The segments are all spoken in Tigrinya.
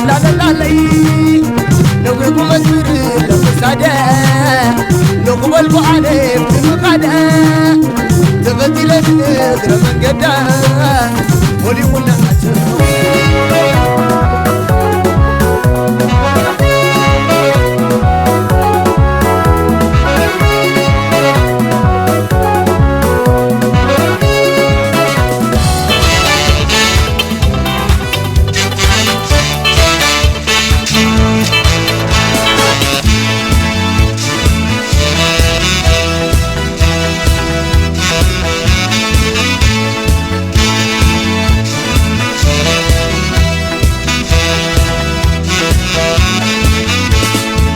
ላለላለይ ነዊሕ ክመስር ለምሳደ ንኽበልኩ ኣነ ብምኻደ ተኸቲለ እግረ መንገዳ ሞሊቑና ኣትኹ።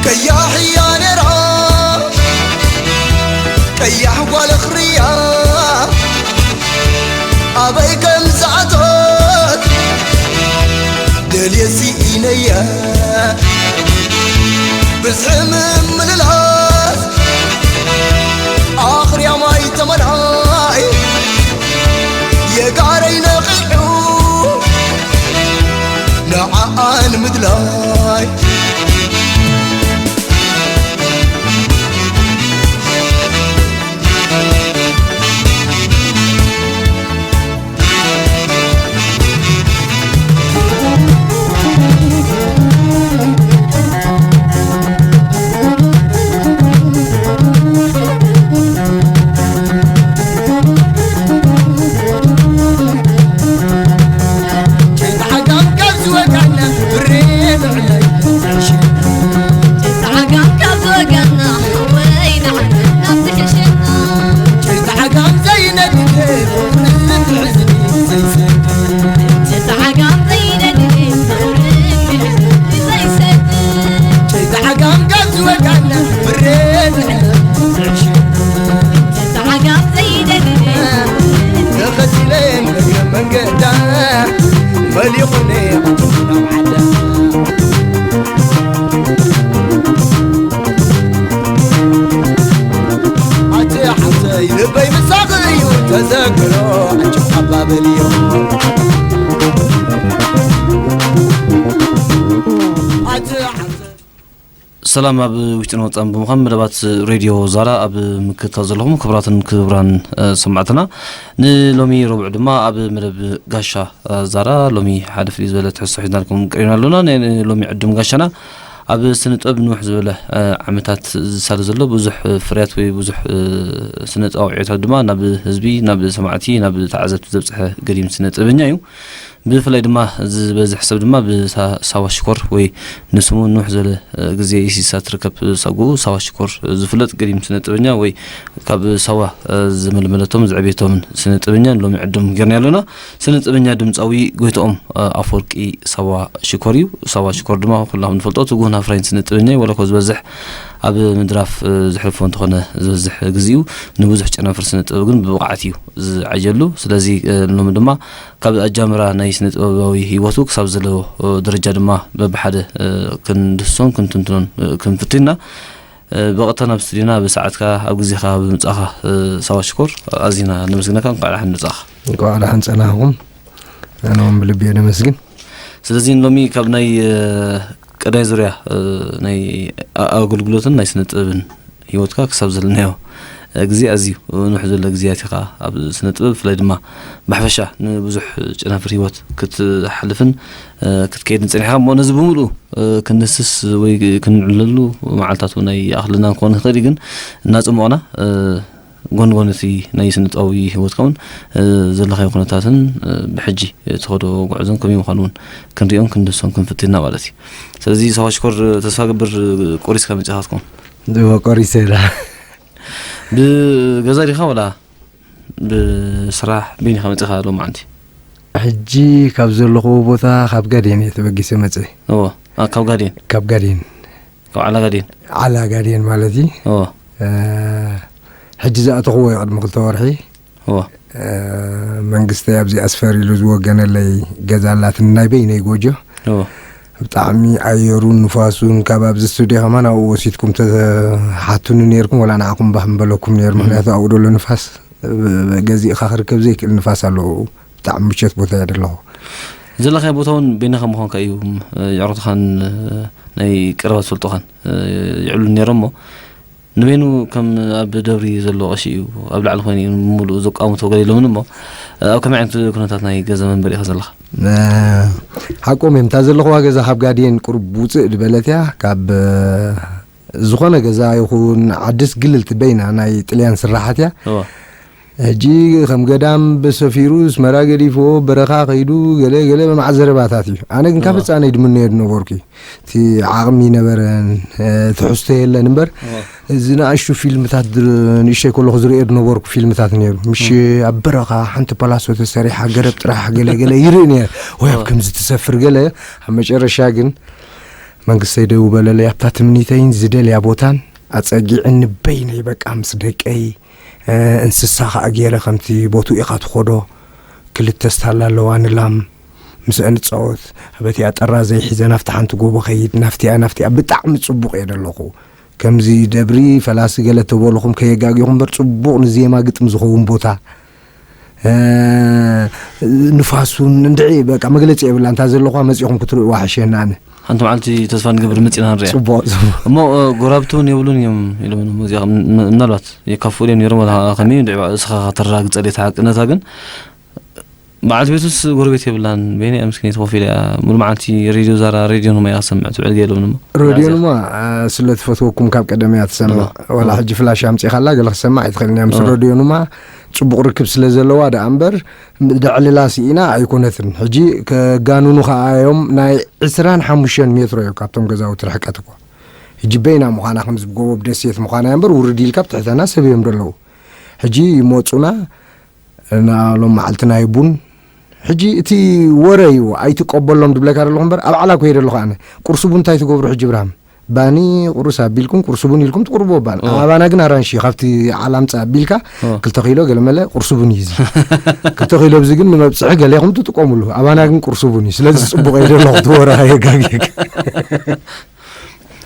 ቀያሕ እያ ነይራ፣ ቀያሕ ጓል ኽርያ፣ ኣበይ ከም ዝኣተወት ደልየ ስኢነያ። ብዝሒ ምምልላስ ኣኽርያ ማይ ተመልኣይ፣ የጋረይ ነቒሑ ንዓኣ ንምድላይ። ልበይ ምሳኺ እዩ ተዘክሮ ኣባበልዮ። ሰላም ኣብ ውሽጥን ወፃን ብምዃን መደባት ሬድዮ ዛራ ኣብ ምክትታል ዘለኹም ክቡራትን ክቡራን ሰማዕትና፣ ንሎሚ ረቡዕ ድማ ኣብ መደብ ጋሻ ዛራ ሎሚ ሓደ ፍልይ ዝበለ ትሕዝቶ ሒዝናልኩም ቀሪብና ኣሎና። ንሎሚ ዕድም ጋሻና ኣብ ስነ ጥበብ ንውሕ ዝበለ ዓመታት ዝሳለ ዘሎ ብዙሕ ፍርያት ወይ ብዙሕ ስነ ጥበባዊ ዕዮታት ድማ ናብ ህዝቢ፣ ናብ ሰማዕቲ፣ ናብ ተዓዘብቲ ዘብፅሐ ገዲም ስነ ጥበበኛ እዩ። ብፍላይ ድማ ዝበዝሕ ሰብ ድማ ብሳዋ ሽኮር ወይ ንስሙ ንውሕ ዝበለ ግዜ ኢሲሳ ትርከብ ሳጉኡ ሳዋ ሽኮር ዝፍለጥ ገዲም ስነ ጥበበኛ ወይ ካብ ሳዋ ዝመልመለቶም ዘዕቤቶምን ስነ ጥበበኛ ሎሚ ዕድም ጌርና ኣለና። ስነ ጥበበኛ ድምፃዊ ጎይትኦም ኣፈወርቂ ሳዋ ሽኮር እዩ። ሳዋ ሽኮር ድማ ኩላኹም ንፈልጦ ትጉህን ኣፍራይን ስነ ጥበበኛ እዩ። ወላ እኮ ዝበዝሕ ኣብ ምድራፍ ዝሕልፎ እንተኾነ ዝበዝሕ ግዜኡ ንብዙሕ ጨናፍር ስነ ጥበብ ግን ብብቕዓት እዩ ዝዓየሉ። ስለዚ ሎሚ ድማ ካብ ኣጃምራ ናይ ስነ ጥበባዊ ህይወቱ ክሳብ ዘለዎ ደረጃ ድማ በብሓደ ክንድህሶን ክንትንትኖን ክንፍትንና ብቐጥታ ናብ ስቱዲዮና ብሰዓትካ ኣብ ግዜኻ ብምጻኻ ሳዋ ሽኮር ኣዚና ነመስግነካ። እንኳዕ ደሓን መጻኻ። እንኳዕ ደሓን ጸናሕኩም። ኣነ እውን ብልቢ እየ ደመስግን። ስለዚ ሎሚ ካብ ናይ ቀዳይ ዙርያ ናይ ኣገልግሎትን ናይ ስነ ጥበብን ህይወትካ ክሳብ ዘለናዮ ግዜ ኣዝዩ ንውሕ ዝበለ ግዜያት ኢኻ ኣብ ስነ ጥበብ ብፍላይ ድማ ብሓፈሻ ንብዙሕ ጨናፍር ህይወት ክትሓልፍን ክትከይድን ጸኒሕካ። እሞ ነዚ ብምሉኡ ክንድህስስ ወይ ክንዕለሉ መዓልታት እውን ኣይኣኽለናን ክኾን ይኽእል እዩ፣ ግን እናጸሞቕና ጎን ጎን እቲ ናይ ስነ ጥበባዊ ህይወትካ እውን ዘለኻዮ ኩነታትን ብሕጂ ትኸዶ ጉዕዞን ከመይ ምዃኑ እውን ክንሪኦን ክንድህሶን ክንፍትንና ማለት እዩ። ስለዚ ሳዋ ሽኮር ተስፋ ገብር ቆሪስካ መጺኻ ትኸውን። እወ፣ ቆሪሰ ኢላ። ብገዛ ዲኻ ወላ ብስራሕ በይንኻ መጺኻ ሎማዓንቲ? ሕጂ ካብ ዘለኹዎ ቦታ ካብ ጋዴን እየ ተበጊሰ መጸ። እወ፣ ኣ፣ ካብ ጋዴን? ካብ ጋዴን። ካብ ዓላ ጋዴን? ዓላ ጋዴን ማለት እዩ። እወ። እ፣ ሕጂ ዝኣተኽዎ እዩ ቅድሚ ክልተ ወርሒ። እወ። እ፣ መንግስተይ ኣብዚ ኣስፈር ኢሉ ዝወገነለይ ገዛ ኣላትኒ ናይ በይነይ ጎጆ። እወ። ብጣዕሚ ኣየሩን ንፋሱን ካብ ኣብዚ ስቱድዮ ከማን ኣብኡ ወሲድኩም ተሓቱኒ ነይርኩም፣ ወላ ንዓኹም ባህ ምበለኩም ነይሩ። ምኽንያቱ ኣብኡ ደሎ ንፋስ፣ ብ-፣ ብ-፣ ገዚእኻ ክርከብ ዘይክእል ንፋስ ኣለዎ። ብጣዕሚ ምቸት ቦታ እየ ደለኹ። ዘለኻዮ ቦታ እውን በይንኻ ምዃንካ እዩ፣ እ፣ የዕሩኽትኻን፣ እ፣ ናይ ቀረባ ዝፈልጡኻን፣ እ፣ ይዕሉ ነይሮም እሞ፣ ንበይኑ ከም ኣብ ደብሪ ዘሎ ቀሺ እዩ፣ ኣብ ላዕሊ ኮይኑ እዩ ንምሉእ ዘቋምቶ ገለ ኢሎምኒ እሞ፣ እ፣ ኣብ ከመይ ዓይነት ኩነታት ናይ ገዛ መንበሪ ኢኻ ዘለኻ? እ፣ ሓቆም እዮም። እታ ዘለኹዋ ገዛ ካብ ጋድየን ቁሩብ ውፅእ ዝበለት እያ። ካብ፣ እ፣ ዝኾነ ገዛ ይኹን ዓድስ ግልልቲ በይና ናይ ጥልያን ስራሓት እያ። እዋ። ሕጂ ከም ገዳም ብሰፊሩ ኣስመራ ገዲፍዎ በረኻ ከይዱ ገለ ገለ መዓት ዘረባታት እዩ። ኣነ ግን ካብ እዋ። ህፃነይ ድምነዮ ዝነበርኩ እዩ። እቲ ዓቕሚ ነበረን፣ እ፣ ትሕዝቶ የለን እምበር፣ እዋ። እዚ ንኣሽቱ ፊልምታት ድ-፣ ንእሽተይ ከለኹ ዝርእዮ ዝነበርኩ ፊልምታት ነይሩ። ምሽ እዋ። ኣብ በረኻ ሓንቲ ፓላሶ ተሰሪሓ ገረብ ጥራሕ ገለ ገለ ይርኢ ነይረ። ወይ ኣብ እዋ። ከምዚ ትሰፍር ገለ። ኣብ መጨረሻ ግን መንግስተይ ደው በለለይ። ኣብታ ትምኒተይን ዝደልያ ቦታን ኣጸጊዕኒ በይነይ በቃ ምስ ደቀይ፣ እ፣ እንስሳ ከኣ ገይረ ከምቲ ቦትኡ ኢኻ ትኾዶ። ክልተ ስታላ ኣለዋ ንላም ምስአ ንጻወት። በቲኣ ጠራዘይ ሒዘ ናብቲ ሓንቲ ጎቦ ኸይድ፣ ናፍቲኣ፣ ናፍቲኣ። ብጣዕሚ ጽቡቕ እየ ደለኹ። ከምዚ ደብሪ ፈላሲ ገለ ተበልኹም ከየጋጊኹም እምበር ጽቡቕ ንዜማ ግጥም ዝኸውን ቦታ። እ፣ ንፋሱን እንድዒ በቃ መግለጺ የብላ። እንታ ዘለኹዋ መጺኹም ክትርእይዋ ሕሸና ኣነ። ሓንቲ መዓልቲ ተስፋ ንገብር መጺና ንሪኣ። ጽቡቕ፣ ጽቡቕ። እሞ፣ እ፣ ጎራብቲ እውን የብሉን እዮም ኢሎም፣ እዚኣ ም-፣ ምናልባት የካፍኡ እዮም ነይሮም፣ ወላ ከመይ እንድዒ እስኻ ከተረጋግጸ ድሌት ሓቅነታ ግን በዓልቲ ቤቱስ ጎረቤት የብላን። በይና እያ ምስኪነይቲ ኮፍ ኢላ እያ። ሙሉ መዓልቲ ሬድዮ ዛራ፣ ሬድዮ ኑማ እያ ትሰምዕ፣ ትውዕል ገይሎም ድማ። ሬድዮ ኑማ፣ አ፣ ስለ ትፈትወኩም ካብ ቀደም እያ ትሰምዕ። እዋ። ዋላ እዋ። ሕጂ ፍላሽ ኣምጺኻላ ገለ ክትሰምዕ ኣይትኽእልን እያ። ምስ እዋ። ሬድዮ ኑማ ጽቡቕ ርክብ ስለ ዘለዋ ደኣ እምበር፣ ደዕልላ ስኢና ኣይኮነትን። ሕጂ ከጋንኑ ከኣ እዮም። ናይ ዕስራን ሓሙሽተን ሜትሮ እዩ ካብቶም ገዛውቲ ርሕቀት እኮ። ሕጂ በይና ምዃና፣ ከምዚ ብጎቦ ብደሴት ምዃና እያ እምበር፣ ውርድ ኢልካ ብትሕተና ሰብ እዮም ደለዉ። ሕጂ ይመጹና፣ እና ሎም መዓልቲ ናይ ቡን። ሕጂ እቲ ወረ እዩ ኣይትቀበሎም ድብለካ ደለኹ እምበር፣ ኣብ ዓላ እኮ እየ ደለኹ ኣነ። ቁርሲ ቡን እንታይ ትገብሩ ሕጂ ብርሃም? ባኒ ቁርስ ኣቢልኩም፣ ቁርሲ ቡን ኢልኩም ትቁርቡ ባን። እወ። ኣባና ግን ኣራንሺ ካብቲ ዓላ ምጻእ ኣቢልካ፣ እወ። ክልተ ኪሎ ገለ መለ ቁርሲ ቡን እዩ እዚ። ክልተ ኪሎ ብዚ ግን ንመብጽሒ ገለ ኢኹም ትጥቀሙሉ። ኣባና ግን ቁርሲ ቡን እዩ። ስለዚ ጽቡቕ እየ ደለኹ፣ እቲ ወረ ኣየጋግየካ።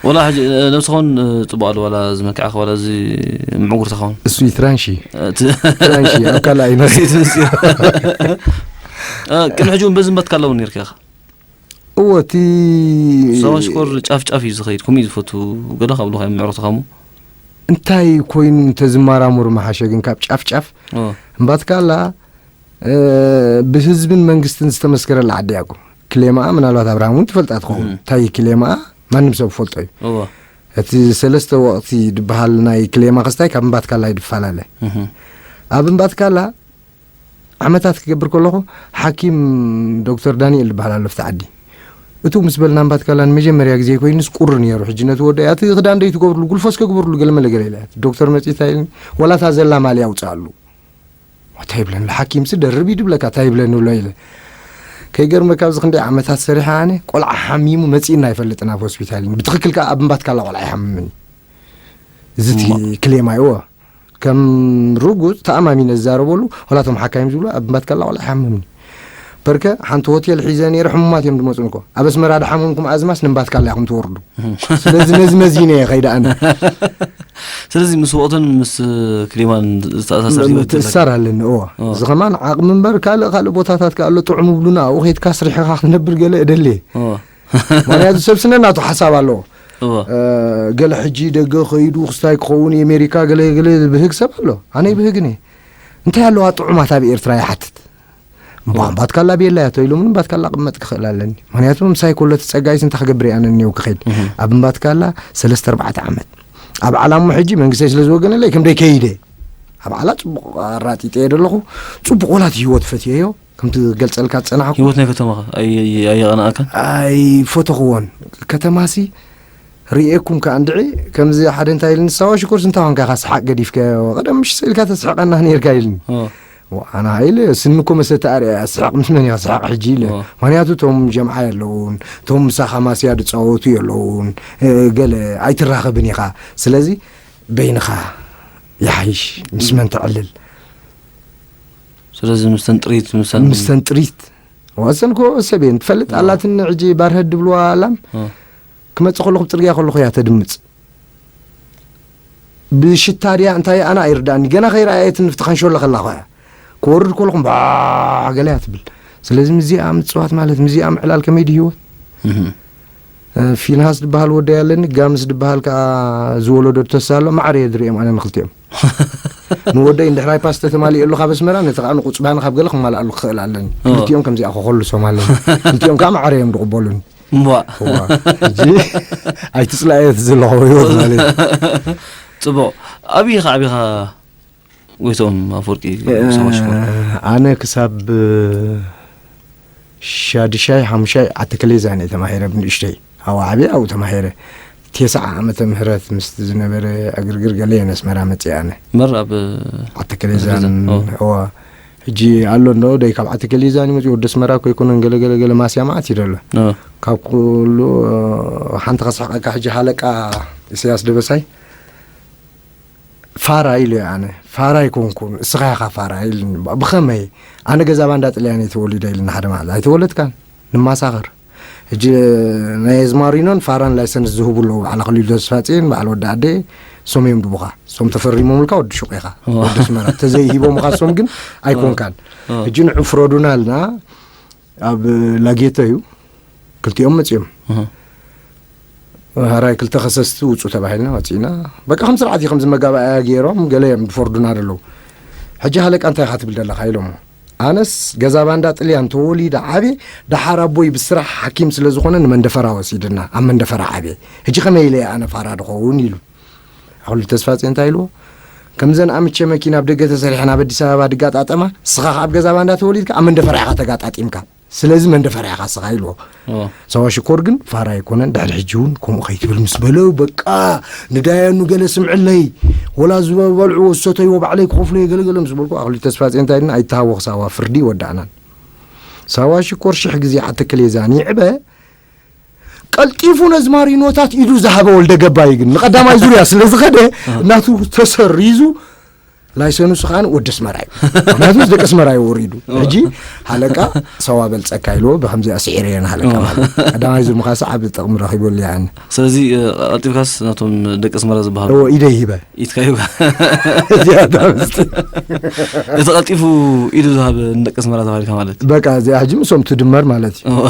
ወላ ሕጂ፣ እ፣ ነብስኻ እውን፣ እ፣ ጽቡቕ ኣሎ፣ ዋላ እዚ መልክዕኻ፣ ዋላ እዚ ምዕጉርትኻ እውን። እሱ እዩ ትራንሺ። እ፣ ት-፣ ትራንሺ፣ ኣብ ካልእ ኣይመጽእ። እቲ ምስዮ። እ፣ ቅድሚ ሕጂ እውን በዚ እምበትካ ኣለውን ነይርካ ኢኻ? እወ፣ እቲ ሳዋ ሽኮር ጫፍ ጫፍ እዩ ዝኸይድ፣ ከምኡ እዩ ዝፈቱ። ገለ ካብ ብሉኻ እዮም ምዕሩኽትኻ እሞ። እንታይ ኮይኑ እንተዝመራመሩ መሓሸ፣ ግን ካብ ጫፍ ጫፍ ኦ። እምባትካላ እ፣ ብህዝብን መንግስትን ዝተመስከረላ ዓዲ እያ እኮ። ክሌማኣ ምናልባት ኣብርሃም እውን ትፈልጣ ትኸውን። እህ። እንታይ ክሌማኣ ማንም ሰብ ፈልጦ እዩ። እወ። እቲ ሰለስተ ወቕቲ ዝበሃል ናይ ክሌማ ክስታይ ካብ እምባትካላ እዩ ዝፈላለ። እህ። ኣብ እምባትካላ ዓመታት ክገብር ከለኹ ሓኪም ዶክተር ዳንኤል ዝበሃል ኣሎ ኣብቲ ዓዲ። እቱ ምስ በልና እምባትካላ ንመጀመርያ ግዜ ኮይኑስ ቁሪ ነይሩ። ሕጂ ነቲ ወደይ፣ "ኣቲ ክዳን ደይ ትገብርሉ፣ ጉልፎስ ከግብርሉ ገለ መለ ገለ" ኢለ። ዶክተር መጺኡ እንታይ ኢልኒ? "ወላ እታ ዘላ ማልያ ኣውጽኣሉ." እንታይ ይብለኒ? ሓኪምሲ ደርብ እዩ ድብለካ፣ እንታይ ይብለኒ ብሎ ኢለ። ከይገርመካ ኣብዚ ክንደይ ዓመታት ሰሪሐ ኣነ፣ ቆልዓ ሓሚሙ መጺእና ኣይፈልጥን ኣብ ሆስፒታል። ብትኽክል ከኣ ኣብ እምባትካላ ቆልዓ ይሓምምን። እዚ እቲ እማ። ክሌማ እዎ። ከም ርጉጽ ተኣማሚነ ዝዛረበሉ፣ ወላ እቶም ሓካይም ዝብሉ ኣብ እምባትካላ ቆልዓ ይሓምምን። በርከ ሓንቲ ሆቴል ሒዘ ነይረ፣ ሕሙማት እዮም ዝመጹን እኮ። ኣብ ኣስመራ ድሓመምኩም ኣዝማስ ንእምባትካላ ኢኹም ትወርዱ። እህ። ስለዚ ነዚ መዚነ እየ ከይደ ኣነ። ስለዚ ምስ ወቕትን ምስ ክሊማን ዝተኣሳሰር ህይወት ኣለካ? ምትእስሳር ኣለኒ፣ እወ። እወ። እዚ ከማን ዓቕሚ እምበር ካልእ፣ ካልእ ቦታታት ከ ኣሎ፣ ጥዑም ይብሉና፣ ኣብኡ ኸይድካ ኣስሪሕኻ ክትነብር ገለ እደሊ። እወ። ምኽንያቱ ሰብ ስነ ናቱ ሓሳብ ኣለዎ። እወ። እ፣ ገለ ሕጂ ደገ ኸይዱ ክስታይ ክኸውን፣ የሜሪካ ገለ፣ ገለ ዝብህግ ሰብ ኣሎ። ኣነ ይብህግን እየ። እንታይ ኣለዋ ጥዑማት ኣብ ኤርትራ ይሓትት። እምባ-፣ እምባትካላ ቤላ እያ ተይሎምኒ፣ እምባትካላ ቅመጥ ክኽእል ኣለኒ። ምኽንያቱ ምሳይ ከሎ እቲ ጸጋይስ እንታይ ክገብር እየ ኣነ እኒው ክኸይድ? እህ። ኣብ እምባትካላ ሰለስተ ኣርባዕተ ዓመት። ኣብ ዓላሙ ሕጂ መንግስተይ ስለ ዝወገነለይ ከም ደይ ከይደ። ኣብ ዓላ ጽቡቕ ኣራጢጠ እየ ዘለኹ። ጽቡቕ ወላ እቲ ህይወት ፈትየዮ። ከምቲ ዝገልጸልካ ዝጸናሕኩ። ህይወት ናይ ከተማኻ ኣይ-፣ ኣይ-፣ ኣየቐናእካን? ኣይፈተኽዎን። ከተማሲ ርእየኩም ከኣ እንድዒ፣ ከምዚ ሓደ እንታይ ኢልኒ፣ "ሳዋ ሽኮርስ እንታይ ኾንካ ኢኻ ሰሓቕ ገዲፍካዮ? ቀደም ምሽ ስኢልካ ተስሕቐና ነይርካ" ኢልኒ። ኦ። ዋ፣ ኣነ ኢለ፣ "ስኒ እኮ መሰተ ኣርያ እያ፣ ስሕቕ ምስ መን ኢኻ ሰሓቕ ሕጂ?" ኢለ። ኦ። ምኽንያቱ እቶም ጀምዓ የለውን፣ እቶም ምሳኻ ማስያ ዝጻወቱ የለውን፣ እ፣ ገለ ኣይትራኸብን ኢኻ። ስለዚ በይንኻ ይሓይሽ፣ ምስ መን ተዕልል? ስለዚ ምስተን ጥሪት፣ ምስተን ምስተን ጥሪት፣ ወሰንኮ ሰብ እየን ትፈልጥ ኣላትኒ። ሕጂ ባርሀድ ድብልዋ ኣላም ክመጽእ ከለኹ ብጽርግያ ከለኹ እያ ተድምጽ። ብሽታ ድያ እንታይ ኣና ኣይርዳእኒ። ገና ከይረኣየትን ፍትኸንሸሎ ከላ ኸያ ክወርድ ከለኹም ባዕ ገለ እያ ትብል። ስለዚ ምዚኣ ምጽዋት ማለት ምዚኣ ምዕላል ከመይ ድዩ ህይወት? ፊንሃስ ዝበሃል ወደይ ኣለኒ፣ ጋምስ ዝበሃል ከዓ ዝወለዶ ተሳ ኣሎ። ማዕረ እየ ዝርእዮም ኣነ ንክልቲኦም። ንወደይ እንድሕራይ ፓስተ ተማሊኡ ኣሎ ካብ ኣስመራ፣ ነቲ ከዓ ንቁፅባኒ ካብ ገለ ክማልኣሉ ክኽእል ኣለኒ። ክልቲኦም ከምዚኣ ክኸልሶም ኣለኒ። ክልቲኦም ከዓ ማዕረ እዮም ዝቕበሉኒ። እዋ፣ ሕጂ ኣይትፅላእዮ እቲ ዘለኹ ህይወት ማለት እዩ። ፅቡቕ። ኣብይ ኢኻ ዓቢኻ ጎይቶም ኣፈወርቂ? ሰባሽኮ ኣነ ክሳብ ሻድሻይ ሓሙሻይ ዓተከሌዛን እየ ተማሂረ። ብንእሽተይ ኣብኡ ዓብየ ኣብኡ ተማሂረ። ቴስዓ ዓመተ ምህረት ምስቲ ዝነበረ ዕግርግር ገለ እየ ነስመራ መፅእ ኣነ። መር ኣብ ዓተከሌዛን እዋ። ሕጂ ኣሎ እንዶ ደይ ካብ ዓተከሌዛን ይመፅኡ ወደ ኣስመራ እኮ ኣይኮነን። ገለ ገለ ገለ ማስያ መዓት እዩ ደሎ። ካብ ኩሉ ሓንቲ ከስሕቀካ ሕጂ ሃለቃ ኢሳያስ ደበሳይ ፋራ ኢሉ እየ ኣነ። ፋራ ኣይኮንኩን፣ እስኻ ኢኻ ፋራ ኢልኒ። ብኸመይ? ኣነ ገዛ ባንዳ ጥልያን እየ ተወሊደ ኢልኒ ሓደ መዓልቲ። ኣይተወለድካን፣ ንማሳኸር። ሕጂ ናይ ኣዝማሪኖን ፋራን ላይሰንስ ዝህቡ ኣለዉ። በዓል ኣኽሊሉ ተስፋጽዮን፣ በዓል ወዲ ኣደ፣ እሶም እዮም ድቡኻ። እሶም ተፈሪሞምልካ ወዲ ሹቕ ኢኻ። ወዲ ኣስመራ። ተዘይሂቦምኻ እሶም ግን ኣይኮንካን። ሕጂ ንዑ ፍረዱና ኣልና ኣብ ላጌቶ እዩ። ክልቲኦም መጺኦም። ሃራይ ክልተ ከሰስቲ ውጹ ተባሂልና ወጺእና። በቃ ከም ስርዓት እዩ፣ ከምዚ መጋባእያ ገይሮም ገለ እዮም ድፈርዱና ደለዉ። ሕጂ ሃለቃ እንታይ ኢኻ ትብል ደለኻ ኢሎሞ። ኣነስ ገዛ ባንዳ ጥልያን ተወሊደ ዓብየ፣ ደሓር ኣቦይ ብስራሕ ሓኪም ስለ ዝኾነ ንመንደፈራ ወሲድና፣ ኣብ መንደፈራ ዓብየ። ሕጂ ከመይ ኢለ እየ ኣነ ፋራ ድኸውን ኢሉ። ኣኽሊሉ ተስፋጽዮን እንታይ ኢልዎ? ከምዘን ኣምቸ መኪና ኣብ ደገ ተሰሪሐን ኣብ ኣዲስ ኣበባ ድጋጣጠማ፣ ንስኻ ከኣ ኣብ ገዛ ባንዳ ተወሊድካ ኣብ መንደፈራ ኢኻ ተጋጣጢምካ። ስለዚ መንደፈራ ኢኻ ንስኻ ኢልዎ። ሳዋ ሽኮር ግን ፋራ ኣይኮነን። ድሕሪ ሕጂ እውን ከምኡ ከይትብል ምስ በለው፣ በቃ ንዳየኑ ገለ ስምዕለይ፣ ወላ ዝበልዕዎ ዝሰተይዎ ባዕለይ ክኸፍሎ እየ ገለገለ ምስ በልኩ፣ ኣኽሊሉ ተስፋጽዮን እንታይ ኢልና፣ ኣይተሃወኽ ሳዋ፣ ፍርዲ ይወዳእናን። ሳዋ ሽኮር ሽሕ ግዜ ዓተከሌዛን ይዕበ፣ ቀልጢፉ ነዚ ማሪኖታት ኢዱ ዝሃበ ወልደ ገባይ ግን ንቀዳማይ ዙርያ ስለ ዝኸደ ናቱ ተሰሪዙ ላይሰንሱ ከዓ ወዲ ኣስመራ እዩ። ምክንያቱ ደቂ ኣስመራ እዩ ወሪዱ። ሕጂ ሃለቃ ሰዋ በልፀካ ኢልዎ ብከምዚኣ ስዒረ እየ ንሃለቃ ማለት እዩ። ቀዳማይ ዙር ምኻሳ ዓቢ ጥቕሚ ረኺበሉ እየ ኣነ። ስለዚ እ፣ ቀልጢፍካስ ናቶም ደቂ ኣስመራ ዝበሃሉ እዎ ኢደ ይሂበ። ኢትካዩ እዚኣ ዳምስቲ እቲ ቀልጢፉ ኢዱ ዝሃበ ንደቂ ኣስመራ ተባሂልካ ማለት እዩ። በቃ እዚኣ ሕጂ ምስኦም ትድመር ማለት እዩ። እዎ።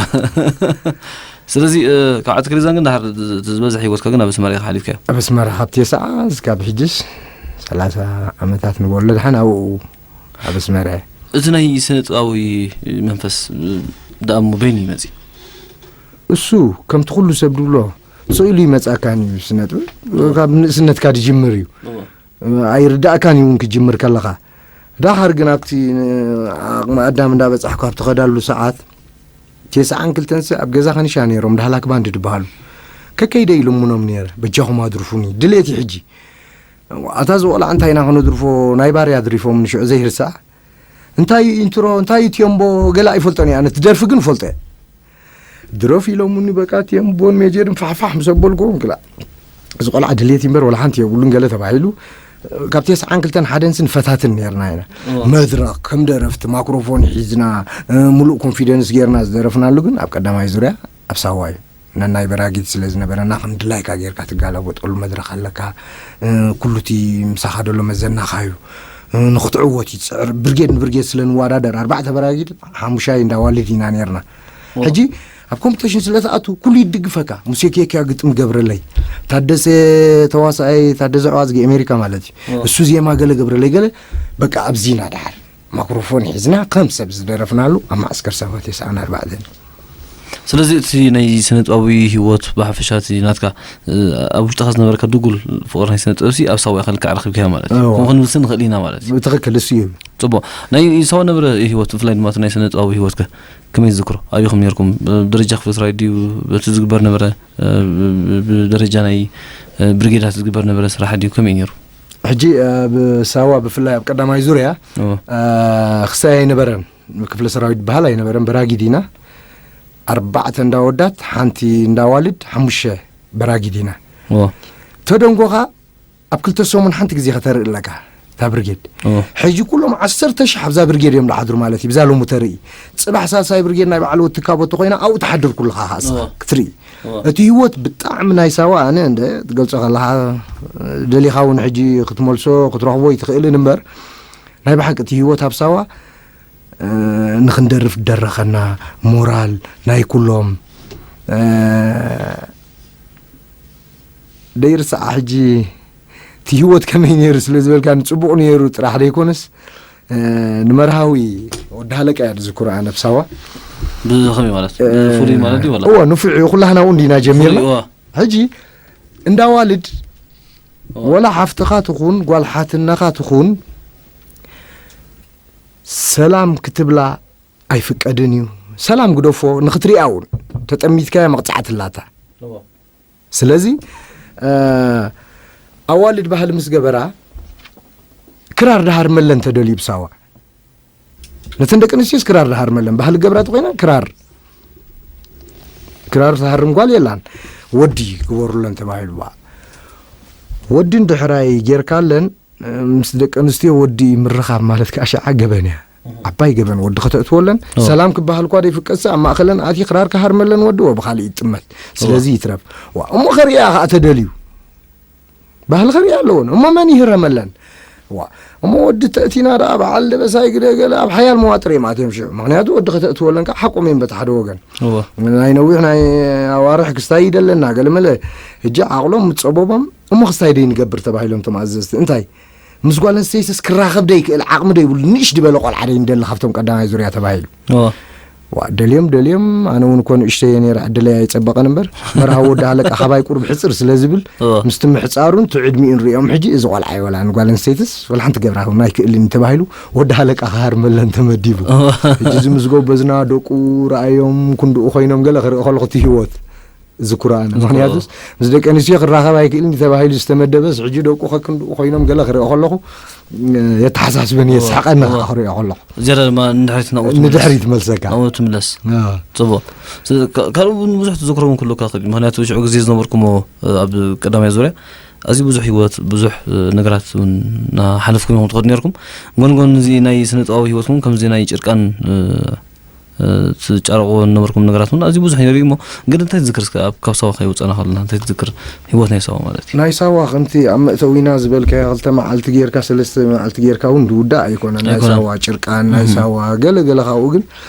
ስለዚ እ፣ ካብ ዓዲ ክሪዛን ግን ድሓር እቲ ዝበዝሕ ህይወትካ ግን ኣብ ኣስመራ ኢኻ ሓሊፍካዮ። ኣብ ኣስመራ ካብ ቴስዓ እስካብ ሕጅስ ሰላሳ ዓመታት ንበሎ ድሓን ኣብኡ ኣብ ኣስመራ እየ። እቲ ናይ ስነ ጥበባዊ መንፈስ እ፣ ደኣ እሞ በይኑ ይመጽእ? እሱ ከምቲ ኩሉ ሰብ ድብሎ ስኢሉ ይመጻካን እዩ። ስነ ጥበብ ካብ ንእስነትካ ድጅምር እዩ። ኣይርዳእካን እዩ እውን ክጅምር ከለኻ። ዳሓር ግን ኣብቲ ዓቕሚ ኣዳም እንዳበጻሕኩ ኣብ ትኸዳሉ ሰዓት ቴስዓን ክልተን ሲ ኣብ ገዛ ከንሻ ነይሮም ዳህላክ ባንድ ድበሃሉ። ከከይደ ኢሉምኖም ነይረ፣ በጃኹም ኣድርፉኒ። ድሌት እዩ ሕጂ። ኣታ ዝቆልዓ እንታይ ኢና ከነድርፎ ናይ ባርያ ድሪፎም ንሽዑ ዘይርሳዕ። እንታይ ኢንትሮ እንታይ ቴምቦ ገለ ኣይፈልጦን እየ ኣነ እቲ ደርፊ ግን እፈልጦ እየ። ድረፍ ኢሎምኒ በቃ ቴምቦን ሜጀርን ፋሕፋሕ ምስ ኣበልኩዎም ግላ እዚ ቆልዓ ድሌት እምበር ወላ ሓንቲ የብሉን ገለ ተባሂሉ። ካብ ቴስዓን ክልተን ሓደንሲ ንፈታትን ነርና ኢና። መድረኽ ከም ደረፍቲ ማክሮፎን ሒዝና ሙሉእ ኮንፊደንስ ጌርና ዝደረፍናሉ ግን ኣብ ቀዳማይ ዙርያ ኣብ ሳዋ እዩ። ነናይ በራጊት ስለ ዝነበረና ከም ድላይካ ጌርካ ትጋላበጠሉ መድረኽ ኣለካ። ኩሉ እቲ ምሳኻ ደሎ መዘናኻ እዩ። ንክትዕወት እዩ ትፅዕር። ብርጌድ ንብርጌድ ስለ ንወዳደር ኣርባዕተ በራጊድ ሓሙሻይ እንዳዋልድ ኢና ነርና። ሕጂ ኣብ ኮምፒቲሽን ስለ ትኣቱ ኩሉ ይድግፈካ። ሙሴ ኬክያ ግጥሚ ገብረለይ፣ ታደሰ ተዋሳኣይ፣ ታደሰ ዕዋዝጊ ኣሜሪካ ማለት እዩ። እሱ ዜማ ገለ ገብረለይ ገለ በቃ ኣብዚና ደሓር ማክሮፎን ሒዝና ከም ሰብ ዝደረፍናሉ ኣብ ማዕስከር ሰባት የስዓን ኣርባዕተን። ስለዚ እቲ ናይ ስነ ጥበባዊ ህይወት ብሓፈሻ እቲ ናትካ እ፣ ኣብ ውሽጥኻ ዝነበረካ ድጉል ፍቕሪ ናይ ስነ ጥበብ ሲ ኣብ ሳዋ ኢኻ ልክዕ ረኺብካዮ ማለት እዩ። እዎ። ከምኡ ክንብል ሲ ንኽእል ኢና ማለት እዩ። ብትኽክል እሱ እዩ። ጽቡቕ። ናይ ሳዋ ነበረ ህይወት ብፍላይ ድማ እቲ ናይ ስነ ጥበባዊ ህይወትከ ከመይ ትዝክሮ? ኣበይኹም ነርኩም? ብደረጃ ክፍለ ሰራዊት ድዩ በቲ ዝግበር ነበረ እ፣ ብ- ብ- ብደረጃ ናይ እ፣ ብሪጌዳት ዝግበር ነበረ ስራሕ ድዩ ከመይ ነይሩ? ሕጂ ኣብ ሳዋ ብፍላይ ኣብ ቀዳማይ ዙርያ እዎ። እ፣ ክሳይ ኣይነበረን። ክፍለ ሰራዊት በሃል ኣይነበረን። በራጊድ ኢና። ኣርባዕተ እንዳወዳት ሓንቲ እንዳዋልድ ሓሙሽተ በራጊድ ኢና። እዎ። ተደንጎኻ ኣብ ክልተ ሰሙን ሓንቲ ግዜ ከተርኢ ኣለካ። እታ እዛ ብርጌድ። ሕጂ ኩሎም ዓሰርተ ሽሕ ኣብዛ ብርጌድ እዮም ዝሓድሩ ማለት እዩ። ብዛ ሎሙ ተርኢ። ጽባሕ ሳልሳይ ብርጌድ ናይ በዓል ወትካቦ ተኾይና ኣብኡ ትሓድር ኩልኻ ኸኣ ክትርኢ። እቲ ህይወት ብጣዕሚ ናይ ሳዋ ኣነ እንደ ትገልጾ ከለኻ ደሊኻ እውን ሕጂ ክትመልሶ ክትረኽቦ ይትኽእልን እምበር ናይ ብሓቂ እቲ ህይወት ኣብ ሳዋ ንኽንደርፍ ደረኸና። ሞራል ናይ ኩሎም ደይርሳዓ ሕጂ እቲ ህይወት ከመይ ነይሩ ስለ ዝበልካ ንፅቡቕ ነይሩ ጥራሕ ዘይኮነስ ንመርሃዊ ወዲ ሃለቃ እያ ዝዝክሮ ኣነ ብሳዋ። ብኸመይ ማለት ብፍሉይ ማለት ድዩ ወላ እዎ ንፉዕ እዩ ኩላህና እውን ዲና ጀሚርና። ሕጂ እንዳዋልድ ወላ ሓፍትኻ ትኹን ጓል ሓትነኻ ትኹን ሰላም ክትብላ ኣይፍቀድን እዩ። ሰላም ግደፎ ንኽትሪኣ እውን ተጠሚትካያ መቕፃዕቲ ኣላታ። ስለዚ ኣዋልድ ባህሊ ምስ ገበራ ክራር ድሃርመለን ተደልዩ ብሳዋ ነተን ደቂ ኣንስትዮስ ክራር ድሃርመለን ባህሊ ገብራ ተኮይና ክራር ክራር ትሃርም ጓል የላን። ወዲ ግበሩለን ተባሂሉ ባ ወዲ እንድሕራይ ጌርካለን ምስ ደቂ ኣንስትዮ ወዲ ምርኻብ ማለት ከዓ ሸዓ ገበን እያ። ዓባይ ገበን ወዲ ከተእትወለን ሰላም ክበሃል እኳ ዘይፍቀድሲ ኣብ ማእኸለን ኣቲ ክራር ክሃርመለን ወዲ ወብኻልእ ይጥመት ስለዚ ይትረፍ። እሞ ከርእያ ከዓ ተደልዩ ባህሊ ከርእያ ኣለዎን እሞ መን ይህረመለን? እሞ ወዲ ተእቲና ደኣ በዓል ደበሳይ ግደ ገለ ኣብ ሓያል መዋጥር እዮም ኣትዮም ሽዑ ምክንያቱ ወዲ ከተእትወለን ከዓ ሓቆም እዮም በቲ ሓደ ወገን ናይ ነዊሕ ናይ ኣዋርሕ ክስታይ ይደለና ገለመለ። ሕጂ ዓቕሎም ምፀቦቦም እሞ ክስታይ ደይ ንገብር ተባሂሎም እቶም ኣዘዝቲ እንታይ ምስ ጓል ኣንስተይትስ ክራኸብ ደይክእል ዓቕሚ ደይብሉ ንእሽ ድበለ ቆልዓ ደይ ንደሊ ካብቶም ቀዳማይ ዙርያ ተባሂሉ። ዋ ደልዮም ደልዮም ኣነ እውን እኮ ንእሽተየ ነይረ ዕድለይ ኣይፀበቐን እምበር መርሃዊ ወዲ ሃለቃ ካባይ ቁሩብ ሕፅር ስለ ዝብል ምስቲ ምሕፃሩን እቲ ዕድሚኡን ሪኦም ሕጂ እዚ ቆልዓ ይበላ ንጓል ኣንስተይትስ ወላ ሓንቲ ገብራ እውን ኣይክእልን ተባሂሉ ወዲ ሃለቃ ክሃርመለን ተመዲቡ። ሕጂ እዚ ምስ ጎበዝና ደቁ ረኣዮም ክንድኡ ኮይኖም ገለ ክርኢ ከለኹ እቲ ህይወት ዝኩራእን ምክንያቱስ ምስ ደቂ ኣንስትዮ ክራኸብ ኣይክእልን ተባሂሉ ዝተመደበስ ሕጂ ደቁ ከክንድኡ ኮይኖም ገለ ክርኢ ከለኹ የተሓሳስበን የስሕቀኒ ከዓ ክሪኦ ከለኹ። ዝያዳ ድማ ንድሕሪት ናብኡ ትምለስ። ንድሕሪት መልሰካ። ናብኡ ትምለስ። ኣዎ። ጽቡቕ። ስ- ካ- ካልእ እውን ብዙሕ ትዝክሮ እውን ክህልወካ ይኽእል እዩ። ምክንያቱ ሽዑ ግዜ ዝነበርኩሞ ኣብ ቀዳማይ ዙርያ ኣዝዩ ብዙሕ ህይወት ብዙሕ ነገራት እውን እናሓለፍኩም ኢኹም ትኸዱ ነርኩም። ጎን ጎን እዚ ናይ ስነ ጥበባዊ ህይወትኩም ከምዚ ናይ ጭርቃን ትጫረቑዎ ዝነበርኩም ነገራት እውን ኣዝዩ ብዙሕ ነይሩ እዩ እሞ ግን እንታይ ትዝክር እስከ ኣብ ካብ ሳዋ ከይወፀና ከለና እንታይ ትዝክር? ህይወት ናይ ሳዋ ማለት እዩ። ናይ ሳዋ ከምቲ ኣብ መእተዊና ዝበልካዮ ክልተ መዓልቲ ጌርካ ሰለስተ መዓልቲ ጌርካ እውን ዝውዳእ ኣይኮነን ናይ ኣይኮነን። ሳዋ ጭርቃን ናይ ሳዋ ገለ ገለ ካብኡ ግን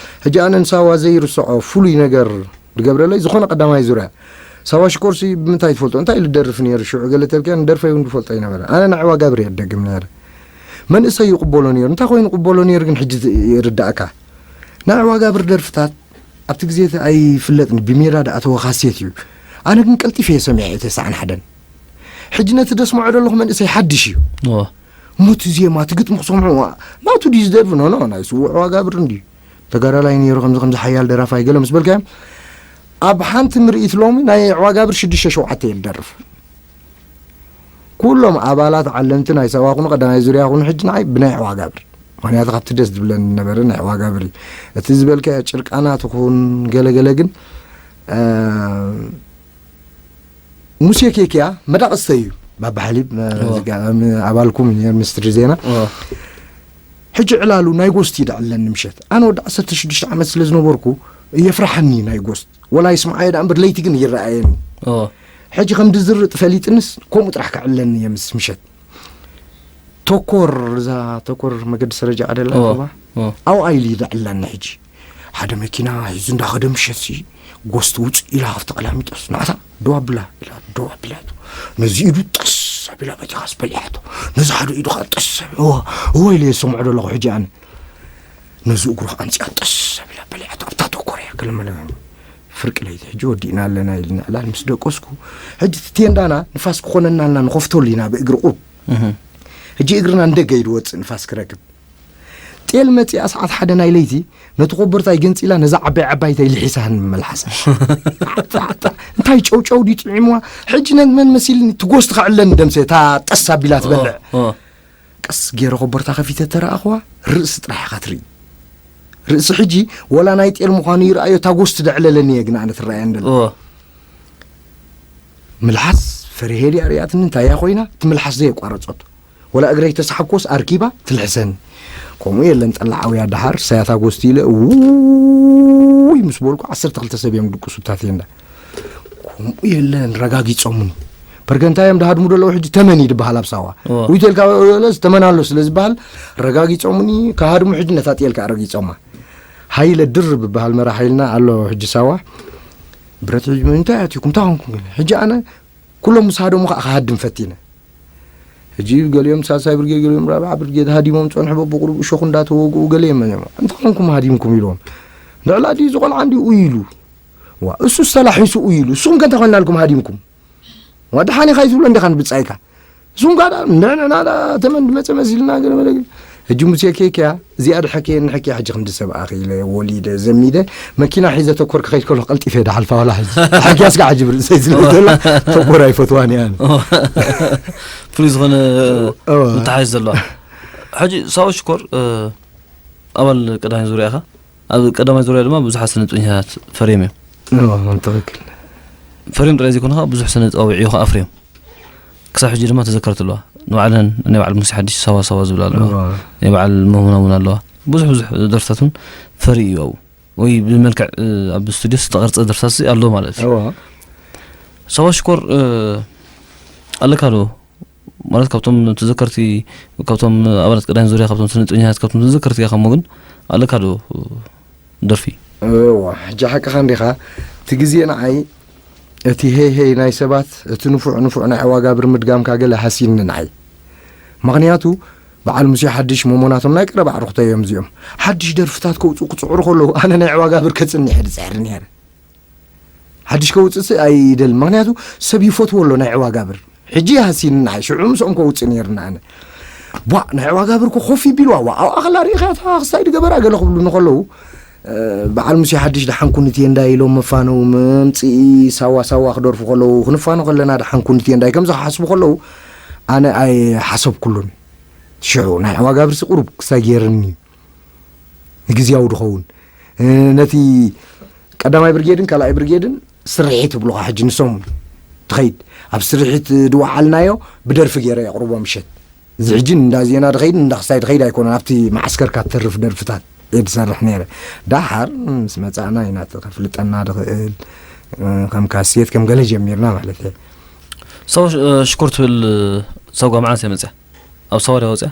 ሕጂ ኣነ ንሳዋ ዘይርስዖ ፍሉይ ነገር ዝገብረለይ ዝኾነ ቀዳማይ ዙርያ ሳዋ ሽኮርሲ ብምንታይ ትፈልጦ እንታይ ኢሉ ደርፍ ነይሩ ሽዑ ገለ ተልካ ንደርፈይ እውን ዝፈልጦ ኣይነበረ ኣነ ንዓዋ ጋብር እየ ዝደግም ነይረ መንእሰይ ይቕበሎ ነይሩ እንታይ ኮይኑ ይቕበሎ ነይሩ ግን ሕጂ ይርዳእካ ናይ ዕዋጋብር ደርፍታት ኣብቲ ግዜ እቲ ኣይፍለጥን ብሜዳ ደኣ ተወኻሴት እዩ ኣነ ግን ቀልጢፈ እየ ሰሚዐ እቲ ሳዕን ሓደን ሕጂ ነቲ ደስምዖ ዘለኹ መንእሰይ ሓድሽ እዩ እሞ እቲ ዜማ እቲ ግጥሚ ክሰምዑ ናቱ ድዩ ዝደርፍ ኖኖ ናይ ስዉዕ ዕዋጋብር እንድዩ ተጋዳላይ ነይሩ ከምዚ ከምዚ ሓያል ደራፋይ ገለ ምስ በልካዮም ኣብ ሓንቲ ምርኢት ሎሚ ናይ ዕዋጋብር ሽዱሽተ ሸውዓተ እየ ዝደርፍ ኩሎም ኣባላት ዓለምቲ ናይ ሳዋ ኩኑ ቀዳማይ ዙርያ ኩኑ ሕጂ ንዓይ ብናይ ዕዋጋብር ምክንያቱ ካብቲ ደስ ዝብለኒ ዝነበረ ናይ ዕዋጋብር እዩ እቲ ዝበልካዮ ጭርቃናት ይኹን ገለገለ ግን ሙሴ ኬክያ መዳቕስተ እዩ ባባሓሊብ ኣባልኩም ሚኒስትሪ ዜና ሕጂ ዕላሉ ናይ ጎስት ይድዕለኒ ምሸት ኣነ ወዲ ዓሰርተ ሽዱሽተ ዓመት ስለ ዝነበርኩ የፍርሓኒ ናይ ጎስት ወላ ይስምዓዮ ደኣ እምበር ለይቲ ግን ይረኣየኒ ሕጂ ከም ድዝርጥ ፈሊጥንስ ከምኡ ጥራሕ ክዕለኒ እየ ምስ ምሸት ተኮር እዛ ተኮር መገዲ ሰረጃ ኣደላ ባ ኣብኣ ኢሉ ይድዕለኒ ሕጂ ሓደ መኪና ሒዙ እንዳኸደ ምሸት ሲ ጎስት ውፅእ ኢላ ካብቲ ቀላሚጦስ ናታ ደው ኣብላ ኢላ ደው ኣቢላቶ ነዚ ኢዱ ጠስ ኣቢላ በቲኻስ በሊዓቶ ነዚ ሓደ ኢዱ ከዓ ጠስ እወ ኢለ ዝሰምዖ ዘለኹ ሕጂ ኣነ ነዚ እግሩ ኣምፂኣ ጠስ ኣቢላ በሊዓቶ ኣብታ ተኮርያ ገለመለ ፍርቂ ለይቲ ሕጂ ወዲእና ኣለና ኢልና ዕላል ምስ ደቀስኩ ሕጂ እቲ ቴንዳና ንፋስ ክኾነና ኣልና ንኸፍተሉ ኢና ብእግሪ ቁብ ሕጂ እግርና ንደገ ኢሉ ወፅእ ንፋስ ክረክብ ጤል መፂኣ ሰዓት ሓደ ናይ ለይቲ ነቲ ኮቦርታይ ገንፂላ ነዛ ዓባይ ዓባይተይ ልሒሳ ንመልሓሳ እንታይ ጨውጨው ድዩ ጥዒምዋ ሕጂ ነመን መሲልኒ ትጎስቲ ከዕለኒ ደምሰ እታ ጠስ ኣቢላ ትበልዕ ቀስ ገይረ ኮቦርታ ከፊተ ተረኣኽዋ ርእሲ ጥራሕ ኢኻ ትርኢ ርእሲ ሕጂ ወላ ናይ ጤል ምዃኑ ይረኣዮ እታ ጎስቲ ደዕለለኒ እየ ግን ኣነ ትረኣየ እንደለ እወ። ምልሓስ ፈሪሄ ድያ ርእያትኒ እንታይ እያ ኮይና እቲ ምልሓስ ዘየቋረፀቶ ወላ እግረይ ተሰሓብኮስ ኣርኪባ ትልሕሰኒ። ከምኡ የለን ጠላዓውያ ደሓር ሳያት ኣጎስቲ ኢለ ውይ ምስ በልኩ ዓሰርተ ክልተ ሰብ እዮም ድቅሱታት እንዳ ከምኡ የለን ረጋጊጾምኒ። ፐርገንታ እዮም ድሃድሙ ደለዉ ሕጂ ተመን እዩ ድበሃል ኣብ ሳዋ። እዎ። ውይተልካ ለስ ተመን ኣሎ ስለ ዝበሃል ረጋጊጾምኒ። ክሃድሙ ሕጂ ነታ ጤልካ ረጊጾማ። ሃይለ ድርብ ዝበሃል መራሒ ኢልና ኣሎ ሕጂ ሳዋ። ብረት ሕጂ እንታይ ኣትኩም እንታይ ኾንኩም ግን? ሕጂ ኣነ ኩሎም ምስ ሃደሙ ከዓ ክሃድም ፈቲነ። ሕጂ ገሊኦም ሳልሳይ ብርጌድ ገሊኦም ራብዓ ብርጌድ ሃዲሞም ጸንሑ በብቁሩብ እሾኹ እንዳተወግኡ ገሊኦም እዮም እንታይ ኾንኩም ሃዲምኩም ኢልዎም። ንዕላ ድዩ ዝቆልዓ እንዲኡ ኢሉ። ዋ እሱ ዝተላሒሱ ኢሉ እሱም ከ እንታይ ኮይንናልኩም ሃዲምኩም። ዋ ደሓን ኢኻ ይትብሎ እንዲኻ ንብጻይካ። እሱም ጋዳ ንዕንዕና ዳ ተመን ድመጸ መሲልና ገለ መለ ግን ሕጂ ሙሴ ኬክያ እዚኣ ድሐከየ ንሐከያ ሕጂ ክንዲ ሰብ ኣኺለ ወሊደ ዘሚደ መኪና ሒዘ ተኮር ክኸይድ ከሎ ቀልጢፈ ድሓልፋ ዋላ ሕጂ ሕጊያ ስጋ ዓጅብ ርእሰይ ዝብል ዘሎ ተኮር ኣይፈትዋን እያ ኣነ። ፍሉይ ዝኾነ እወ። ምትሓዝ ዘለዋ። ሕጂ ሳዋ ሽኮር ኣባል ቀዳማይ ዙርያ ኢኻ። ኣብ ቀዳማይ ዙርያ ድማ ብዙሓት ስነ ጥበበኛታት ፈርዮም እዮም። እወ፣ ትኽክል። ፈርዮም ጥራይ ዘይኮነ ከዓ ብዙሕ ስነ ጥበባዊ ዕዮ ከዓ ኣፍርዮም። ክሳብ ሕጂ ድማ ተዘከርቲ ኣለዋ። ንባዕለን ናይ በዓል ሙሴ ሓድሽ ሳዋ ሳዋ ዝብላ ኣለዋ። እወ። ናይ በዓል መሙና እውን ኣለዋ። ብዙሕ ብዙሕ ደርፍታት እውን ፈርዩ እዩ ኣብኡ። ወይ ብመልክዕ ኣብ ስቱድዮ ዝተቐርጸ ደርፍታት ኣሎ ማለት እዩ። እወ። ሳዋ ሽኮር ኣለካ ዶ? ማለት ካብቶም ተዘከርቲ፣ ካብቶም ኣባላት ቀዳማይ ዙርያ፣ ካብቶም ስነ ጥበበኛታት፣ ካብቶም ተዘከርቲ ኢኻ እሞ ግን ኣለካ ዶ ደርፊ? እዋ ሕጂ ሓቅኻ እንዲኻ። እቲ ግዜ ንዓይ እቲ ሄይ ሄይ ናይ ሰባት እቲ ንፉዕ ንፉዕ ናይ ዕዋጋብር ምድጋምካ ገለ ሃሲኒ ንዓይ። ምኽንያቱ በዓል ሙሴ ሓድሽ መሞናቶም ናይ ቀረባ ኣዕሩኽተይ እዮም እዚኦም። ሓድሽ ደርፍታት ከውፅኡ ክፅዕሩ ከለዉ ኣነ ናይ ዕዋጋብር ከፅንሕ እየ ዝፅዕር ነይረ። ሓድሽ ከውፅእ ስ ኣይደልን ምክንያቱ ሰብ ይፈትዎ ኣሎ ናይ ዕዋጋብር። ሕጂ ይሃሲኒ ንዓይ ሽዑ ምስኦም ከውፅእ ነይርና ኣነ። ቧእ ናይ ዕዋጋብር ኮ ኮፍ ይቢልዋ ዋ ኣብኣ ከላ ርኢኻያ እታ ክስታይ ድገበራ ገለ ክብሉኒ ከለዉ በዓል ሙሴ ሓድሽ ደሓን ኩንት እየ እንዳ ኢሎም መፋነዊ መምፅኢ ሳዋ ሳዋ ክደርፉ ከለዉ ክንፋኖ ከለና ደሓን ኩንት እየ እንዳ ከምዚ ክሓስቡ ከለዉ ኣነ ኣይሓሰብኩሉን። ሽዑ ናይ ዕዋጋብርሲ ቁሩብ ክሳይ ገይርኒ ንግዝያዊ ድኸውን ነቲ ቀዳማይ ብርጌድን ካልኣይ ብርጌድን ስርሒት ይብሉኻ ሕጂ ንሶም ትኸይድ ኣብ ስርሒት ድወዓልናዮ ብደርፊ ገይረ የቕርቦ ምሸት እዚ ሕጂ እንዳ ዜና ድኸይድ እንዳ ክስታይ ድኸይድ ኣይኮነን ኣብቲ መዓስከርካ ትተርፍ ደርፍታት እየ ድሰርሕ ነይረ። ዳሓር ምስ መጻእና ኢና እቲ ከፍልጠና ድኽእል ከም ካሴት ከም ገለ ጀሚርና ማለት እየ። ሳዋ ሽኮር ትብል ሳጓ መዓስ እያ መፅያ? ኣብ ሳዋ ድያ ወፅያ?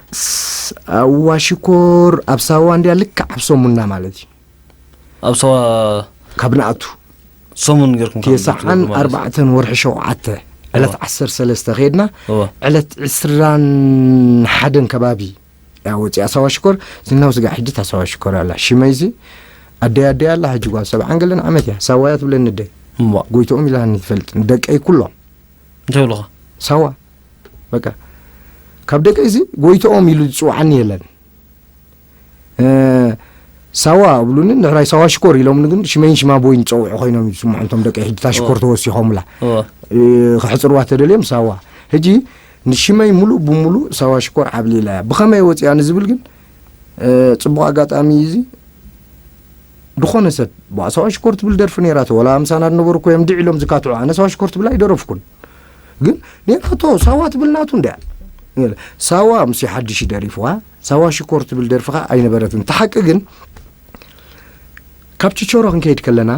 ኣዋ ሽኮር ኣብ ሳዋ እንድያ ልክዕ ኣብ ሰሙና ማለት እዩ። ኣብ ሳዋ ካብ ንኣቱ ሰሙን ጌርኩም ካብ ተስዓን ትብሉ ማለት እዩ። ኣርባዕተን ወርሒ ሸውዓተ ዕለት እዋ። ዓሰርተ ሰለስተ ከድና እዋ። ዕለት ዕስራን ሓደን ከባቢ እያ ወፂኣ ሳዋ ሽኮር ዝናው ስጋ ሕጂ እታ ሳዋ ሽኮር ኣላ ሽመይሲ ኣደይ ኣደይ ኣላ ሕጂ ጓል ሰብዓን ገለን ዓመት እያ ሳዋያ ትብለኒ ኣደይ እሞ ጎይትኦም ኢላኒ ትፈልጥ ንደቀይ ኩሎም እንታይ ይብሉኻ? ሳዋ በቃ ካብ ደቀይ እዚ ጎይትኦም ኢሉ ዝፅውዓኒ የለን እ፣ ሳዋ ብሉኒ ንሕራይ ሳዋ ሽኮር ኢሎምኒ ግን ሽመይን ሽማ ቦይን ዝፀውዑ ኮይኖም እዩ ዝስምዖም እቶም ደቀይ ሕጂ እታ ሽኮር ተወሲኾምላ እዎ። እ፣ ከሕፅርዋ ተደልዮም ሳዋ ሕጂ ንሽመይ ሙሉእ ብሙሉእ ሳዋ ሽኮር ዓብሊላ እያ ብኸመይ ወፂኣ ንዝብል ግን እ፣ ፅቡቕ ኣጋጣሚ እዩ እዚ ዝኾነ ሰብ ቧ ሳዋ ሽኮር ትብል ደርፊ ነይራቶ ወላ ምሳና ዝነበሩ እኮ እዮም ድዕ ኢሎም ዝካትዑ ኣነ ሳዋ ሽኮር ትብል ኣይደረፍኩን ግን ነይራቶ ሳዋ ትብል ናቱ እንድያ ሳዋ ምስ ሓድሽ ደሪፍዋ ሳዋ ሽኮር ትብል ደርፊ ከዓ ኣይነበረትን እቲ ሓቂ ግን ካብ ችቾሮ ክንከይድ ከለና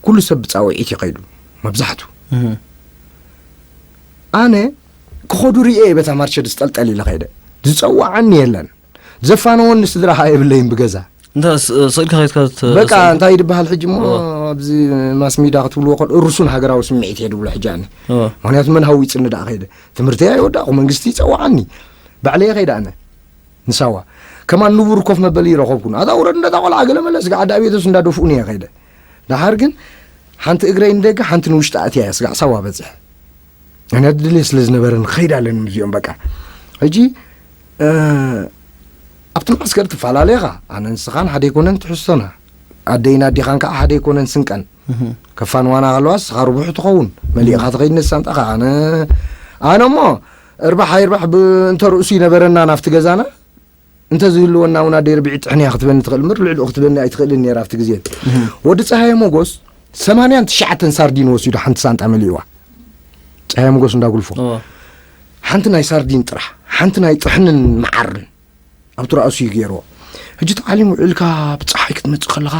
ኩሉ ሰብ ብፃውዒት ይኸይዱ መብዛሕቱ ኣነ ክኸዱ ርኤ በታ ማርቸ ዝጠልጠል ኢለ ኸይደ ዝፀዋዓኒ የለን ዘፋነወኒ ስድራ ኸዓ የብለይን ብገዛ እንተ ስእልካ ከይትካ በቃ እንታይ ድበሃል ሕጂ እሞ ኣብዚ ማስ ሚድያ ክትብልዎ ከል እርሱን ሃገራዊ ስምዒት እየ ድብሎ ሕጂ ኣነ ምክንያቱ መን ሃዊፅኒ ደኣ ከይደ ትምህርቲ ኣይወዳእኩ መንግስቲ ይፀዋዓኒ ባዕለየ ከይደ ኣነ ንሳዋ ከማን ንቡር ኮፍ መበሊ ይረኸብኩን ኣታ ውረድ እንደታ ቆልዓ ገለ መለ ስጋዕ ኣዳ ቤተስ እንዳደፍኡኒ እየ ከይደ ደሓር ግን ሓንቲ እግረይ ንደገ ሓንቲ ንውሽጢ ኣትያ እያ ስጋዕ ሳዋ በፅሐ ምክንያቱ ድልየ ስለ ዝነበረን ክኸይድ ኣለኒ ምስዚኦም በቃ ሕጂ ኣብቲ ማዕስከር ትፈላለኻ ኣነ ንስኻን ሓደ ኣይኮነን ትሕዝቶና ኣደይን ኣዴኻን ከዓ ሓደ ኣይኮነን ስንቀን ከፋንዋና ከለዋ ንስኻ ርቡሕ ትኸውን መሊእኻ ትኸይድ ነሳንጣኻ ኣነ ኣነ እሞ እርባሕ ኣይርባሕ እንተ ርእሱ ይነበረና ናብቲ ገዛና እንተ ዝህልወና እውን ኣደይ ርብዒ ጥሕንያ ክትበኒ ትኽእል እምበር ልዕሊኡ ክትበኒ ኣይትኽእልን ነይራ ኣብቲ ግዜ ወዲ ፀሃየ ሞጎስ ሰማንያን ትሽዓተን ሳርዲን ወሲዱ ሓንቲ ሳንጣ መሊእዋ ፀሃየ ሞጎስ እንዳጉልፎ ሓንቲ ናይ ሳርዲን ጥራሕ፣ ሓንቲ ናይ ጥሕንን መዓርን ኣብቲ ራእሱ እዩ ገይርዎ። ሕጂ ተዓሊም ውዒልካ ብፀሓይ ክትመፅእ ከለኻ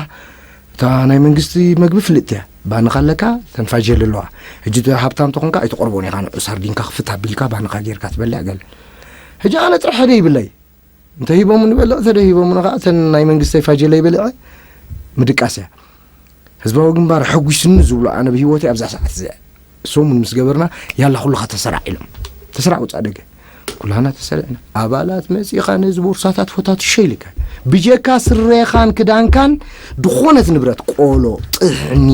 እታ ናይ መንግስቲ መግቢ ፍልጥቲ እያ። ባንኻ ኣለካ፣ ተንፋጀል ኣለዋ። ሕጂ እቲ ሃብታም ተኾንካ ኣይትቆርቦን ኢኻ፣ ንዑ ሳርዲንካ ክፍት ኣቢልካ ባንኻ ጌርካ ትበልዕ ገለ። ሕጂ ኣነ ጥራሕ ሓደ ይብለይ፣ እንተ ሂቦም ንበልዕ፣ ተደ ሂቦም ንኻ እተን ናይ መንግስቲ ፋጀለይ በልዐ ምድቃስ እያ። ህዝባዊ ግንባር ሕጒስኒ ዝብሎ ኣነ ብህይወተይ ኣብዛ ሰዓት እዚኣ ሰሙን ምስ ገበርና፣ ያላ ኩልኻ ተሰራዕ ኢሎም። ተሰራዕ ውፃእ ደገ። ኩላና ተሰሪዕና። ኣባላት መፂኻ ነዚ ቦርሳታት ፈታትሾ ኢልካ። ብጀካ ስሬኻን ክዳንካን ድኾነት ንብረት፣ ቆሎ፣ ጥሕኒ፣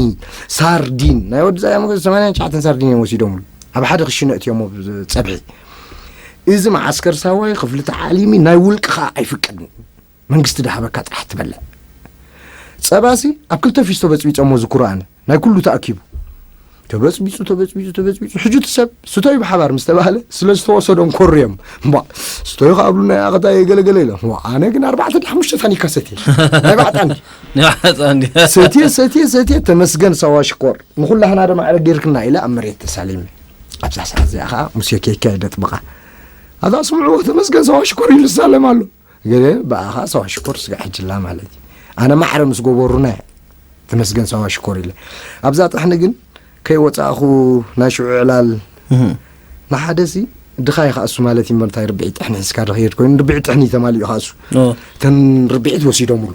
ሳርዲን፣ ናይ ወዲ ዛያ መገ ሰማንያን ትሽዓተን ሳርዲን እዮም ወሲዶምሉ። ኣብ ሓደ ክሽነ እትዮሞ ጸብሒ። እዚ መዓስከር ሳዋይ ክፍሊ ተዓሊሚ ናይ ውልቂ ኸኣ ኣይፍቀድን። መንግስቲ ድሃበካ ጥራሕ ትበልዕ። ጸባሲ ኣብ ክልተ ፊስቶ በጽቢጾሞ ዝኩሩ ኣነ። ናይ ኩሉ ተኣኪቡ። ተበጽቢጹ፣ ተበጽቢጹ፣ ተበጽቢጹ። ሕጂ እቲ ሰብ ስተዩ ብሓባር ምስ ተባህለ፣ ስለ ዝተወሰዶም ኮርዮም። እምቧ፣ ስተዩ ከኣ ኣብሉና፣ ኣኸታ የገለገለ ኢሎም። እምቧ፣ ኣነ ግን ኣርባዕተ ድዩ ሓሙሽተ ታኒካ ሰትየ። ናይ ባዕጣ እንዲ። ናይ ባዕጣ እንዲ። ሰትየ፣ ሰትየ፣ ሰትየ፣ ተመስገን ሳዋ ሽኮር። ንኹላህና ዶ ማዕረ ጌርክና ኢለ ኣብ መሬት ተሳሊመ። ኣብዛ ሰዓት እዚኣ ኸኣ ሙሴ ኬካ የደጥብቓ። ኣታ ስምዕዎ፣ ተመስገን ሳዋ ሽኮር ኢሉ ዝሳለም ኣሎ። ገለ ብኣኻ ሳዋ ሽኮር ስጋዕ ሕጅላ ማለት እዩ። ኣነ ማዕረ ምስ ጎበሩና እየ ተመስገን ሳዋ ሽኮር ኢለ። ኣብዛ ጥሕኒ ግን ከይወጻእኹ ናይ ሽዑ ዕላል እህ። ንሓደሲ ድኻ እዩ ከኣሱ ማለት እዩ። እንታይ ርብዒ ጥሕኒ ሒዝካ ድኸይድ ኮይኑ ርብዒ ጥሕኒ ተማሊኡ ከኣሱ። ኦ። እተን ርብዒት ወሲዶምሉ።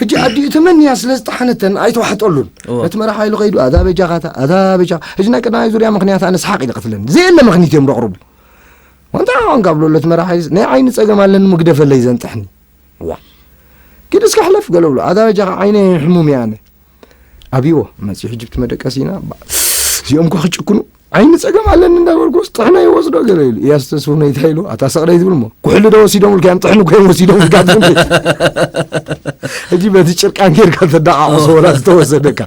ሕጂ ኣዲኡ ተመንያ ስለ ዝጠሓነተን ኣይተዋሕጠሉን። እዎ። ነቲ መራሕ ሓይሉ ከይዱ ኣታ በጃኻታ፣ ኣታ በጃ-፣ ሕጂ ናይ ቀዳማይ ዙርያ ምኽንያት ኣነ ስሓቕ ኢለ ቀትለን። ዘየለ ምኽኒት እዮም ደቕርቡ። ወንታ ዋንጋ ብሎ ለቲ መራሕ ሓይልስ ናይ ዓይኒ ጸገም ኣለኒ ምግደፈለይ ዘንጥሕኒ። ዋ። ኪድ እስከ ሕለፍ ገለ ብሎ። ኣታ በጃኻ ዓይነ ሕሙም እየ ኣነ። ኣብይዎ መጺኡ ሕጂ ብቲ መደቀሲና። ባ-፣ እዚኦም እኮ ክጭክኑ። ዓይኒ ጸገም ኣለኒ እንዳበልኩስ ጥሕነ ይወስዶ ገለ ኢሉ። እያሱ ተስፉ ነይታ ኢሉ። ኣታ ሰቕደይ ትብል እሞ። ኩሕሊ ዶ ወሲዶም ኢልካ እዮም ጥሕኒ እኮ እዮም ወሲዶም ኢልካ ትብል። ሕጂ በቲ ጭርቃን ጌርካ ተደዓቕሶ ወላ ዝተወሰደካ።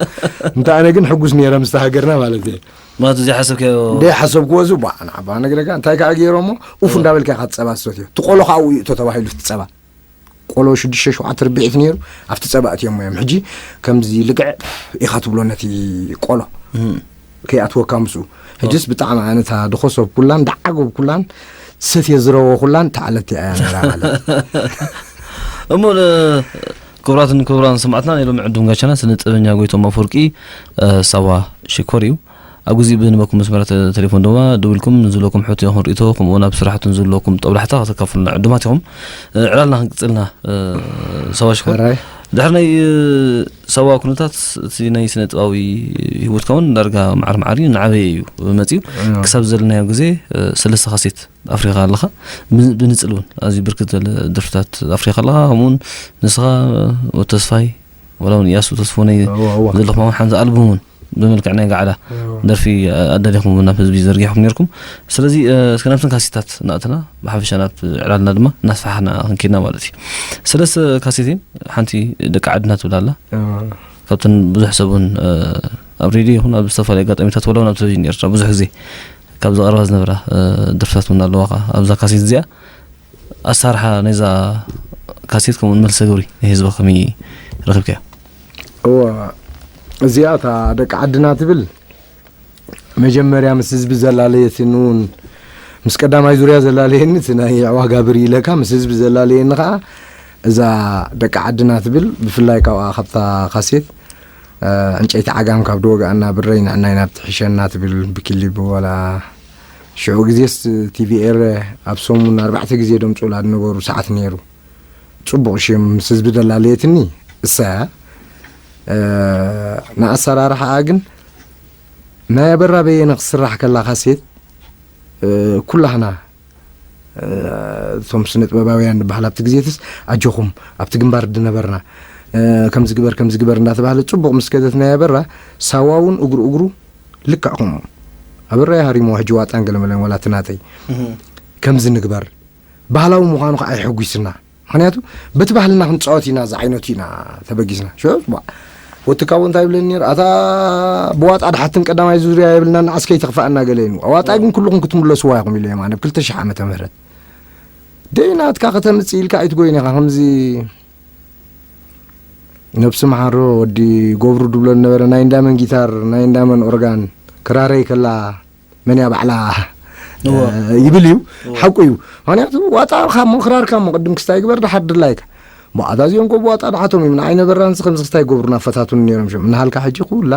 እንተ ኣነ ግን ሕጉስ ነይረ ምስቲ ሃገርና ማለት እየ። ማለት እዚኣ ሓሰብካዮ? እንደ ሓሰብክዎ እዚ ቧ፣ ንዓባ ነግረካ፣ እንታይ ከኣ ገይሮሞ? ኡፍ ኦ። እንዳበልካ ኢኻ ትጸባ ትሰትዮ። እቲ ቆሎ ከኣ ኣብኡ እዩ እቶ ተባሂሉ እቲ ጸባ። ቆሎ ሽዱሽተ ሸውዓተ ርብዒት ነይሩ፣ ኣብቲ ጸባ እትዮሞ እዮም። ሕጂ ከምዚ ልግዕ ኢኻ ትብሎ ነቲ ቆሎ። እም። ከይኣትወካ ምስኡ። ኦ። ሕጅስ ብጣዕሚ ኣነ እታ ድኾ ሰብ ኩላን፣ ደዓጎብ ኩላን፣ ሰትየ ዝረወ ኩላን ተዓለቲ እያ ነይራ ማለት። እሞ ን-፣ ክቡራትን ክቡራን ሰማዕትና፣ ናይ ሎሚ ዕዱም ጋሻና ስነ ጥበበኛ ጎይቶም ኣፈወርቂ፣ እ፣ ሳዋ ሽኮር እዩ። ኣብ ግዜኡ ብንበኩም መስመራት ተ-፣ ቴሌፎን ድማ ደዊልኩም ንዝህልወኩም ሕቶ ይኹን ርእይቶ፣ ከምኡ እውን ኣብ ስራሕቱ ንዝህልወኩም ጦብላሕታ ከተካፍሉና ዕዱማት ኢኹም። እ፣ ዕላልና ክንቅጽልና፣ እ፣ ሳዋ ሽኮር። ሕራይ። ድሕሪ ናይ፣ እ፣ ሳዋ ኩነታት፣ እቲ ናይ ስነ ጥበባዊ ህይወትካ እውን ዳርጋ መዓር መዓር እዩ፣ እናዓበየ እዩ መጺኡ። እዎ። ክሳብ ዘለናዮ ግዜ፣ እ፣ ሰለስተ ካሴት ኣፍሪኻ ኣለኻ። ብ-፣ ብንጽል እውን ኣዝዩ ብርክት ዝበለ ደርፍታት ኣፍሪኻ ኣለኻ። ከምኡ እውን ንስኻ፣ እ፣ ወዲ ተስፋይ፣ ወላ እውን እያሱ ተስፎነይ እዎ፣ እዎ። ዘለኹም እውን ሓንቲ ኣልቡም እውን ብመልክዕ ናይ ጋዕላ እዎ። ደርፊ ኣዳሊኹም ናብ ህዝቢ ዘርጊሕኩም ነርኩም። ስለዚ፣ እ፣ እስከ ናብተን ካሴታት እናእተና ብሓፈሻ ናብ ዕላልና ድማ እናስፋሕና ክንከይድና ማለት እዩ። ሰለስተ ካሴት እየን። ሓንቲ ደቂ ዓድና ትብል ኣላ። እዎ። ካብተን ብዙሕ ሰብ እውን፣ እ፣ ኣብ ሬድዮ ይኹን ኣብ ዝተፈላለዩ ኣጋጣሚታት ወላ እውን ኣብ ቴሌቪዥን ኤርትራ ብዙሕ ግዜ ካብ ዝቐርባ ዝነበራ፣ እ፣ ደርፍታት እውን ኣለዋ ከኣ ኣብዛ ካሴት እዚኣ። ኣሰራርሓ ናይዛ ካሴት ከምኡውን መልሰ ግብሪ ናይ ህዝቢ ከመይ ረኺብካዮ? እዋ፣ እዚኣ እታ ደቂ ዓድና ትብል መጀመርያ ምስ ህዝቢ ዘላለየትኒ እውን፣ ምስ ቀዳማይ ዙርያ ዘላለየኒ እቲ ናይ ኣዕዋጋብር ኢለካ፣ ምስ ህዝቢ ዘላለየኒ ኸዓ እዛ ደቂ ዓድና ትብል፣ ብፍላይ ካብኣ ካብታ ካሴት፣ እ፣ ዕንጨይቲ ዓጋም ካብ ድወግኣና ብረይ ንዕናይ ናብ ትሕሸና ትብል ብክሊብ ወላ ሽዑ ግዜስ ቲቪ ኤረ ኣብ ሰሙን ኣርባዕተ ግዜ ደምጽኡላ ዝነበሩ ሰዓት ነይሩ። ጽቡቕ ሽም ምስ ህዝቢ ደላለየትኒ እሳ እያ። እ፣ ንኣሰራርሓኣ ግን ናይ ኣበራ በየነ ክስራሕ ከላ ካሴት፣ እ፣ ኩላህና፣ እ፣ እቶም ስነ ጥበባውያን ንበሃል ኣብቲ ግዜትስ ኣጆኹም ኣብቲ ግንባር ዝነበርና፣ እ፣ ከምዚ ግበር ከምዚ ግበር እንዳተባህለ ጽቡቕ ምስ ከደት ናይ ኣበራ ሳዋ እውን እግሩ እግሩ ልክዕ ከምኡ። ኣበራ ይሃሪሞ ሕጂ ዋጣን ገለመለን ዋላ እቲ ናተይ። እህ። ከምዚ ንግበር። ባህላዊ ምዃኑ ከዓ የሐጒስና። ምኽንያቱ በቲ ባህልና ክንጻወት ኢና፣ እዚ ዓይነቱ ኢና ተበጊስና። ሸ-፣ ባ-፣ ወትካቡ እንታይ ይብለኒ ነይሩ? "ኣታ ብዋጣ ድሓትን ቀዳማይ ዙርያ የብልናን፣ ንዓስከ ይተኽፈኣና" ገለ ኢሉ። ዋጣ ግን ኩልኹም ክትምለስዋ ኢኹም ኢለዮም ኣነ ብ ክልተ ሽሕ ዓመተ ምህረት። ደይ ናትካ ከተምጽእ ኢልካ ኣይትጎይን ኢኻ። ከምዚ ነብሲ መሓሮ ወዲ ጎብሩ ድብሎ ዝነበረ ናይ እንዳመን ጊታር፣ ናይ እንዳመን ኦርጋን፣ ክራረይ ከላ መን እያ ባዕላ እወ። እ፣ ይብል እዩ። እወ። ሓቁ እዩ። ምኽንያቱ ዋጣ ካብ ምኽራርካ እሞ ቅድም ክስታይ ግበር፣ ድሓር ድላይካ። ብኣታ እዚኦም እኮ ብዋጣ ድሓቶም እዮም። ንዓይ ነበራንስ ከምዚ ክስታይ ይገብሩና ፈታቱን ነይሮም ሽም። እናሃልካ ሕጂ ኩላ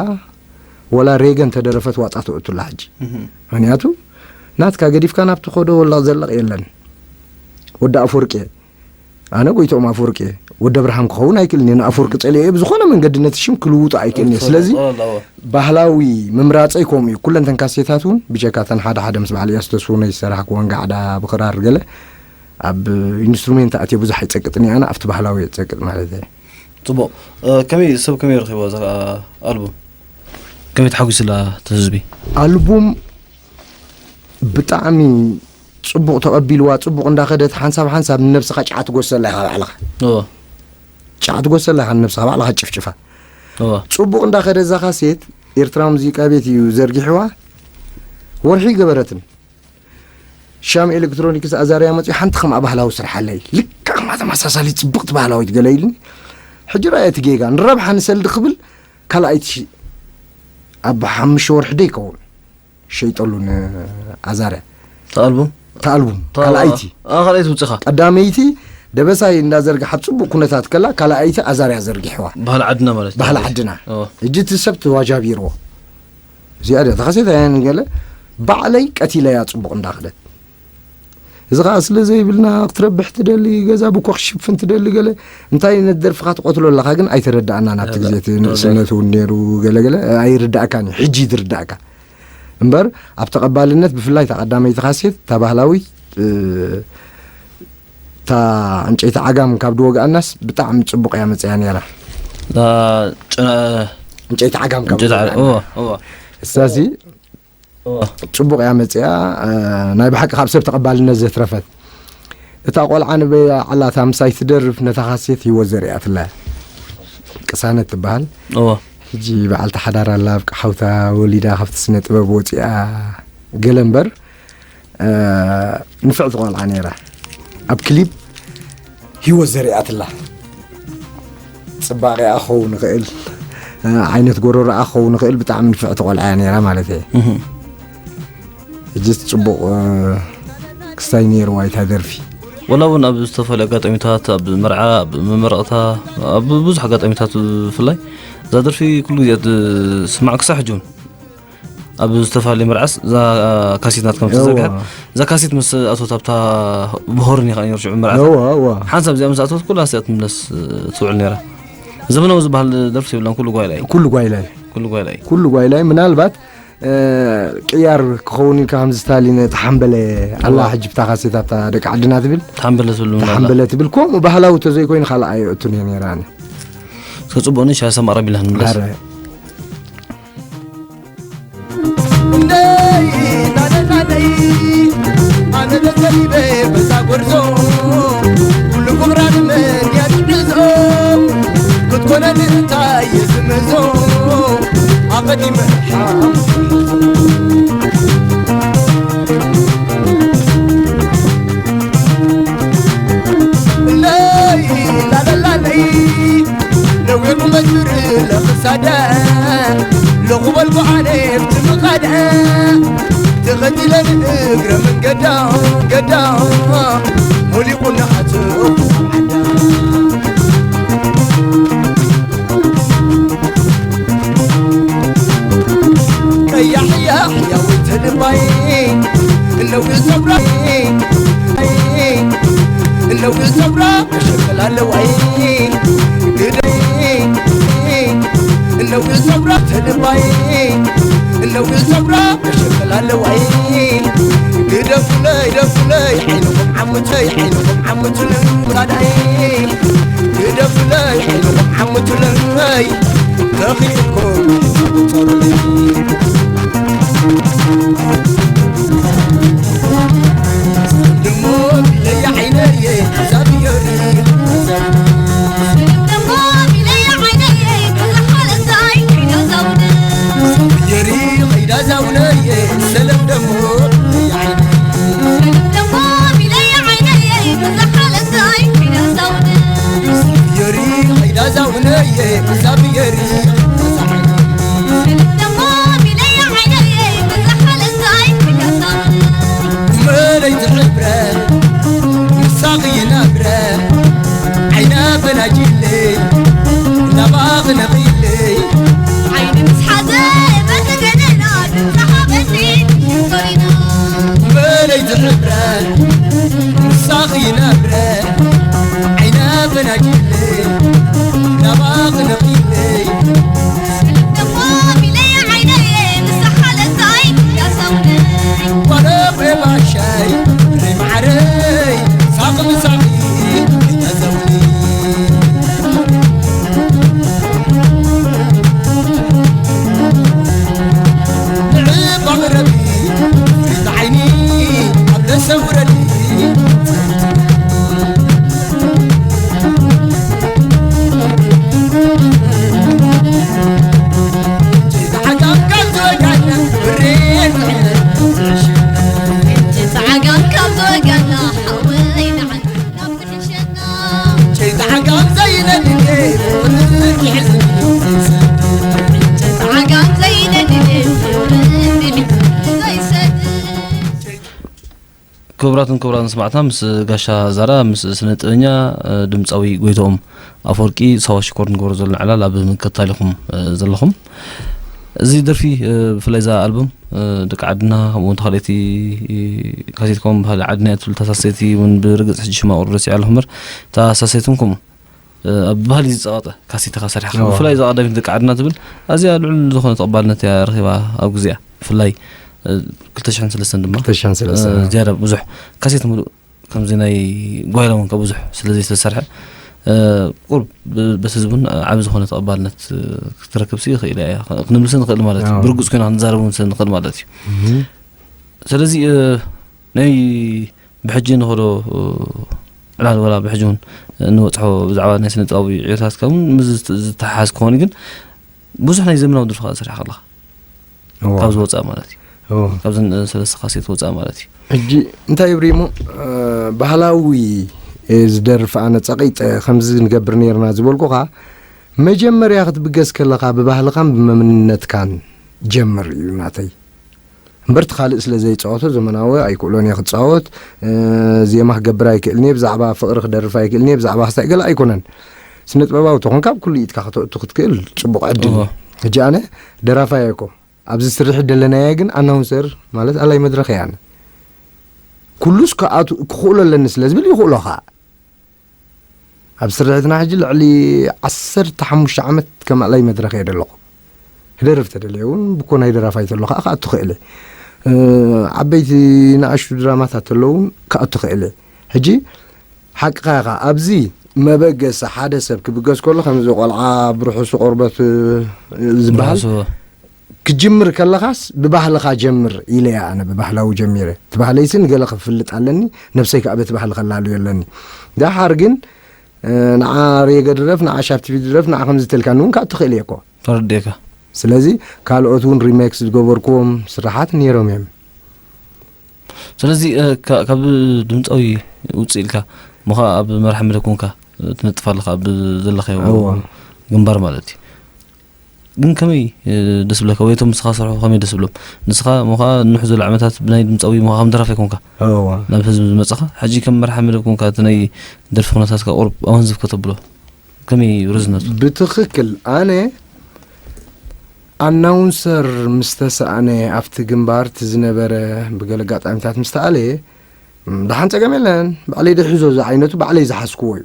ወላ ሬገን ተደረፈት ዋጣ ተእቱላ ሕጂ። እህ። ምኽንያቱ ናትካ ገዲፍካ ናብቲ ኸዶ ወላ ዘለቕ የለን። ወዲ ኣፈወርቂ እየ። ኣነ ጎይትኦም ኣፈወርቂ እየ። ወዲ ኣብርሃም ክኸውን ኣይክእልን እየ። ንኣፈወርቂ ጸሊኤ ብዝኾነ መንገዲ ነቲ ሽም ክልውጦ ኣይክእልን እየ። ስለዚ እወ፣ እወ። ባህላዊ ምምራጸይ ከምኡ እዩ። ኩለን ተን ካሴታት እውን ብጀካ ተን ሓደ ሓደ ምስ በዓል እያሱ ተስፉ ናይ ዝሰራሕክወን ጋዕዳ ብኽራር ገለ ኣብ ኢንስትሩሜንት ኣትየ ብዙሕ ኣይጸቅጥን እየ። ኣነ ኣብቲ ባህላዊ እየ ዝጸቅጥ ማለት እየ። ጽቡቕ። እ፣ ከመይ ሰብ ከመይ ረኺብዋ እዛ ኣልቡም? ከመይ ተሓጒስላ እቲ ህዝቢ? ኣልቡም ብጣዕሚ ጽቡቕ ተቐቢልዋ፣ ጽቡቕ እንዳኸደት ሓንሳብ ሓንሳብ ንነብስኻ ጫዓ ትጎሰላ ኢኻ ባዕልኻ። እወ። ጫዓ ትጎሰላ ኢኻ ንነብስኻ ባዕልኻ ጭፍጭፋ። እወ። ጽቡቕ እንዳኸደ እዛ ካሴት ኤርትራ ሙዚቃ ቤት እዩ ዘርጊሕዋ። ወርሒ ገበረትን። ሻም ኤሌክትሮኒክስ ኣዛርያ መጺኡ ሓንቲ ከምኣ ባህላዊ ስራሕ ኣለይ። ልክዕ ከምኣ ተመሳሳሊ ጽብቕቲ ባህላዊት ገለ ኢሉኒ። ሕጂ ረኣየ እቲ ጌጋ። ንረብሓ ንሰልዲ ክብል ካልኣይቲ ሺ-፣ ኣብ ሓሙሽተ ወርሒ ዶ ይከውን? ሸይጠሉ ንኣዛርያ። ተኣልቡም? ተኣልቡም። ተ-፣ ካልኣይቲ። ኣ፣ ካልኣይቲ ውጽኻ? ቀዳመይቲ ደበሳይ እንዳዘርግሓ ጽቡቕ ኩነታት ከላ፣ ካልኣይቲ ኣዛርያ ዘርጊሕዋ። ባህሊ ዓድና ማለት እዩ። ባህሊ ዓድና። ኦ። ሕጂ እቲ ሰብ ተዋጃቢርዎ። እዚኣ ዶ ተኸሴት ኣያን ገለ ባዕለይ ቀቲለያ ጽቡቕ እንዳኸደት። እዚ ኸኣ ስለ ዘይብልና ክትረብሕ ትደሊ፣ ገዛ ብኮ ክሽፍን ትደሊ ገለ፣ እንታይ ነቲ ደርፍኻ ትቐትሎ ኣለኻ ግን ኣይተረድኣናን ኣብቲ ግዜ እቲ ንእስነቱ እውን ነይሩ ገለ ገለ ኣይርዳእካን እዩ፣ ሕጂ እዩ ዝርዳእካ። እምበር ኣብ ተቐባልነት ብፍላይ እታ ቀዳመይቲ ካሴት እታ ባህላዊት፣ እ፣ እታ ዕንጨይቲ ዓጋም ካብ ዝወግኣናስ ብጣዕሚ ጽቡቕ እያ መጽያ ነይራ። እታ ጨና-፣ ዕንጨይቲ ዓጋም ካብ ዕንጨይቲ ዓ-፣ ዝወግኣና። እወ፣ እወ። እሳሲ እወ። ጽቡቕ እያ መጽያ፣ እ፣ ናይ ብሓቂ ካብ ሰብ ተቐባልነት ዘትረፈት። እታ ቆልዓ ንበይዓላ እታ ምሳይ ትደርፍ ነታ ካሴት ህይወት ዘሪኣትላ እያ። ቅሳነት ትበሃል። እወ። ሕጂ በዓልቲ ሓዳር ኣላ፣ ኣብ ሓውታ ወሊዳ ካብቲ ስነ ጥበብ ወጺኣ ገለ እምበር፣ እ፣ ንፍዕቲ ቆልዓ ነይራ። ኣብ ክሊፕ ህይወት ዘሪኣትላ። ጽባቐኣ ክኸውን ይኽእል፣ እ፣ ዓይነት ጎረሮኣ ክኸውን ይኽእል፣ ብጣዕሚ ንፍዕቲ ቆልዓ እያ ነይራ ማለት እየ። እህ። ሕጂስ ጽቡቕ፣ እ፣ ክስታይ ነይርዋ እታ ደርፊ። ወላ እውን ኣብ ዝተፈላለዩ ኣጋጣሚታት፣ ኣብ መርዓ፣ ኣብ መመረቕታ፣ ኣብ ብዙሕ ኣጋጣሚታት ብፍላይ እዛ ደርፊ ኩሉ ግዜ እያ ትስማዕ ክሳብ ሕጂ እውን። ኣብ ዝተፈላለዩ መርዓስ እዛ ካሴት ናትካ ምስ እዋ። ተዘርግሐት፣ እዛ ካሴት ምስ ኣቶት ኣብታ ብሆርን ኢኻ ነይሩ ሽዑ መርዓት። እዋ፣ እዋ። ሓንሳብ እዚኣ ምስ ኣቶት ኩላ እዚኣ ትምለስ ትውዕል ነይራ። ዘመናዊ ዝበሃል ደርፊ የብላን፣ ኩሉ ጓይላ እዩ። ኩሉ ጓይላ እዩ። ኩሉ ጓይላ እዩ። ኩሉ ጓይላ እዩ። ምናልባት፣ እ፣ ቅያር ክኸውን ኢልካ ከምዚ ስታሊን ተሓምበለ ኣላ እዋ። ሕጂ ብታ ካሴት ኣብታ ደቂ ዓድና ትብል። ተሓምበለ ትብል ምናልባት። ተሓምበለ ትብል። ከምኡ ባህላዊ ተዘይኮይኑ ካልእ ኣይእቱን እየ ነይራ ኣነ። እስከ ጽቡቕ ንሻ ሰማዕ ረቢልና ንመለስ። ኣረ። እንደይ ናነናነይ ኣነ ተሰሊበ በዛ ጎርዞ ኩሉ ፍቕራ ንመን ያግዕዞ ክትኮነኒ እንታይ ዝምዞ ኣቐዲመ ሓምዞ ለይ ላለላለይ ነዊሕ መስመር ለኽሳዳ ለኹበልኩ ኣነ ብቲ ምኻዳ ተኸቲለ ንእግረ መንገዳ ገዳ ሞሊቑና ኣትኹ ዓዳ ቀያሕ እያ ሕያወይ ተልባይ እነዊ ሰብራ እነዊ ሰብራ መሸከል ኣለዋይ ግደይ እነዊ ሰብራ ተልባይ እነዊ ሰብራ መሸከል ኣለዋይ ግደፉለይ ግደፉለይ ዓይንኹም ዓሙተይ ዓይንኹም ዓሙቱለይ ውላዳይ ግደፉለይ ዓይንኹም ዓሙቱለይ ረኺብኩም ጸሩለይ ደሞ ኢለያ ዓይነየ ዛብዮሪ የሪ ኸይዳ ዛውነየ ሰለም ደሞ ኢለያ ዓይነየ የሪ ኸይዳ ዛውነየ ዛብየሪ ይነብረ ዓይነ በናጅለይ ናባኽ ነኺለይ ደሞ ቢለይ ዓይነየ ንሳሓለታይ ያሰውነይ ዋረቕ ባሻይ ሪማዓረይ ሳቕ ምሳኺ ይመዘውኒ ንዕባቕ ረቢ ፍሪት ዓይኒ ኣብ ለሰውረኒ ክቡራትን ክቡራን ሰማዕትና፣ ምስ ጋሻ ዛራ፣ ምስ ስነ ጥበበኛ ድምፃዊ ጎይትኦም ኣፈወርቂ ሳዋ ሽኮር ንገብሮ ዘለና ዕላል ኣብ ምክትታል ኢኹም ዘለኹም። እዚ ደርፊ፣ ብፍላይ እዛ ኣልቡም፣ ደቂ ዓድና ከምኡ እውን ተኻልኦቲ ካሴትኩም ባህሊ ዓድና እያ ትብል፣ እታ ሳሰይቲ እውን ብርግፅ ሕጂ ሽማ ቁሩብ ረሲዐ ኣለኹ እምበር፣ እታ ሳሰይትኩም ከምኡ ኣብ ባህሊ ዝፀቐጠ ካሴት ኢኻ ሰሪሕኻ። ብፍላይ እዛ ቀዳሚት ደቂ ዓድና ትብል ኣዝያ ልዑል ዝኾነ ተቐባልነት እያ ረኺባ ኣብ ግዜኣ። ብፍላይ ክልተ ሽሕን ሰለስተን ድማ ዝያዳ ብዙሕ ካሴት ምሉእ ከምዚ ናይ ጓይላ እውን ብዙሕ ስለ ዘይተሰርሐ፣ ቁሩብ በቲ ህዝቢ እውን ዓቢ ዝኾነ ተቐባልነት ክትረክብ ሲ ይኽእል እያ፣ ክንብልሲ ንኽእል ማለት እዩ። ብርግፅ ኮይና ክንዛረብ እውን ስለ ንኽእል ማለት እዩ። ስለዚ ናይ ብሕጂ ንኸዶ ዕላል ወላ ብሕጂ እውን እንበፅሖ ብዛዕባ ናይ ስነ ጥበባዊ ዕዮታትካ እውን ምስ ዝተሓሓዝ ክኾን ግን ብዙሕ ናይ ዘመናዊ ደርፊ ከዓ ሰሪሕካ ኣለኻ። ካብዚ ወፃእ ማለት እዩ። ካብዘን ሰለስተ ካሴት ወፃእ ማለት እዩ። ሕጂ እንታይ ይብሪ እሞ ባህላዊ ዝደርፍ ኣነ ፀቒጠ ከምዚ ንገብር ነርና ዝበልኩኻ መጀመርያ ክትብገስ ከለኻ ብባህልኻን ብመንነትካን ጀምር እዩ ናተይ። እምበር እቲ ካልእ ስለ ዘይፃወቶ ዘመናዊ ኣይክእሎን እየ ክፃወት። ዜማ ክገብር ኣይክእልን እየ፣ ብዛዕባ ፍቕሪ ክደርፍ ኣይክእልን እየ፣ ብዛዕባ ክስታይ ገለ ኣይኮነን። ስነ ጥበባዊ ተኾንካ ኣብ ኩሉ ኢድካ ከተእቱ ክትክእል ፅቡቕ ዕድል እዩ። ሕጂ ኣነ ደራፋይ ኣይኮ ኣብዚ ስርሒ ደለናየ ግን ኣናውንሰር ማለት ኣላይ መድረኽ እየ ኣነ። ኩሉስ ክኣቱ ክኽእሎ ኣለኒ ስለ ዝብል ይኽእሎ ከዓ ኣብ ስርሕትና ሕጂ ልዕሊ ዓሰርተ ሓሙሽተ ዓመት ከም ኣላይ መድረኽ እየ ደለኹ። ክደርፍ ተደልየ እውን ብኮ ናይ ደራፋይ ተሎ ከዓ ክኣቱ ክእል እየ። ዓበይቲ ንኣሽቱ ድራማታት ተለውን ክኣቱ ክእል እየ። ሕጂ ሓቅኻ ኢኻ። ኣብዚ መበገሲ ሓደ ሰብ ክብገስ ከሎ ከምዚ ቆልዓ ብርሑሱ ቆርበት ዝበሃል ክጅምር ከለኻስ ብባህልኻ ጀምር ኢለ እያ ኣነ ብባህላዊ ጀሚረ። እቲ ባህለይሲ ንገለ ክፍልጥ ኣለኒ፣ ነብሰይ ከዓ በቲ ባህሊ ከላልዮ ኣለኒ። ደሓር ግን ንዓ ሬገ ድረፍ፣ ንዓ ሻፕ ቲቪ ድረፍ፣ ንዓ ከምዚ ተልካኒ እውን ከዓ ትኽእል እየ እኮ። ተረዲእካ። ስለዚ ካልኦት እውን ሪሜክስ ዝገበርኩዎም ስራሓት ነይሮም እዮም። ስለዚ ካብ ድምፃዊ ውፅእ ኢልካ እሞ ከዓ ኣብ መርሓ መደብ ኮንካ ትነጥፍ ኣለካ ኣብ ዘለካዮ ግንባር ማለት እዩ። ግን ከመይ ደስ ብለካ ወይ እቶም ንስኻ ዝሰርሑ ከመይ ደስ ብሎም? ንስኻ እሞ ከዓ ንሕ ዝበለ ዓመታት ብናይ ድምፃዊ እሞ ከዓ ከም ደራፋይ ኮንካ ናብ ህዝቢ ዝመፅኻ፣ ሕጂ ከም መርሓ መደብ ኮንካ እቲ ናይ ደርፊ ኩነታትካ ቁሩብ ኣወንዝፍ ከተብሎ ከመይ እዩ ርዝነቱ? ብትኽክል ኣነ ኣናውንሰር ምስ ተሰኣነ ኣብቲ ግንባር እቲ ዝነበረ ብገለ ኣጋጣሚታት ምስ ተኣለየ ደሓን ጸገም የለን። ባዕለይ ደሒዞ ዝዓይነቱ ባዕለይ ዝሓዝክዎ እዩ።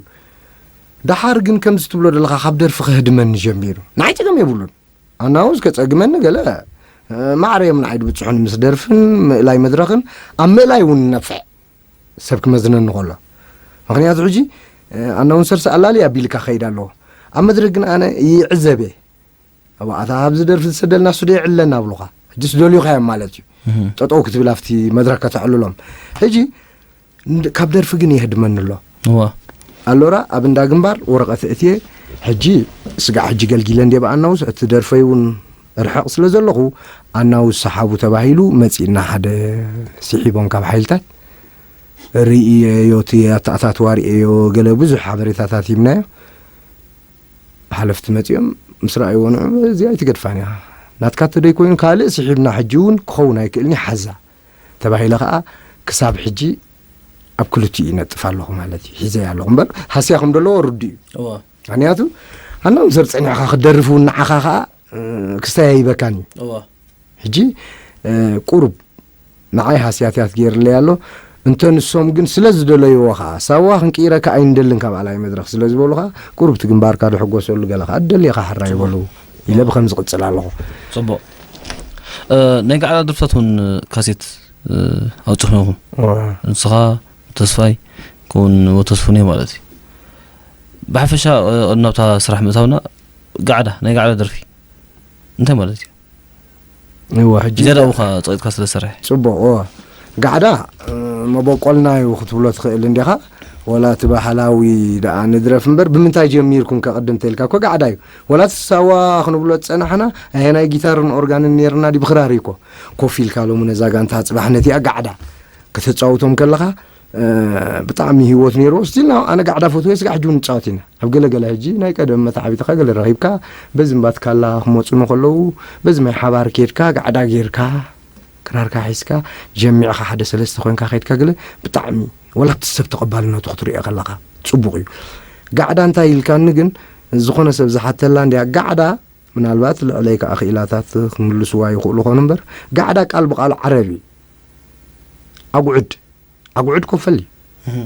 ደሓር ግን ከምዚ ትብሎ ዘለኻ ካብ ደርፊ ከህድመኒ ጀሚሩ። ንዓይ ጸገም የብሉን። ኣናውንስ ከጸግመኒ ገለ ማዕረ እዮም ንዓይ ድብጽሑኒ ምስ ደርፍን ምእላይ መድረኽን ኣብ ምእላይ እውን ነፍዕ ሰብ ክመዝነኒ ከሎ። ምኽንያቱ ሕጂ ኣናውንሰርስ ኣላሊ ኣቢልካ ክኸይድ ኣለዎ። ኣብ መድረኽ ግን ኣነ ይዕዘብ እየ። ኣብኣ እታ ኣብዚ ደርፊ ዝሰደልና ስዶ የዕለና ኣብሉኻ። ሕጂ ስደልዩኻዮም ማለት እዩ። ጠጠው ክትብል ኣብቲ መድረኽ ከተዕልሎም። ሕጂ ካብ ደርፊ ግን የህድመኒ ኣሎ። ኣሎራ ኣብ እንዳ ግንባር ወረቐት እትየ ሕጂ ስጋዕ ሕጂ ገልጊለ እንዴ ብኣናውስ እቲ ደርፈይ እውን ርሕቕ ስለ ዘለኹ ኣናውስ ሰሓቡ ተባሂሉ መፂእና ሓደ ስሒቦም ካብ ሓይልታት ርእየዮ እቲ ኣተኣታትዋ ርእየዮ ገለ ብዙሕ ሓበሬታታት ሂብናዮ። ሓለፍቲ መፂኦም ምስ ረኣይዎ ንዑ እዚ ኣይትገድፋን እያ ናትካ ተደይ ኮይኑ ካልእ ስሒብና ሕጂ እውን ክኸውን ኣይክእልን ሓዛ ተባሂለ ከዓ ክሳብ ሕጂ ኣብ ክልቲኡ ይነጥፍ ኣለኹ ማለት እዩ። ሒዘ ኣለኹ እምበር ሃስያ ከም ዘለዎ ርዱ እዩ። ምክንያቱ ኣናውንሰር ፀኒዕካ ክትደርፍ እውን ንዓኻ ከዓ ክስታይ ኣይበካን እዩ። ሕጂ ቁሩብ ንዓይ ሃስያትያት ገይርለይ ኣሎ። እንተ ንሶም ግን ስለ ዝደለይዎ ኸዓ፣ ሳዋ ክንቅይረካ ኣይንደልን ካብ ኣላይ መድረኽ ስለ ዝበሉ ኸዓ፣ ቁሩብ እቲ ግንባርካ ድሕጎሰሉ ገለ ኸዓ ደልየኻ ሕራይ በሉ ኢለ ብኸምዚ ቅጽል ኣለኹ። ጽቡቕ። እ፣ ናይ ጋዕላ ደርፍታት እውን ካሴት፣ እ፣ ኣውጽኹም ኢኹም። እዋ። ንስኻ፣ ተስፋይ፣ ከምኡውን ወተስፉኔ ማለት እዩ። ብሓፈሻ፣ እ፣ ናብታ ስራሕ ምእታውና፣ ጋዕዳ፣ ናይ ጋዕዳ ደርፊ እንታይ ማለት እዩ? እዋ፣ ሕጂ ዝያዳ ኣብኡ ኸዓ ጸቒጥካ ስለ ዝሰርሐ። ጽቡቕ፣ እዋ። ጋዕዳ፣ እ፣ መበቆልና እዩ ክትብሎ ትኽእል እንዲኻ። ወላ እቲ ባህላዊ ደኣ ንድረፍ እምበር፣ ብምንታይ ጀሚርኩም ከቕድም ተልካ እኮ ጋዕዳ እዩ። ወላ እቲ ሳዋ ክንብሎ ዝጸናሕና፣ ኣየናይ ጊታርን ኦርጋንን ነይርና ድዩ ብኽራር እዩ እኮ። ኮፍ ኢልካ ሎሚ ነዛ ጋንታ ጽባሕ ነቲኣ ጋዕዳ ከተጻውቶም ከለኻ፣ እ፣ ብጣዕሚ ህይወት ነይርዎ። ስቲል ናው ኣነ ጋዕዳ ፈትወ፣ ስጋዕ ሕጂ እውን ንጻወት ኢና። ኣብ ገለ ገለ ሕጂ ናይ ቀደም መታዕቢትኻ ገለ ረኺብካ፣ በዚ እምባ ትካላ ክመጹ እንከለዉ፣ በዚ ማይ ሓባር ኬድካ፣ ጋዕዳ ጌርካ፣ ክራርካ ሒዝካ፣ ጀሚዕኻ ሓደ ሰለስተ ኮይንካ ከይድካ ገለ ብጣዕሚ፣ ወላ እቲ ሰብ ተቐባልነቱ ክትሪኦ ከለኻ ጽቡቕ እዩ። ጋዕዳ እንታይ ኢልካኒ ግን፣ ዝኾነ ሰብ ዝሓተላ እንድያ፣ ጋዕዳ ምናልባት ልዕለይ ከኣ ክኢላታት ክምልስዋ ይኽእሉ ኾኑ እምበር፣ ጋዕዳ ቃል ብቓል ዓረብ እዩ። ኣጉዕድ፣ ኣጉዕድ ኮፈል እዩ።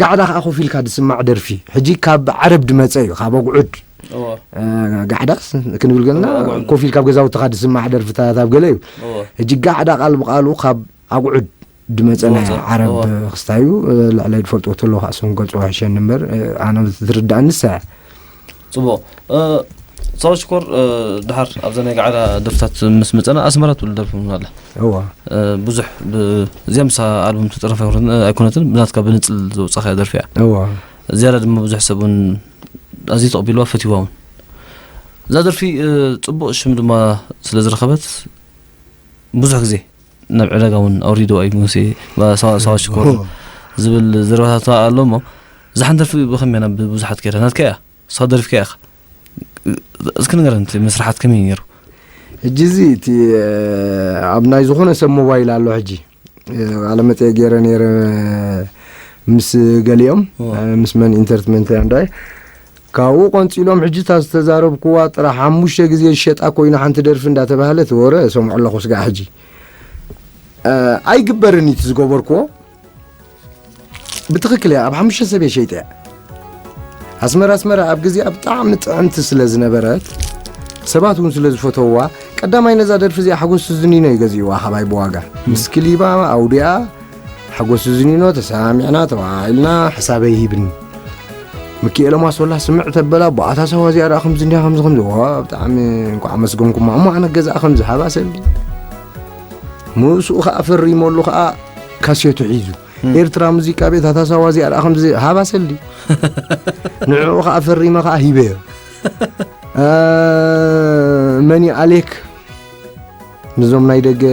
ጋዕዳ ከኣ ኮፍ ኢልካ ዝስማዕ ደርፊ። ሕጂ ካብ ዓረብ ድመጸ እዩ፣ ካብ ኣጉዕድ። እዎ። እ፣ ጋዕዳስ ክንብል ገለና፣ እዎ፣ ኣጉዕድ። ኮፍ ኢልካ ኣብ ገዛውትኻ ዝስማዕ ደርፍታት ኣብ ገለ እዩ። እዎ። ሕጂ ጋዕዳ ቃል ብቓሉ ካብ ኣጉዕድ ድመጸ ናይ ድመጸ፣ ዓረብ እዎ። ክስታይ እዩ። እ፣ ልዕለይ ዝፈልጥዎ ተለዉ ከኣ እሶም ክገልጽዎ ይሕሸኒ እምበር፣ እ፣ ኣነ ዝርድኣኒ ንሳ እያ። ጽቡቕ። እ፣ ሳዋ ሽኮር፣ እ፣ ድሓር ኣብዛ ናይ ጋዕዳ ደርፍታት ምስ መጸና፣ ኣስመራ ትብል ደርፊ እውን ኣላ። እዋ። እ፣ ብዙሕ ብ-፣ እዚኣ ምስ ኣልበም ተጠረፈ ኣይኮነትን፣ ኣይኮነትን፣ ብናትካ ብንጽል ዘውጻኻያ ደርፊ እያ። እዋ። ዝያዳ ድማ ብዙሕ ሰብ እውን ኣዝዩ ተቐቢልዋ፣ ፈትይዋ እውን። እዛ ደርፊ፣ እ፣ ጽቡቕ ሽም ድማ ስለ ዝረኸበት፣ ብዙሕ ግዜ ናብ ዕዳጋ እውን ኣውሪድዋ እዩ ሙሴ፣ ባ-፣ ሳዋ፣ ሳዋ ሽኮር እዋ። ዝብል ዘረባታት ኣሎ እሞ፣ እዛ ሓንቲ ደርፊ ብኸመይ ናብ ብዙሓት ከይዳ? ናትካ እያ፣ ንስኻ ደሪፍካ ኢኻ። እስኪ ንገረኒ፣ እቲ መስርሓት ከመይ እዩ ነይሩ? ሕጂ እዚ እቲ፣ እ፣ ኣብ ናይ ዝኾነ ሰብ ሞባይል ኣሎ ሕጂ። እ፣ ቃለ መጠይቅ ገይረ ነይረ ምስ ገሊኦም፣ እዋ። እ፣ ምስ መን ኢንተርትመንት እያ እንዳይ። ካብኡ ቀንጺሎም ሕጂ እታ ዝተዛረብኩዋ ጥራሕ ሓሙሽተ ግዜ ዝሸጣ ኮይና ሓንቲ ደርፊ እንዳተባህለት ወረ ሰምዖ ኣለኹ ስጋዕ ሕጂ። እ፣ ኣይግበርን እዩ እቲ ዝገበርኩዎ። ብትኽክል እያ፣ ኣብ ሓሙሽተ ሰብ እየ ሸይጠያ። ኣስመራ፣ ኣስመራ ኣብ ግዜኣ ብጣዕሚ ጥዕምቲ ስለ ዝነበረት፣ ሰባት እውን ስለ ዝፈተውዋ፣ ቀዳማይ ነዛ ደርፊ እዚኣ ሓጎስ ዝኒኖ እዩ ገዚእዋ ካባይ ብዋጋ። ምስ ክሊባ፣ ኣውዲኣ፣ ሓጎስ ዝኒኖ ተሰማሚዕና፣ ተወዓዒልና፣ ሕሳበይ ሂብኒ። ሚኪኤለ ማሶላ ስምዕ ተበላ፣ ብኣታ ሳዋ እዚኣ ደኣ ከምዚ እንዲያ፣ ከምዚ፣ ከምዚ። ዋ፣ ብጣዕሚ እንኳዕ ኣመስገንኩማ። እሞ ኣነ ገዛእ ከምዚ ሃባ ሰልዲ። ምስኡ ኸኣ ፈሪመሉ ኸኣ ካሴቱ ሒዙ። ኤርትራ ሙዚቃ ቤት፣ ኣታ ሳዋ እዚኣ ደኣ ከምዚ ሃባ ሰልዲ። ንዕኡ ኸኣ ፈሪመ ኸኣ ሂበዮ። እ፣ መን እዩ ኣሌክ? ንዞም ናይ ደገ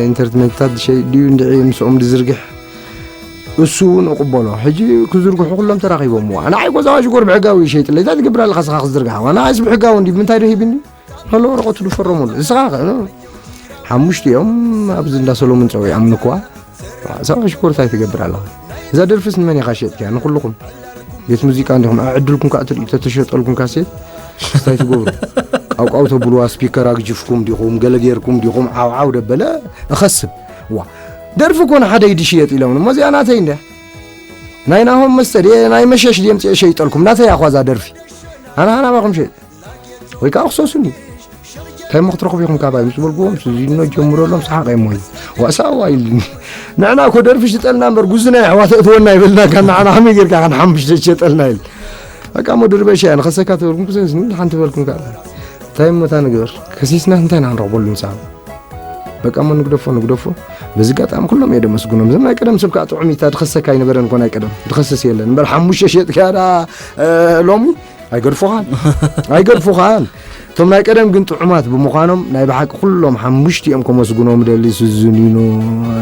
ኢንተርትመንትታት ዝሸይጥ ድዩ እንድዒ ምስኦም ዝዝርግሕ? እሱ እውን እቕበሎ። ሕጂ ክዝርግሑ ኩሎም ተራኺቦምዎ። ንዓይ ጎዛዋ ሽኮር ብሕጋዊ ይሸይጥለይ። እንታይ ትገብር ኣለኻ ንስኻ ክትዝርግሓ? ንዓይስ ብሕጋዊ እንድዩ፣ ብምንታይ ዶ ሂብኒ? ከሎ ወረቐቱ ዝፈረሙሉ። ንስኻ ኸ? ሓሙሽቲኦም ኣብዚ እንዳ ሰሎሞን ጸዊዖም ንኳ። ሳዋ ሽኮር እንታይ ትገብር ኣለኻ? እዛ ደርፍስ ንመን ኢኻ ሸጥክያ? ንኹልኹም። ቤት ሙዚቃ እንዲኹም፣ ኣዕድልኩም ከኣ ትርእዩ፣ ተተሸጠልኩም ካሴት፣ እንታይ ትገብሩ? ቃውቃው ተብልዋ፣ ስፒከር ኣግጅፍኩም ዲኹም፣ ገለ ጌርኩም ዲኹም፣ ዓው ዓው ደበለ፣ እኸስብ። ዋ፣ ደርፊ እኮ ንሓደ እዩ ድሽየጥ ኢሎም፣ እሞ እዚኣ ናተይ እንድያ። ናይ ናሆም መስተ ድየ፣ ናይ መሸሽ ድየ ምጽኤ ሸይጠልኩም፣ ናተይ ኣኳ እዛ ደርፊ። ኣነ ሃናባኹም ሸይጥ። ወይ ከዓ ክሰሱኒ። እንታይ እሞ ክትረኽቡ ኢኹም ካባይ ምስ በልኩዎም፣ ስዚኖ ጀምረሎም፣ ሰሓቕ እየ ሞዩ። ዋእ ሳዋ ኢሉኒ። ንሕና እኮ ደርፊ ሽጠልና እምበር፣ ጉዝና ኣሕዋት እትወና ይበልናካ፣ ንዓና ከመይ ጌርካ ከን ሓሙሽተ ትሸጠልና ኢሉ። በቃ እሞ ድርበሽ እያ፣ ንኸሰካ ተበልኩም ክሰስኒ፣ ሓንቲ በልኩም ከዓ። እንታይ እሞ እታ ንግበር? ከሲስና እንታይ ኢና ክንረኽበሉ ንስሓብ? በቃ እሞ ንግደፎ፣ ንግደፎ። በዚ ኣጋጣሚ ኩሎም እየ ደመስግኖም። እዞም ናይ ቀደም ሰብ ከዓ ጥዑም እዩ፣ እታ ድኸሰካ ኣይነበረን እኮ ናይ ቀደም። ድኸስስ የለን። እምበር ሓሙሽተ ሸጥካ ደኣ፣ እ፣ ሎሚ ኣይገድፉኻን። ኣይገድፉኻን። እቶም ናይ ቀደም ግን ጥዑማት ብምዃኖም ናይ ብሓቂ ኩሎም ሓሙሽቲኦም ከመስግኖም እደሊ። ስዙኒኖ፣ እ፣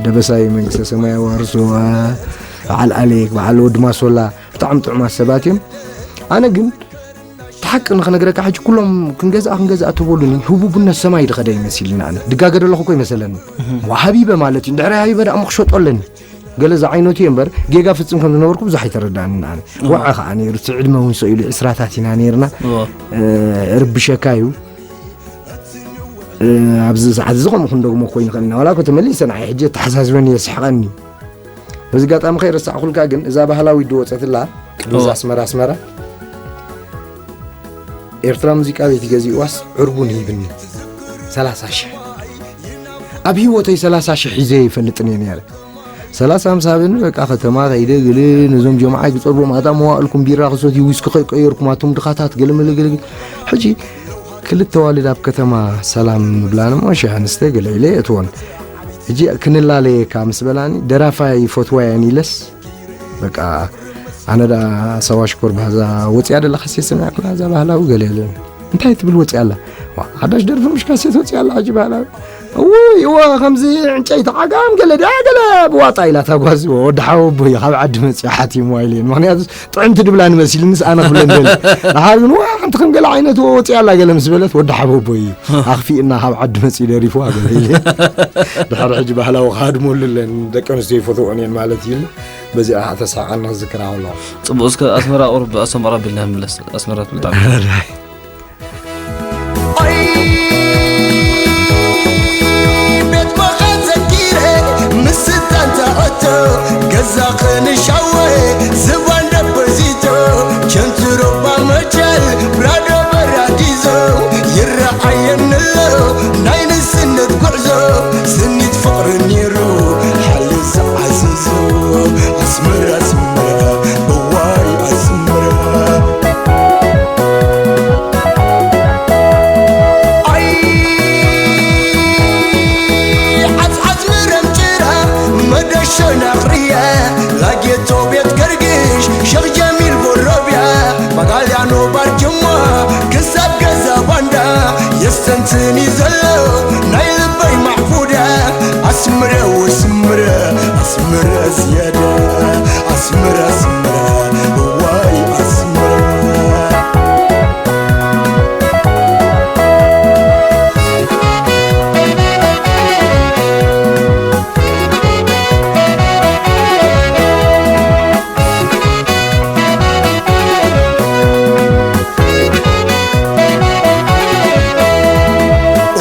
ደበሳይ መንግስተ ሰማይ ኣዋርሶ፣ እ፣ በዓል ኣሌክ፣ በዓል ወዲ ማሶላ ብጣዕሚ ጥዑማት ሰባት እዮም። ኣነ ግን እቲ ሓቂ ንኽነግረካ ሕጂ ኩሎም ክንገዝኣ ክንገዝኣ ተበሉኒ ህቡብነት ሰማይ ድኸደ ይመሲልና ኣነ ድጋገደ ኣለኹ እኮ ይመሰለኒ። ዋ ሃቢበ ማለት እዩ። እንድሕሪ ሃቢበ ደኣ እሞ ክሸጦ ኣለኒ። ገለ ዝዓይነቱ እየ እምበር ጌጋ ፍጽም ከም ዝነበርኩ ብዙሕ ኣይተረዳእንን ኣነ። ወዐ ከኣ ነይሩ እቲ ዕድመ እውን ሰኢሉ ዕስራታት ኢና ነይርና። እዎ። እ፣ ርብሸካ እዩ። ኣብዚ ሰዓት እዚ ከምኡ ክንደግሞ ኮይኑ ኸኒና፣ ዋላ እኮ ተመሊሰ ንዓይ ሕጂ የተሓሳስበኒ፣ የስሕቐኒ። በዚ ኣጋጣሚ ከይረሳዕኩልካ ግን፣ እዛ ባህላዊት ድወፀትላ ቅድሚ እዛ ኣዎ። ኣስመራ፣ ኣስመራ፣ ኤርትራ ሙዚቃ ቤት ገዚእዋስ ዕርቡን ሂብኒ፣ ሰላሳ ሽሕ። ኣብ ህይወተይ ሰላሳ ሽሕ ሒዘ ይፈልጥን እየ ነይረ። ሰላሳ ምስ ሃበኒ፣ በቃ፣ ከተማ ከይደ ገለ ነዞም ጀማዓይ ክጸርቦም፣ ኣታ መዋእልኩም ቢራ ክሰትዩ፣ ዊስኪ ከይቀየርኩም፣ ኣቱም ድኻታት፣ ገለ መለ ገለ ገለ። ሕጂ ክልተ ዋልድ ኣብ ከተማ ሰላም ምብላን እሞ፣ ሽሕ ኣንስተ ገለ ኢለ የእትወን። ሕጂ ክንላለየካ ምስ በላኒ፣ ደራፋይ ፈትዋ እየን ኢለስ፣ በቃ፣ ኣነ ደኣ ሳዋ ሽኮር ባህዛ ወፂኣ ደላ ካሴት ሰሚዕክላ፣ እዛ ባህላዊ ገለ ኢለን። እንታይ ትብል ወፂኣ ኣላ? ዋ፣ ሓዳሽ ደርፊ ምሽ ካሴት ወፂኣ ኣላ፣ ሕጂ ባህላዊ። እውይ፣ እወ፣ ከምዚ ዕንጨይቲ ዓጋም ገለ ድያ ገለ ብዋጣ ኢላ ታጓዝዎ። ወዲ ሓወቦ እዩ፣ ካብ ዓዲ መፂኡ ሓቲምዋ ኢለን። ምኽንያቱ ጥዕምቲ ድብላ ንመሲልንስ ኣነ ክብለን ደለ። ደሓር ግን፣ ዋ፣ ሓንቲ ከም ገለ ዓይነት ወፂኣ ኣላ ገለ ምስ በለት፣ ወዲ ሓወቦ እዩ። ኣኽፊእና ካብ ዓዲ መፂኡ ደሪፍዋ ገለ ኢለን። ድሓር ሕጂ ባህላዊ ክሃድመሉ ኣለን፣ ደቂ ኣንስትዮ ይፈትወን እየን ማለት እዩ። በዚኣ ተሳሒቐኒ ክዝክራ ከለኹ። ጽቡቕ፣ እስከ ኣስመራ ቁሩብ ኣሰማራ ቢልና ንመለስ። ኣስመራ ትብልጣ። ኣይ፣ ቤት መኻን ዘኪረ፣ ምስታን ተኣቶ፣ ገዛ ኸንሻወ፣ ዝባን ደበዚቶ፣ ቸንትሮባ መቻል፣ ብራዶ በራዲዞ፣ ይረኣየኒ ኣሎ፣ ናይ ንስነት ጉዕዞ፣ ስኒት ፍቕሪ ነይሩ፣ ሓልዮ ዝዓዘዞ። ኣስመራ፣ ኣስመራ፣ እዋይ ኣስመራ። ኣይ፣ ዓጽዓጽ መረም ጭራ፣ መደሸና ቕርያ፣ ላጌቶ ቤት ገርግሽ፣ ሸኽ ጀሚል ቦሮብያ፣ ባጋልያኖ ባርጅማ፣ ክሳብ ገዛ ባንዳ፣ የስተንትን እዩ ዘሎ፣ ናይ ልበይ ማዕቡዳ። ኣስመረ ወስመረ፣ ኣስመረ ዝያዳ፣ ኣስመረ፣ ኣስመረ፣ እዋይ ኣስመረ።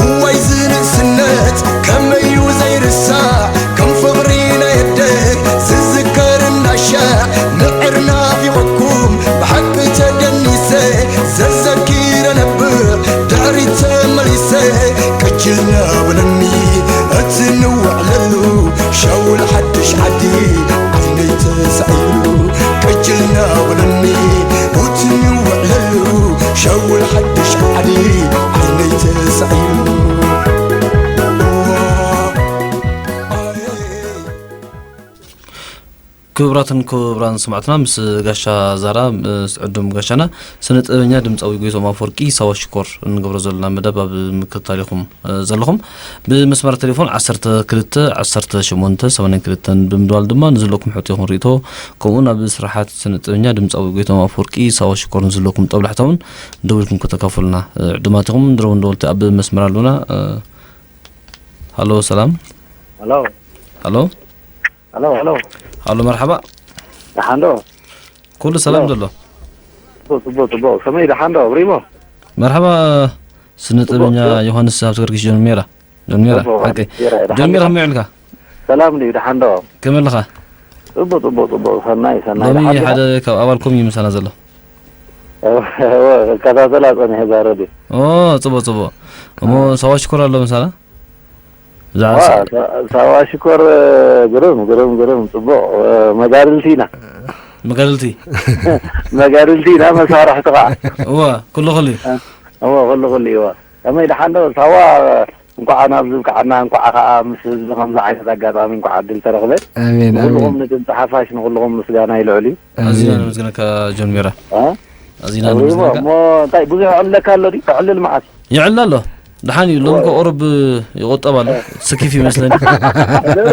እዋይ ዝንእስነት ከመይ እዩ ዘይርሳዕ፣ ከም ፍቕሪ ናይ ኣደ ዝዝከር እናሻዕ፣ ምዕር ናፊቐኩም ብሓቂ ተደኒሰ፣ ዘዘኪረ ነብዕ ድሕሪት ተመሊሰ፣ ቅጅል ናበለኒ እቲ ንውዕለሉ ሻውል ሓድሽ ዓዲ ዓይነይ ተሳኢሉ። ቅጅል ናበለኒ እቲ ንውዕለሉ ሻውል ሓድሽ ዓዲ ዓይነይ ተሳኢሉ። ክቡራትን ክቡራን ሰማዕትና፣ ምስ ጋሻ ዛራ፣ ምስ ዕዱም ጋሻና፣ ስነ ጥበበኛ ድምፃዊ ጎይቶም ኣፈወርቂ፣ ሳዋ ሽኮር፣ እንገብሮ ዘለና መደብ ኣብ ምክትታል ኢኹም፣ እ፣ ዘለኹም። ብመስመር ቴሌፎን ዓሰርተ ክልተ ዓሰርተ ሸሞንተ ሰማንያን ክልተን ብምድዋል ድማ ንዘለኩም ሕቶ ይኹን ርእይቶ፣ ከምኡ እውን ኣብ ስራሓት ስነ ጥበበኛ ድምፃዊ ጎይቶም ኣፈወርቂ፣ ሳዋ ሽኮር ንዘለኩም ጠብላሕታ እውን ደዊልኩም ከተካፍሉና፣ እ፣ ዕዱማት ኢኹም። ንረውን ደወልቲ ኣብ መስመር ኣሉና። እ፣ ሃሎ፣ ሰላም። ሃሎ። ሃሎ። ሃሎ፣ ሃሎ። ሃሎ፣ መርሓባ። ደሓን ዶ? ኩሉ ሰላም ኣሎ። ጽቡቕ፣ ጽቡቕ፣ ጽቡቕ። ከመይ፣ ደሓን ዶ? ብሪሞ? መርሓባ፣ ስነ ጽቡቕ፣ ጥበበኛ ጽቡቕ። ዮሃንስ ሃብተገርጊስ ጆን ሜራ። ጆን ሜራ፣ ጽቡቕ፣ ሓቂ። ሜራ፣ ደሓን ጆን ሜራ፣ ዶ? ከመይ ውዕልካ? ሰላም ድዩ? ደሓን ዶ? ከመይ ኣለኻ? ጽቡቕ፣ ጽቡቕ፣ ጽቡቕ። ሰናይ፣ ሰናይ። ሎሚ ደሓን ዲኻ? ሓደ ካብ ኣባልኩም እዩ ምሳና ዘሎ። እወ፣ እከታተላ ጸኒሐ እዛ ሬድዮ። ኦ፣ ጽቡቕ፣ ጽቡቕ። እሞ እ። ሳዋ ሽኮር ኣሎ ምሳና? ብዛዕባ ዋ፣ ስ- ሳ-፣ ሳዋ ሽኮር፣ ግርም፣ ግርም፣ ግርም፣ ጽቡቕ። መጋድልቲ ኢና። መጋድልቲ? መጋድልቲ ኢና፣ መሳርሕቲ ኸዓ። እወ፣ ኩሉ ኩሉ እዩ። እወ፣ ኩሉ ኩሉ እዩ። ከመይ ደሓን ዶ? ሳዋ፣ እንኳዕ ናብዚ ብቅዓና፣ እንኳዕ ኸዓ ምስ ህዝቢ ከምዚ ዓይነት ኣጋጣሚ እንኳዕ ዕድል ተረኽበ። ኣሜን፣ ንኹልኹም ኣሜን። ንድምፂ ሓፋሽ ንኹልኹም ምስጋና ይልዕል እዩ። ኣዚና ኣሜን። ነመስግነካ ጆን ሜራ። እ? ኣዚና ኣሪሞ፣ ነመስግነካ። እሞ እንታይ ብዙሕ ይዕልለካ ኣሎ ድዩ? ተዕልል መዓት? ይዕል ኣሎ። ደሓን እዩ። ሎሚ እኮ እወ። ቁሩብ ይቑጠብ ኣሎ። ስኪፍ ይመስለኒ። ደሮ፣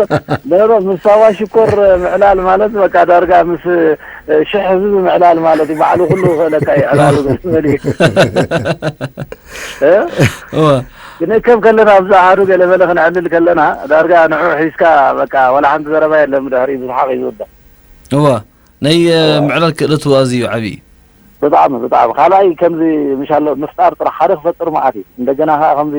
ደሮ ምስ ሳዋ ሽኮር ምዕላል ማለት በቃ ዳርጋ ምስ ሽሕ ህዝቢ ምዕላል ማለት እዩ። ባዕሉ ኩሉ ክእለካ እዩ ዕላሉ ገለ መለ እዩ። እ? እወ። ክንእከብ ከለና ኣብዚ ኣሃዱ ገለ መለ ክነዕልል ከለና ዳርጋ ንዑ ሒዝካ በቃ ዋላ ሓንቲ ዘረባ የለን ብድሕሪኡ ብስሓቕ እዩ ዝውዳእ። እወ። ናይ፣ እ፣ እወ። ምዕላል ክእለቱ ኣዝዩ ዓብዪ እዩ። ብጣዕሚ፣ ብጣዕሚ። ካልኣይ ከምዚ ምሻሎ ምፍጣር ጥራሕ ሓደ ክፈጥር መዓት እዩ። እንደገና ከኣ ከምዚ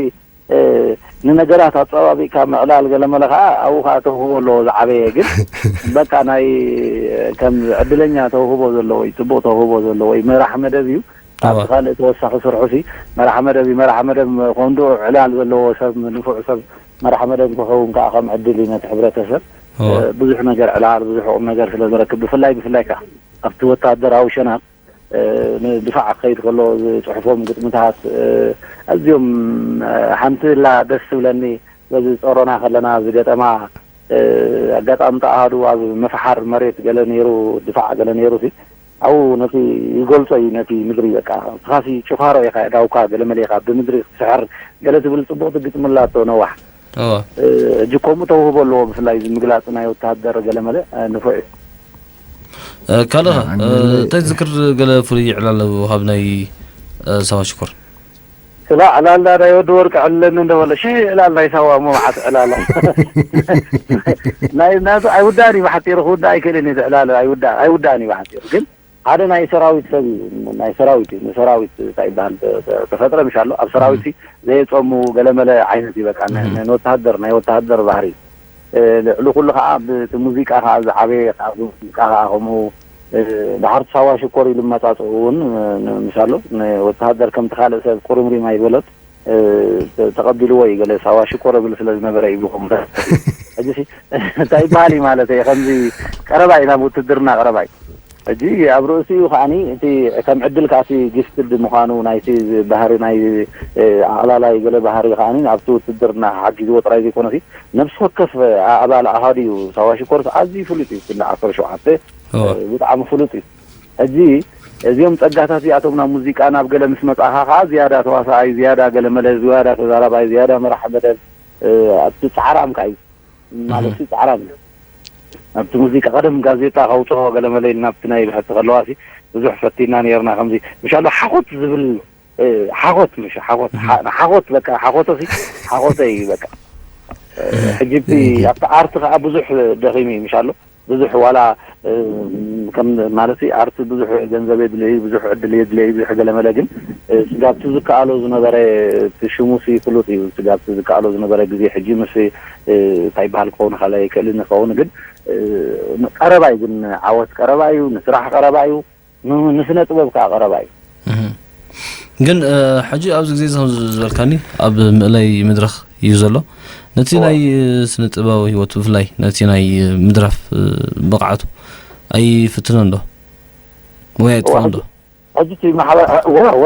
ንነገራት ኣጸባቢቕካ ምዕላል ገለ መለ ከኣ ኣብኡ ከኣ ተውህቦ ኣለዎ ዝዓበየ። ግን በቃ ናይ ከም ዕድለኛ ተውህቦ ዘለዎ እዩ፣ ጽቡቕ ተውህቦ ዘለዎ እዩ፣ መራሕ መደብ እዩ። ኣብቲ ካልእ ተወሳኺ ስርሑ ሲ መራሕ መደብ እዩ። መራሕ መደብ ኮንዶ ዕላል ዘለዎ ሰብ፣ ንፉዕ ሰብ መራሕ መደብ ክኸውን ከኣ ከም ዕድል እዩ ነቲ ሕብረተሰብ። ብዙሕ ነገር ዕላል፣ ብዙሕ ቁም ነገር ስለ ዝረክብ፣ ብፍላይ ብፍላይ ከኣ ኣብቲ ወታደራዊ ሸነኽ ንድፋዕ ክኸይድ ከሎ ዝጽሕፎም ግጥምታት ኣዝዮም ሓንቲ ላ ደስ ትብለኒ። በዚ ጸሮና ከለና ዝገጠማ ኣጋጣሚ ተኣሃዱ ኣብ መፍሓር መሬት ገለ ነይሩ፣ ድፋዕ ገለ ነይሩ ሲ ኣብኡ ነቲ ይገልጾ እዩ ነቲ ምድሪ። በቃ ንስኻሲ ጭፋሮ ኢኻ፣ ዳውካ ገለ መለ ኢኻ፣ ብምድሪ ክትስሕር ገለ ትብል ጽቡቕ ትግጥምላ ኣቶ ነዋሕ። ሕጂ ከምኡ ተውህቦ ኣለዎ፣ ብፍላይ እዚ ምግላጽ ናይ ወተሃደር ገለ መለ ንፉዕ እዩ። ካልኻ እንታይ ዝክር ገለ ፍሉይ ዕላል ካብ ናይ ሳዋ ሽኮር? ስላ ዕላላ ናይ ወዲ ወርቂ ዕለኒ እንደበለ ሽሕ ዕላል ናይ ሳዋ እሞ መዓት ዕላላ ናይ ናቱ ኣይውዳእን እዩ ብሓፂሩ ክውዳእ ኣይክእልን እዩ። ዕላል ኣይውዳእን እዩ ብሓፂሩ። ግን ሓደ ናይ ሰራዊት ሰብ እዩ። ናይ ሰራዊት እዩ። ንሰራዊት እንታይ ይበሃል ተፈጥረ ምሽ ኣሎ ኣብ ሰራዊት ዘየፀሙ ገለመለ ዓይነት እዩ። በቃ ንወተሃደር ናይ ወተሃደር ባህሪ ልዕሊ ኩሉ ከዓ ብቲ ሙዚቃ ከዓ ዝዓበየ ከዓ ሙዚቃ ከዓ ከምኡ ድሓር ሳዋ ሽኮር ኢሉ መጻጽኡ እውን ምሻሎ ንወተሃደር ከምቲ ካልእ ሰብ ቁርምሪም ኣይበሎት ተቐቢልዎ እዩ። ገለ ሳዋ ሽኮር እብል ስለ ዝነበረ እዩ ብኸምኡ ሕጂ እንታይ ይበሃል እዩ ማለት እየ። ከምዚ ቀረባ እዩ ናብ ውትድርና ቀረባ እዩ። ሕጂ ኣብ ርእሲኡ ከዓኒ እቲ ከም ዕድል ከዓሲ ጊፍትድ ምዃኑ ናይቲ ባህሪ ናይ ኣዕላላይ ገለ ባህሪ ከዓኒ ኣብቲ ውትድርና ሓጊዝዎ ጥራይ ዘይኮነሲ ነብሲ ወከፍ ኣባል ኣሃዱ እዩ። ሳዋ ሽኮርስ ኣዝዩ ፍሉጥ እዩ። ክንዲ ዓሰርተ ሸውዓተ ብጣዕሚ ፍሉጥ እዩ። ሕጂ እዚኦም ጸጋታት እዚኣቶም ናብ ሙዚቃ ናብ ገለ ምስ መጻኻ ከኣ ዝያዳ ተዋሳኣይ፣ ዝያዳ ገለ መለ፣ ዝያዳ ተዛራባይ፣ ዝያዳ መራሕ መደብ ኣብቲ ጻዕራም ከኣ እዩ ማለት ጻዕራም እዩ። ኣብቲ ሙዚቃ ቀደም ጋዜጣ ከውጽኦ ገለ መለ ኢልና ኣብቲ ናይ ብሕቲ ከለዋሲ ብዙሕ ፈቲና ነርና ከምዚ ምሻሎ ሓኾት ዝብል ሓኾት ምሽ ሓኾት ሓኾት በቃ ሓኾቶ ሲ ሓኾተ እዩ በቃ ሕጂ ኣብቲ ኣርት ከዓ ብዙሕ ደኺሙ እዩ ምሻሎ ብዙሕ ዋላ ከም ማለት ኣርት ብዙሕ ገንዘብ የድልየ ብዙሕ ዕድል የድልየ ብዙሕ ገለመለ ግን ስጋብቲ ዝከኣሎ ዝነበረ ሽሙሲ ፍሉጥ እዩ። ስጋብቲ ዝከኣሎ ዝነበረ ግዜ ሕጂ ምስ እንታይ ይበሃል ክኸውን ካለ ይክእልን ይኸውን ግን ቀረባ እዩ። ግን ዓወት ቀረባ እዩ። ንስራሕ ቀረባ እዩ። ንስነ ጥበብ ከዓ ቀረባ እዩ። ግን ሕጂ ኣብዚ ግዜ ዝበልካኒ ኣብ ምእላይ መድረኽ እዩ ዘሎ። ነቲ ናይ ስነ ጥበባዊ ህይወት ብፍላይ ነቲ ናይ ምድራፍ ብቕዓቱ ኣይፍትኖ እንዶ ወይ ኣይጥፍኦ እንዶ? ሕጂ እቲ ማሕበራዊ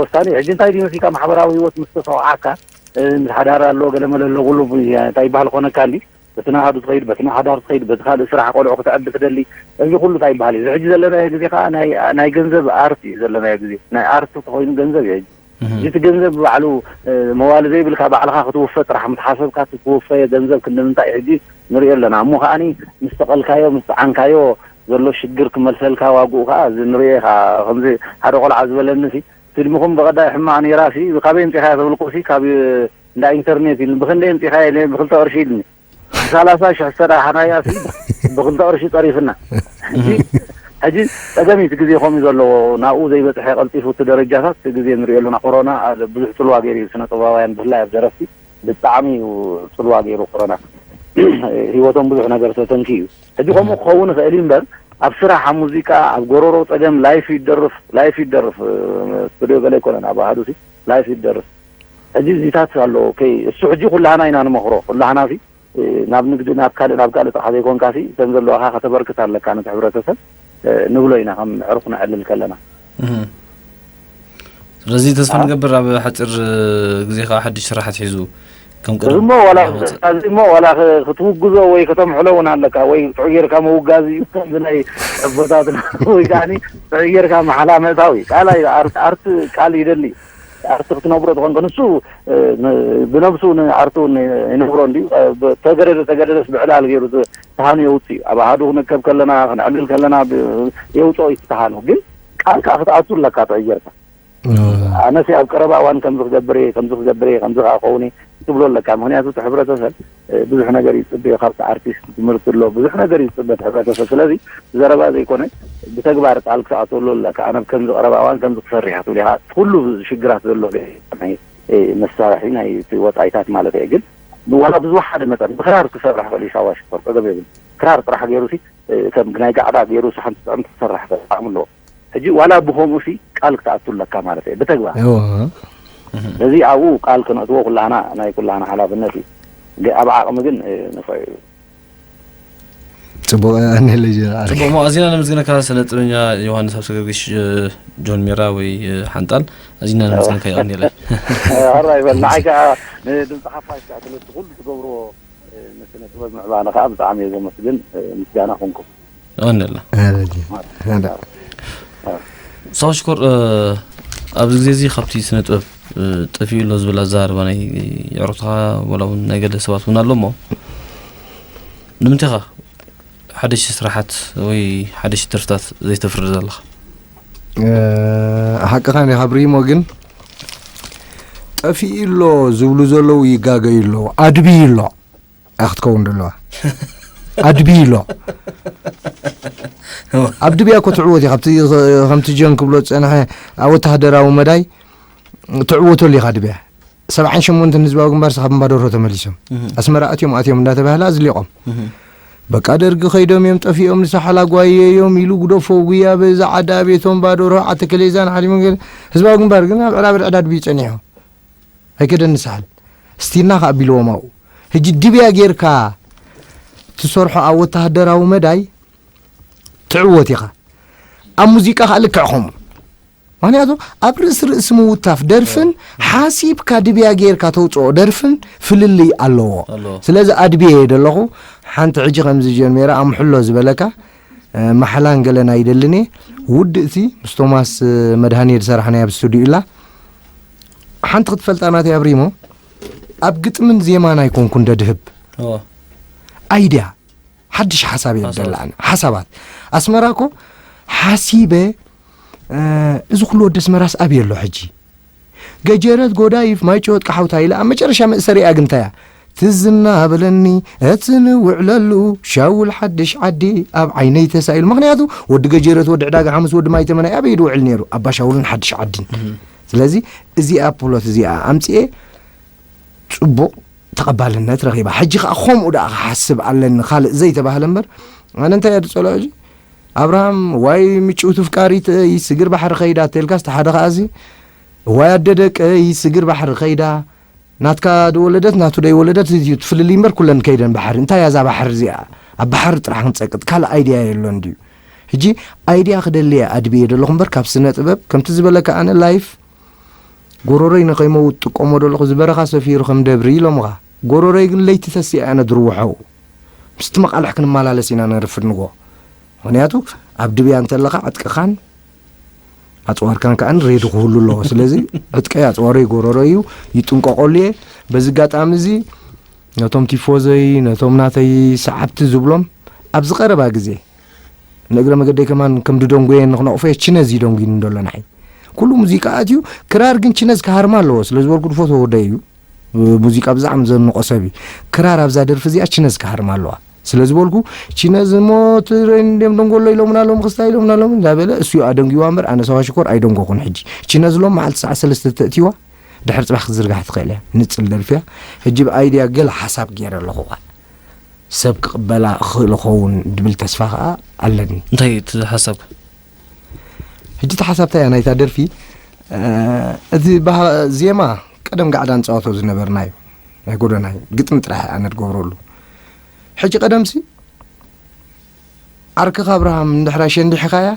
ወሳኒ ሕጂ እንታይ ድዩ መሲልካ ማሕበራዊ ህይወት ምስ ተሰውዓካ ምስ ሓዳር ኣሎ ገለመለ ኣሎ ኩሉ እንታይ ይበሃል ኮነካ እንዲ በቲ ንኣሃዱ ትኸይድ በቲ ንሓዳር ትኸይድ በቲ ካልእ ስራሕ ቆልዑ ክትዕቢ ትደሊ እዚ ኩሉ እንታይ ይበሃል እዩ። እዚ ሕጂ ዘለናዮ ግዜ ከዓ ናይ ገንዘብ ኣርት እዩ ዘለናዮ ግዜ ናይ ኣርት ተኮይኑ ገንዘብ እዩ ሕጂ እዚ እቲ ገንዘብ ባዕሉ መዋሊ ዘይብልካ ባዕልኻ ክትውፈ ጥራሕ ምስ ሓሰብካ እቲ ትውፈየ ገንዘብ ክንዲ ምንታይ እዩ ሕጂ ንሪኦ ኣለና። እሞ ከዓኒ ምስ ሰቐልካዮ ምስ ጸዓንካዮ ዘሎ ሽግር ክመልሰልካ ዋግኡ ከዓ እዚ ንሪኦ ኢኻ። ከምዚ ሓደ ቆልዓ ዝበለኒ ሲ ፊልምኹም ብቐዳይ ሕማቕ ነይራ ሲ ካበይ ኣምጺኻያ ተብልኩ ሲ ካብ እንዳ ኢንተርኔት ኢልኒ ብኽንደይ ኣምጺኻያ ኢለ ብክልተ ቅርሺ ኢልኒ ብሳላሳ ሽሕ ዝተዳሓናያ ሲ ብክልተ ቅርሺ ጸሪፍና። ሕጂ ሕጂ ጸገም እዩ እቲ ግዜ ከምኡ ዘለዎ ናብኡ ዘይበጽሐ ቀልጢፉ እቲ ደረጃታት እቲ ግዜ ንሪኦ ኣለና። ኮሮና ብዙሕ ጽልዋ ገይሩ እዩ ስነ ጥበባውያን ብፍላይ ኣብ ደረፍቲ ብጣዕሚ እዩ ጽልዋ ገይሩ ኮሮና። ህይወቶም ብዙሕ ነገር ተተንኪ እዩ። ሕጂ ከምኡ ክኸውን ይኽእል እዩ እምበር ኣብ ስራሕ ኣብ ሙዚቃ ኣብ ጎረሮ ጸገም ላይፍ ይደርፍ ላይፍ ይደርፍ ስቱዲዮ ገለ ኣይኮነን ኣብ ኣሃዱ ሲ ላይፍ ይደርፍ። ሕጂ እዚታት ኣሎ ከይ እሱ ሕጂ ኩላህና ኢና ንመኽሮ ኩላህና ሲ ናብ ንግዲ ናብ ካልእ ናብ ካልእ ጥራሕ ዘይኮንካ ሲ እተን ዘለዋኻ ከተበርክት ኣለካ ነቲ ሕብረተሰብ ንብሎ ኢና ከም ዕርኹ ነዕልል ከለና። ስለዚ ተስፋ ንገብር ኣብ ሓፂር ግዜ ከዓ ሓድሽ ስራሓት ሒዙ ከም ቅድም እሞ ዋላ እዚ እሞ ዋላ ክትውግዞ ወይ ከተምሕሎ እውን ኣለካ ወይ ጥዑይ ጌርካ ምውጋዝ እዩ ከምዚ ናይ ኣቦታትና ወይ ከዓ ጥዑይ ጌርካ መሓላ ምእታው እዩ። ቃል ኣርት ቃል ይደሊ ኣርት ክትነብሮ ትኾንከ ንሱ ብነብሱ ንኣርቱ ይነብሮ እንዲ ተገደደ ተገደደስ ብዕላል ገይሩ ተሃኑ የውፅ እዩ። ኣብ ኣሃዱ ክንከብ ከለና ክንዕልል ከለና የውፅኦ እዩ ተሃኑ ግን ቃል ከዓ ክትኣቱ ኣለካ ጥዑይ ጌርካ ኣነሲ ኣብ ቀረባ እዋን ከምዚ ክገብር እየ ከምዚ ክገብር እየ ከምዚ ከዓ ክኸውን እየ ትብሎ ኣለካ። ምክንያቱ እቲ ሕብረተሰብ ብዙሕ ነገር ይፅበዮ ካብቲ ኣርቲስት ትምህርቲ ኣሎ ብዙሕ ነገር ይፅበ እቲ ሕብረተሰብ። ስለዚ ብዘረባ ዘይኮነ ብተግባር ቃል ክትኣትወሉ ኣለካ። ኣነ ከምዚ ቀረባ እዋን ከምዚ ክሰርሕ ክትብል ኢካ ኩሉ ሽግራት ዘሎ ናይ መሳርሒ ናይ ወፃኢታት ማለት እየ። ግን ዋላ ብዝወሓደ መጠን ብክራር ክሰርሕ ክእል ሳዋ ሽኮር ፀገም የብሉ። ክራር ጥራሕ ገይሩ ሲ ከም ናይ ጋዕዳ ገይሩ ሓንቲ ጥዕምቲ ክሰርሕ ክእል ዓቕሚ ኣለዎ። ሕጂ ዋላ ብከምኡ ሲ ቃል ክትኣቱ ኣለካ ማለት እየ ብተግባር። ነዚ ኣብኡ ቃል ክነእትዎ ኩላህና ናይ ኩላህና ሓላፍነት እዩ። ኣብ ዓቕሚ ግን ንኽእል እዩ። ጽቡቕ ኣንለ ጀነራል። ጽቡቕ ሞ ኣዚና ነመስግነካ ስነ ጥበኛ ዮሃንስ ኣብ ሰገርግሽ ጆን ሜራ ወይ ሓንጣል ኣዚና ነመስግነካ ይቐንየለ። ኣራይ በል ንዓይ ከዓ ንድምፂ ሓፋሽ ከዓ ስለቲ ኩሉ ትገብርዎ ንስነ ጥበብ ምዕባለ ከዓ ብጣዕሚ እየ ዘመስግን። ምስጋና ኮንኩም። ይቐንየላ። ሳዋ ሽኮር ኣብዚ ግዜ እዚ ካብቲ ስነ ጥበብ ጠፊኡ ኣሎ ዝብል ኣዘራርባ ናይ የዕሩኽትኻ ዋላ እውን ናይ ገለ ሰባት እውን ኣሎ እሞ ንምንታይ ኢኻ ሓደሽቲ ስራሓት ወይ ሓደሽቲ ደርፍታት ዘይተፍሪ ዘለኻ? ሓቅኻ እንዲኻ ብሪሞ፣ ግን ጠፊኡ ኣሎ ዝብሉ ዘለዉ ይጋገዩ ኣለዉ። ኣድብዩ ኣሎ። ኣያ ክትከውን ዘለዋ ኣድብዩ ኣሎ። ኣብ ድብያ እኮ ትዕወት ኢኻ። ከምቲ ጆን ክብሎ ዝጸንሐ ኣብ ወተሃደራዊ መዳይ ትዕወተሉ ኢኻ ድብያ። ሰብዓን ሸሞንተን ህዝባዊ ግንባር ስኻብ እምባደርሆ ተመሊሶም ኣስመራ ኣትዮም ኣትዮም እንዳተባህለ ኣዝሊቖም። በቃ ደርጊ ከይዶም እዮም ጠፊኦም ንሳሓላ ጓየዮም ኢሉ ጉደፎ ጉያ በዛ ዓዲ ኣቤቶም ባደርሆ ዓተከሌዛን ሓሊሙ። ህዝባዊ ግንባር ግን ኣብ ዕራብድ ዕዳድ ብዩ ጸኒሑ ኣይከደን ንሳሓል ስቲልና ከኣ ቢልዎም ኣብኡ። ሕጂ ድብያ ጌርካ ትሰርሖ ኣብ ወተሃደራዊ መዳይ ትዕወት ኢኻ። ኣብ ሙዚቃ ከኣ ልክዕ ከምኡ። ምክንያቱ ኣብ ርእሲ ርእሲ ምውታፍ ደርፍን ሓሲብካ ድብያ ጌርካ ተውፅኦ ደርፍን ፍልልይ ኣለዎ። ስለዚ ኣድብየ እየ ደለኹ። ሓንቲ ሕጂ ከምዚ ጀሚረ ኣምሕሎ ዝበለካ ማሕላን ገለን ኣይደልን እየ። ውድእቲ ምስ ቶማስ መድሃንየ ዝሰራሕናያ ኣብ ስቱዲዮ ኢላ ሓንቲ ክትፈልጣ ናተይ ኣብሪሞ ኣብ ግጥምን ዜማን ኣይኮንኩን ደድህብ። ኣይድያ ሓድሽ ሓሳብ እየ ደላ ኣነ ሓሳባት ኣስመራ እኮ ሓሲበ። እዚ ኩሉ ወዲ ኣስመራስ ኣብየ ኣሎ ሕጂ? ገጀረት ጎዳይፍ ማይጨወት ቀሓውታ ኢለ ኣብ መጨረሻ መእሰሪኣ ግንታያ ትዝ እናበለኒ እቲ ንውዕለሉ ሻውል ሓድሽ ዓዲ ኣብ ዓይነይ ተሳኢሉ። ምክንያቱ ወዲ ገጀረት ወዲ ዕዳጋ ሓሙስ ወዲ ማይተመናይ ኣበይ ድውዕል ነይሩ ኣባ ሻውልን ሓድሽ ዓድን። ስለዚ እዚኣ ፕሎት እዚኣ ኣምፅኤ ፅቡቕ ተቐባልነት ረኺባ። ሕጂ ከዓ ከምኡ ደኣ ክሓስብ ኣለኒ ካልእ ዘይተባህለ እምበር ኣነ እንታይ እየ ዝፀልኦ ሕጂ ኣብርሃም ዋይ ምጭውቲ ፍቃሪት እይ ስግር ባሕሪ ከይዳ ተልካስ ተሓደ ከኣዚ ዋይ ኣደ ደቀይ ስግር ባሕሪ ከይዳ ናትካ ድወለደት ናቱ ደይወለደት እዩ ትፍልልይ እምበር ኩለን ከይደን ባሕሪ እንታይ እያ እዛ ባሕሪ እዚኣ ኣብ ባሕሪ ጥራሕ ክንፀቅጥ ካልእ ኣይድያ የሎን ድዩ ሕጂ ኣይድያ ክደሊ እየ ኣድብየ ደለኹ እምበር ካብ ስነ ጥበብ ከምቲ ዝበለካ ኣነ ላይፍ ጎሮሮይ ንኸይመውት ጥቀሞ ደለኹ ዝበረኻ ሰፊሩ ከም ደብሪ ኢሎምኻ ጎሮሮይ ግን ለይቲ ተሲኣ እያ ነድርውሖ ምስቲ መቓልሕ ክንመላለስ ኢና ነርፍድ ንጎ ምኽንያቱ ኣብ ድብያ እንተለኻ ዕጥቅኻን ኣፅዋርካን ከዓን ሬዲ ክህሉ ኣለዎ። ስለዚ ዕጥቀይ ኣፅዋረይ ጎረሮ እዩ ይጥንቀቐሉ እየ። በዚ ኣጋጣሚ እዚ ነቶም ቲፎዘይ ነቶም ናተይ ሰዓብቲ ዝብሎም ኣብዚ ቀረባ ግዜ ንእግረ መገደይ ከማን ከም ድደንጎየ ንክነቕፎ እየ። ችነዝ ይደንጉይኒ እንደሎ ንዓይ ኩሉ ሙዚቃ ኣትዩ ክራር ግን ችነዝ ክሃርማ ኣለዎ። ስለ ዝበልኩ ድፈትዎ ወደይ እዩ። ሙዚቃ ብዛዕሚ ዘንቆ ሰብ እዩ። ክራር ኣብዛ ደርፊ እዚኣ ችነዝ ክሃርማ ኣለዋ። ስለ ዝበልኩ ቺነዝ እሞ ትረይን እንድዮም ደንጎሎ ኢሎምና ሎም ክስታ ኢሎምና ሎም እንዳበለ እሱ እዩ ኣደንጊዋ እምበር ኣነ ሰባ ሽኮር ኣይደንጎኹን ሕጂ ቺነዝ ሎም መዓልቲ ሰዓት ሰለስተ ተእቲዋ ድሕር ፅባሕ ክትዝርጋሕ ትኽእል እያ ንፅል ደርፊያ ሕጂ ብኣይድያ ገለ ሓሳብ ገይረ ኣለኹ ኳ ሰብ ክቕበላ እኽእል ኸውን ድብል ተስፋ ከዓ ኣለኒ እንታይ እቲ ሓሳብ ሕጂ እቲ ሓሳብ እንታይ እያ ናይታ ደርፊ እቲ ዜማ ቀደም ጋዕዳ ንፃወቶ ዝነበርና እዩ ናይ ጎደና እዩ ግጥሚ ጥራሕ ኣነ ድገብረሉ ሕጂ ቀደምሲ ዓርክኻ ኣብርሃም እንድሕር ኣሸንዲሕኻያ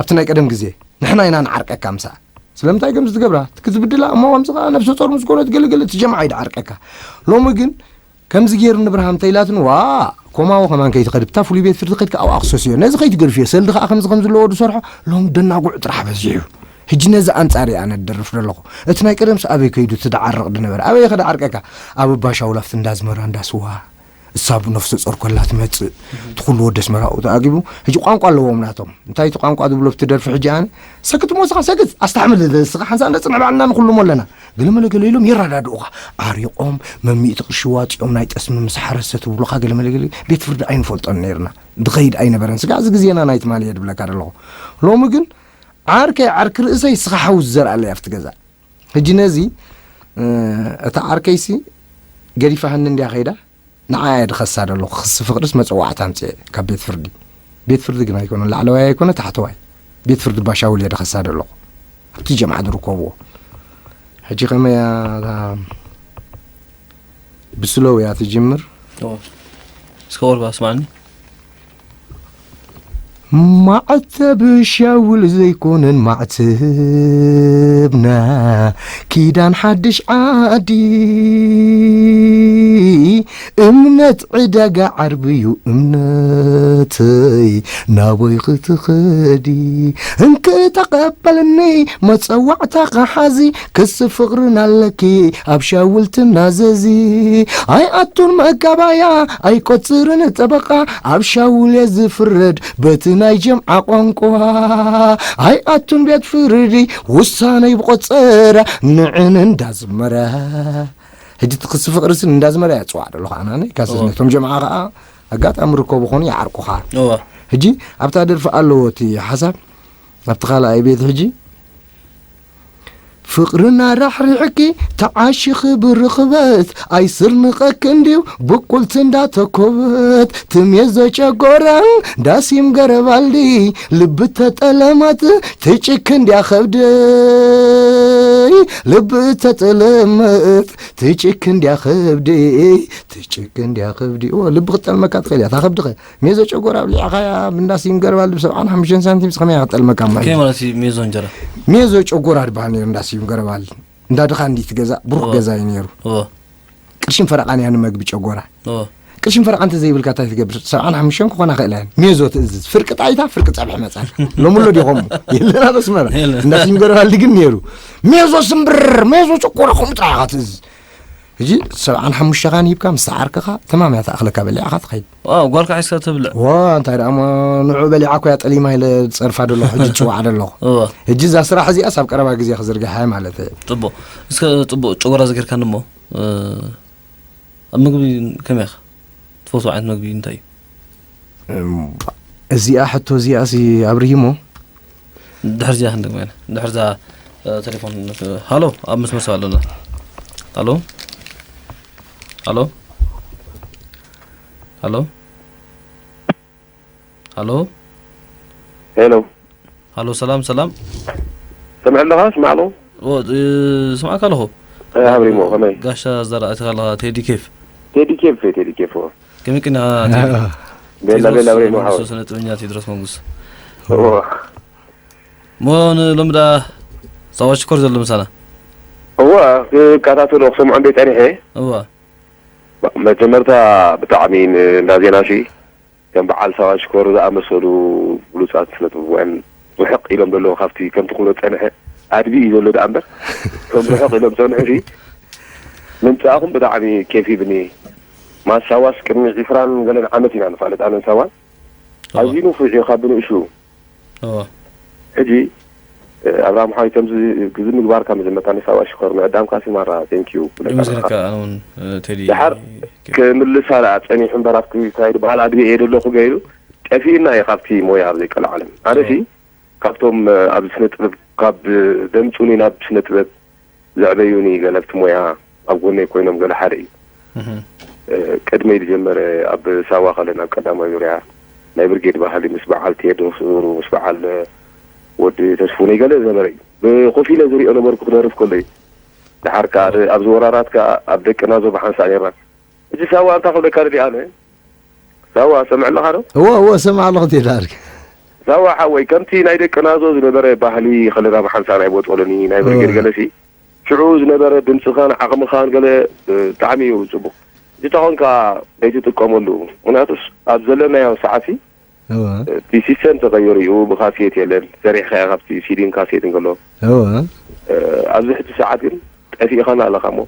ኣብቲ ናይ ቀደም ግዜ ንሕና ኢና ንዓርቀካ ምሳኣ ስለምንታይ ከምዚ ትገብራ ክትዝብድላ እሞ ከምዚ ከዓ ነብሰ ጾር ምስ ኮነት ገለገለ እቲ ጀምዓ እዩ ድዓርቀካ ሎሚ ግን ከምዚ ገይሩ ንብርሃም ተኢላትኒ ዋ ኮማዎ ከማን ከይትኸድ ብታ ፍሉይ ቤት ፍርዲ ከድካ ኣብኣ ክሰስዮ ነዚ ከይትገድፍዮ ሰልዲ ከዓ ከምዚ ከም ዘለዎ ዝሰርሖ ሎም ደናጉዕ ጥራሕ በዚሑ ሕጂ ነዚ ኣንጻር እየ ኣነ ድደርፍ ዘለኹ እቲ ናይ ቀደምስ ኣበይ ከይዱ እቲ ደዓርቕ ድነበረ ኣበይ ከደዓርቀካ ኣብ ባሻውላፍቲ እንዳዝመራ እንዳስዋ እሳ ብነፍሰ ጾር ኮላ ትመጽእ እቲ ኩሉ ወዲ ኣስመራ ኣብኡ ተኣጊቡ ሕጂ ቋንቋ ኣለዎም ናቶም እንታይ እቲ ቋንቋ ዝብሎ ብቲ ደርፊ ሕጂ ኣነ ሰክት ሞስኻ ሰክት ኣስተሕምል ስኻ ሓንሳ እንዳ ጽንዕ ባዕልና ንኩሉሞ ኣለና ገለመለ ገለ ኢሎም የረዳድኡኻ ዓሪቖም መሚእቲ ቅርሺ ዋጺኦም ናይ ጠስሚ ምስ ሓረሰ ትብሉኻ ገለመለ ገለ ቤት ፍርዲ ኣይንፈልጦን ነይርና ድኸይድ ኣይነበረን ስጋዕ እዚ ግዜና ናይ ትማሊ እየ ድብለካ ዘለኹ ሎሚ ግን ዓርከይ ዓርኪ ርእሰይ ስኻ ሓዊ ዝዘርኣለይ ኣብቲ ገዛ ሕጂ ነዚ፣ እ፣ እታ ዓርከይሲ ገዲፋህኒ እንድያ ከይዳ፣ ንዓያ እየ ድኸሳ ዘለኹ። ክሲ ፍቕድስ መጸዋዕታ ኣምጽኤ ካብ ቤት ፍርዲ። ቤት ፍርዲ ግን ኣይኮነን፣ ላዕለዋይ ኣይኮነ፣ ታሕተዋይ። ቤት ፍርዲ ባሻውል እየ ድኸሳ ዘለኹ። ኣብቲ ጀምዓ ዝርከብዎ። ሕጂ ከመይ እያ እታ ብስሎው እያ ትጅምር። ኦ፣ እስከ ወርባ ስማዕኒ። ማዕተብ ሻውል ዘይኮነን ማዕተብና፣ ኪዳን ሓድሽ ዓዲ፣ እምነት ዕዳጋ ዓርብዩ እምነተይ፣ ናበይ ክትኸዲ? እንክተቐበልኒ መጸዋዕታ ክሓዚ፣ ክሲ ፍቕርን ኣለኪ ኣብ ሻውል ትናዘዚ። ኣይኣቱን መጋባያ ኣይቆጽርን ጠበቓ፣ ኣብ ሻውል እየ ዝፍረድ በቲ ናይ ጀምዓ ቋንቋ። ኣይኣቱን ቤት ፍርዲ ውሳነይ ብቆጸራ ንዕን እንዳዝመራ። ሕጂ እቲ ክሲ ፍቕሪ ስን እንዳዝመራ እያ ጽዋዕ ደለኹ ኣናነይ። ካስስ እወ። ነቶም ጀምዓ ኸዓ ኣጋጣሚ ርከቡ ኾኑ ይዓርቁኻ። እወ። ሕጂ ኣብታ ደርፊ ኣለዎ እቲ ሓሳብ፣ ኣብቲ ካልኣይ ቤት ሕጂ፣ ፍቕርና ራሕሪሕኪ ተዓሺኺ ብርኽበት፣ ኣይስርንቐኪ እንድዩ ብቁልቲ እንዳተኮበት፣ ትሜዞ ጨጎራን ዳሲም ገረባልዲ፣ ልቢ ተጠለማት ትጭክ እንድያ ኸብደይ፣ ልቢ ተጠለመት ትጭክ እንድያ ኸብደይ፣ ትጭክ እንድያ ኸብደይ። እወ፣ ልቢ ክጠልመካ ትኽእል እያ፣ እታ ኸብድኸ ሜዞ ጨጎራ ኣብሊዕኻያ፣ ብእንዳ ሲም ገረባል ብሰብዓን ሓሙሽተን ሳንቲም፣ ከመይ እያ ክጠልመካ እማ? ከመይ ማለት እዩ ሜዞ እንጀራ? ሜዞ ጨጎራ ድበሃል ነይሩ፣ እንዳ ሲም ገረባል። እንዳ ድኻ እንዲ ትገዛእ፣ ብሩኽ እወ። ገዛ እዩ ነይሩ። እወ። ቅርሽን ፈረቓን እያ ንመግቢ ጨጎራ። እወ። ቅርሽን ፈረቓ እንተ ዘይብልካ እንታይ ትገብር? ሰብዓን ሓሙሽተን ክኾና ክእላ እየን። ሜዞ ትእዝዝ። ፍርቂ ጣይታ፣ ፍርቂ ጸብሒ መጻል። ሎሚ ኣሎ ዲኹም? የለን ኣብ ኣስመራ። የለን። እንዳ ሲም ገረባል ግን ነይሩ። ሜዞ ስምብር፣ ሜዞ ጨጎራ ከምኡ ጥራይ ኢኻ ትእዝዝ። ሕጂ ሰብዓን ሓሙሽተ ኻን ሂብካ ምስ ተዓርከኻ፣ ተማም እያ ትኣኽለካ በሊዕኻ ትኸይድ። ዋው፣ ጓልካ ሒዝካ ተብልዕ። ዋ፣ እንታይ ደኣ እሞ ንዑ በሊዓ እኮ እያ ጠሊማ ኢለ ዝጸርፋ ደለኹ፣ ሕጂ ዝጽውዓ ደለኹ። እወ። ሕጂ እዛ ስራሕ እዚኣስ ኣብ ቀረባ ግዜ ክዝርግሓ እየ ማለት እየ። ጽቡቕ። እስከ ጽቡቕ ጨጎራ ዘኪርካኒ እሞ፣ እ፣ ኣብ ምግቢ ከመይ ኢኻ? ትፈትዎ ዓይነት ምግቢ እንታይ እዩ? እም፣ እዚኣ ሕቶ እዚኣሲ ኣብርሂሞ። ድሕር እዚኣ ክንደግማ ኢና። ድሕር እዛ፣ እ፣ ቴሌፎን፣ እ፣ ሃሎ፣ ኣብ መስመር ሰብ ኣለና። ሃሎ? ሃሎ? ሃሎ? ሃሎ? ሄሎ። ሃሎ፣ ሰላም፣ ሰላም። ሰምዕ ኣለኻ? ስማዕ ኣሎ? ኦ፣ እ፣ ስማዕካ ኣለኹ። እ፣ ኣብሪሞ፣ ከመይ? ጋሻ ዘራእቲ ኣለኻ፣ ቴዲ ኬፍ። ቴዲ ኬፍ፣ ቴዲ ኬፍ፣ ኦ። ከመይ ቅና፣ ቴዲ? ቤላ፣ ቴድሮስ ቤላ፣ ኣብሪሞ፣ መንግስቱ፣ ሓወይ። ስነ ጥበበኛ ቴድሮስ መንግስቱ። ኦ። እሞ ንሎሚ ደኣ ሳዋ ሽኮር ዘሎ ምሳና። እዋ፣ ክከታተሎ፣ ክሰምዖ እንደ ጸኒሐ። እዋ። መጀመርታ ብጣዕሚ ን-፣ እንዳ ዜና ሺ ከም በዓል ሳዋ ሽኮር ዝኣመሰሉ ብሉጻት ስነ ጥበባውያን ርሕቕ ኢሎም ዘለዉ ካብቲ ከምቲ ክብሎ ዝጸንሐ ኣድቢ እዩ ዘሎ ደኣ እምበር፣ እቶም ርሕቕ ኢሎም ዝጸንሑ ሲ ምምጻእኹም ብጣዕሚ ኬፍ ሂብኒ። ማስ ሳዋስ ቅድሚ ዒስራን ገለን ዓመት ኢና ንፋለጥ ኣነን ሳዋን። እወ። ኣዝዩ ንፉዕ እዩ ካብ ብንእሽኡ። እወ። ሕጂ፣ እ፣ ኣብርሃም ሓወይ፣ ከምዚ፣ እዚ ምግባርካ መጀመርታ ንሳዋ ሽኮር፣ ንዕዳምካ ሲ ማራ፣ ቴንኪዩ ክብለካ የመስግነካ ኣለኻ። ኣነ እውን፣ እ፣ ቴዲ። ደሓር ኬፍ። ክምልሳ ደኣ ጸኒሑ እምበር፣ ኣብቲ ክሳይድ በዓል ኣድቤ እየ ደለኹ ገይሩ፣ ጠፊእና እየ ካብቲ ሞያ ኣብ ዘይቀልዓለም። ኣነ ሲ፣ እወ። ካብቶም፣ እ፣ ኣብ ስነ ጥበብ፣ ካብ ደምጹኒ ናብ ስነ ጥበብ ዘዕበዩኒ ገለ ኣብቲ ሞያ ኣብ ጎነይ ኮይኖም ገለ ሓደ እዩ። እህ። እ፣ ቅድመይ ዝጀመረ ኣብ ሳዋ ከለና ኣብ ቀዳማይ ዙርያ ናይ ብርጌድ ባህሊ ምስ በዓል ቴድሮስ እብሩ፣ ምስ በዓል፣ እ፣ ወዲ ተስፉነይ ገለ ዝነበረ እዩ። ብኮፍ ኢለ ዝሪኦ ነበርኩ ክደርፍ ከሎ እዩ። ደሓር ከኣ ኦ። ደ-፣ ኣብዚ ወራራት ከኣ ኣብ ደቂ ናዞ ብሓንሳእ ኔርና። እዚ ሳዋ እንታይ ክብለካ ደልየ ኣነ? ሳዋ፣ ሰምዕ ኣለኻ ዶ? እወ፣ እወ፣ ሰምዕ ኣለኹ ቴዲ ዓርከይ። ሳዋ ሓወይ፣ ከምቲ ናይ ደቂ ናዞ ዝነበረ ባህሊ ከለና ብሓንሳእ ናይ ቦጦሎኒ፣ ናይ ብርጌድ እወ። ገለሲ፣ ሽዑ ዝነበረ ድምጽኻን ዓቕምኻን ገለ ብጣዕሚ እዩ ጽቡቕ። እዚ ተኾንካ ዘይትጥቀመሉ። ምኽንያቱስ ኣብ ዘለናዮ ሰዓትሲ እወ። እቲ ሲስተም ተቐይሩ እዩ፣ ብካሴት የለን። ሰሪሕካዮ ካብቲ ሲዲን ካሴትን ከሎ። እወ። እ፣ ኣብዚ ሕጂ ሰዓት ግን ጠፊእኻና ኣለኻ እሞ።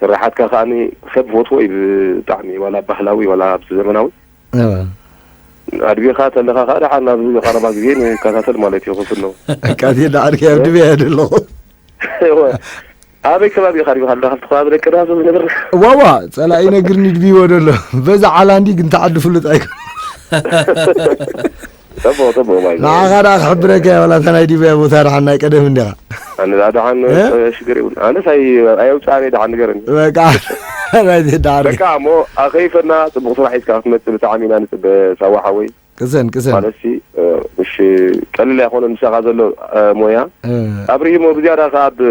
ስራሓትካ ከኣኒ ሰብ ዝፈትዎ እዩ ብጣዕሚ፣ ዋላ ባህላዊ ዋላ ኣብዚ ዘመናዊ። እወ። ኣድቢኻ ተለኻ ከኣ ደሓን ናብዚ ቀረባ ግዜ ንከታተል ማለት እዩ፣ ክፍል ነው። ኣቃቴ ደሓር ከ ኣብ ድቤ እየ ዘለኹ። እወ። ኣበይ ከባቢ ኢኻ ዲኻ? እንዳ ካብቲ ከባቢ ደቂ ዳህሶ ዝነብር? ዋዋ፣ ጸላኢ ነግርኒ ድብይዎ ደሎ። በዛ ዓላንዲ ግን ተዓዲ ፍሉጥ ኣይኮን። ጽቡቕ፣ ጽቡቕ፣ ማይ። ንዓኻ ደኣ ክሕብረካ እየ፣ ዋላ እታ ናይ ዲብያ ቦታ ደሓን ናይ ቀደም እንዲኻ። ኣነ ደኣ ደሓን እ? ሽግር ይብሉ። ኣነስ ኣይ-፣ ኣየውፅኣን እየ ደሓን ንገረኒ። በቃ፣ በቃ እሞ ኣኸይፈና፣ ፅቡቕ ስራሕ ሒዝካ ክትመፅእ ብጣዕሚ ኢና ንፅበ ሳዋ ሓወይ። ቅሰን፣ ቅሰን። ማለትሲ፣ እ፣ ምሽ ቀሊል ኣይኮነን ምሳኻ ዘሎ፣ እ፣ ሞያ። እ። ኣብርሂሞ ብዝያዳ ከኣ ብ-፣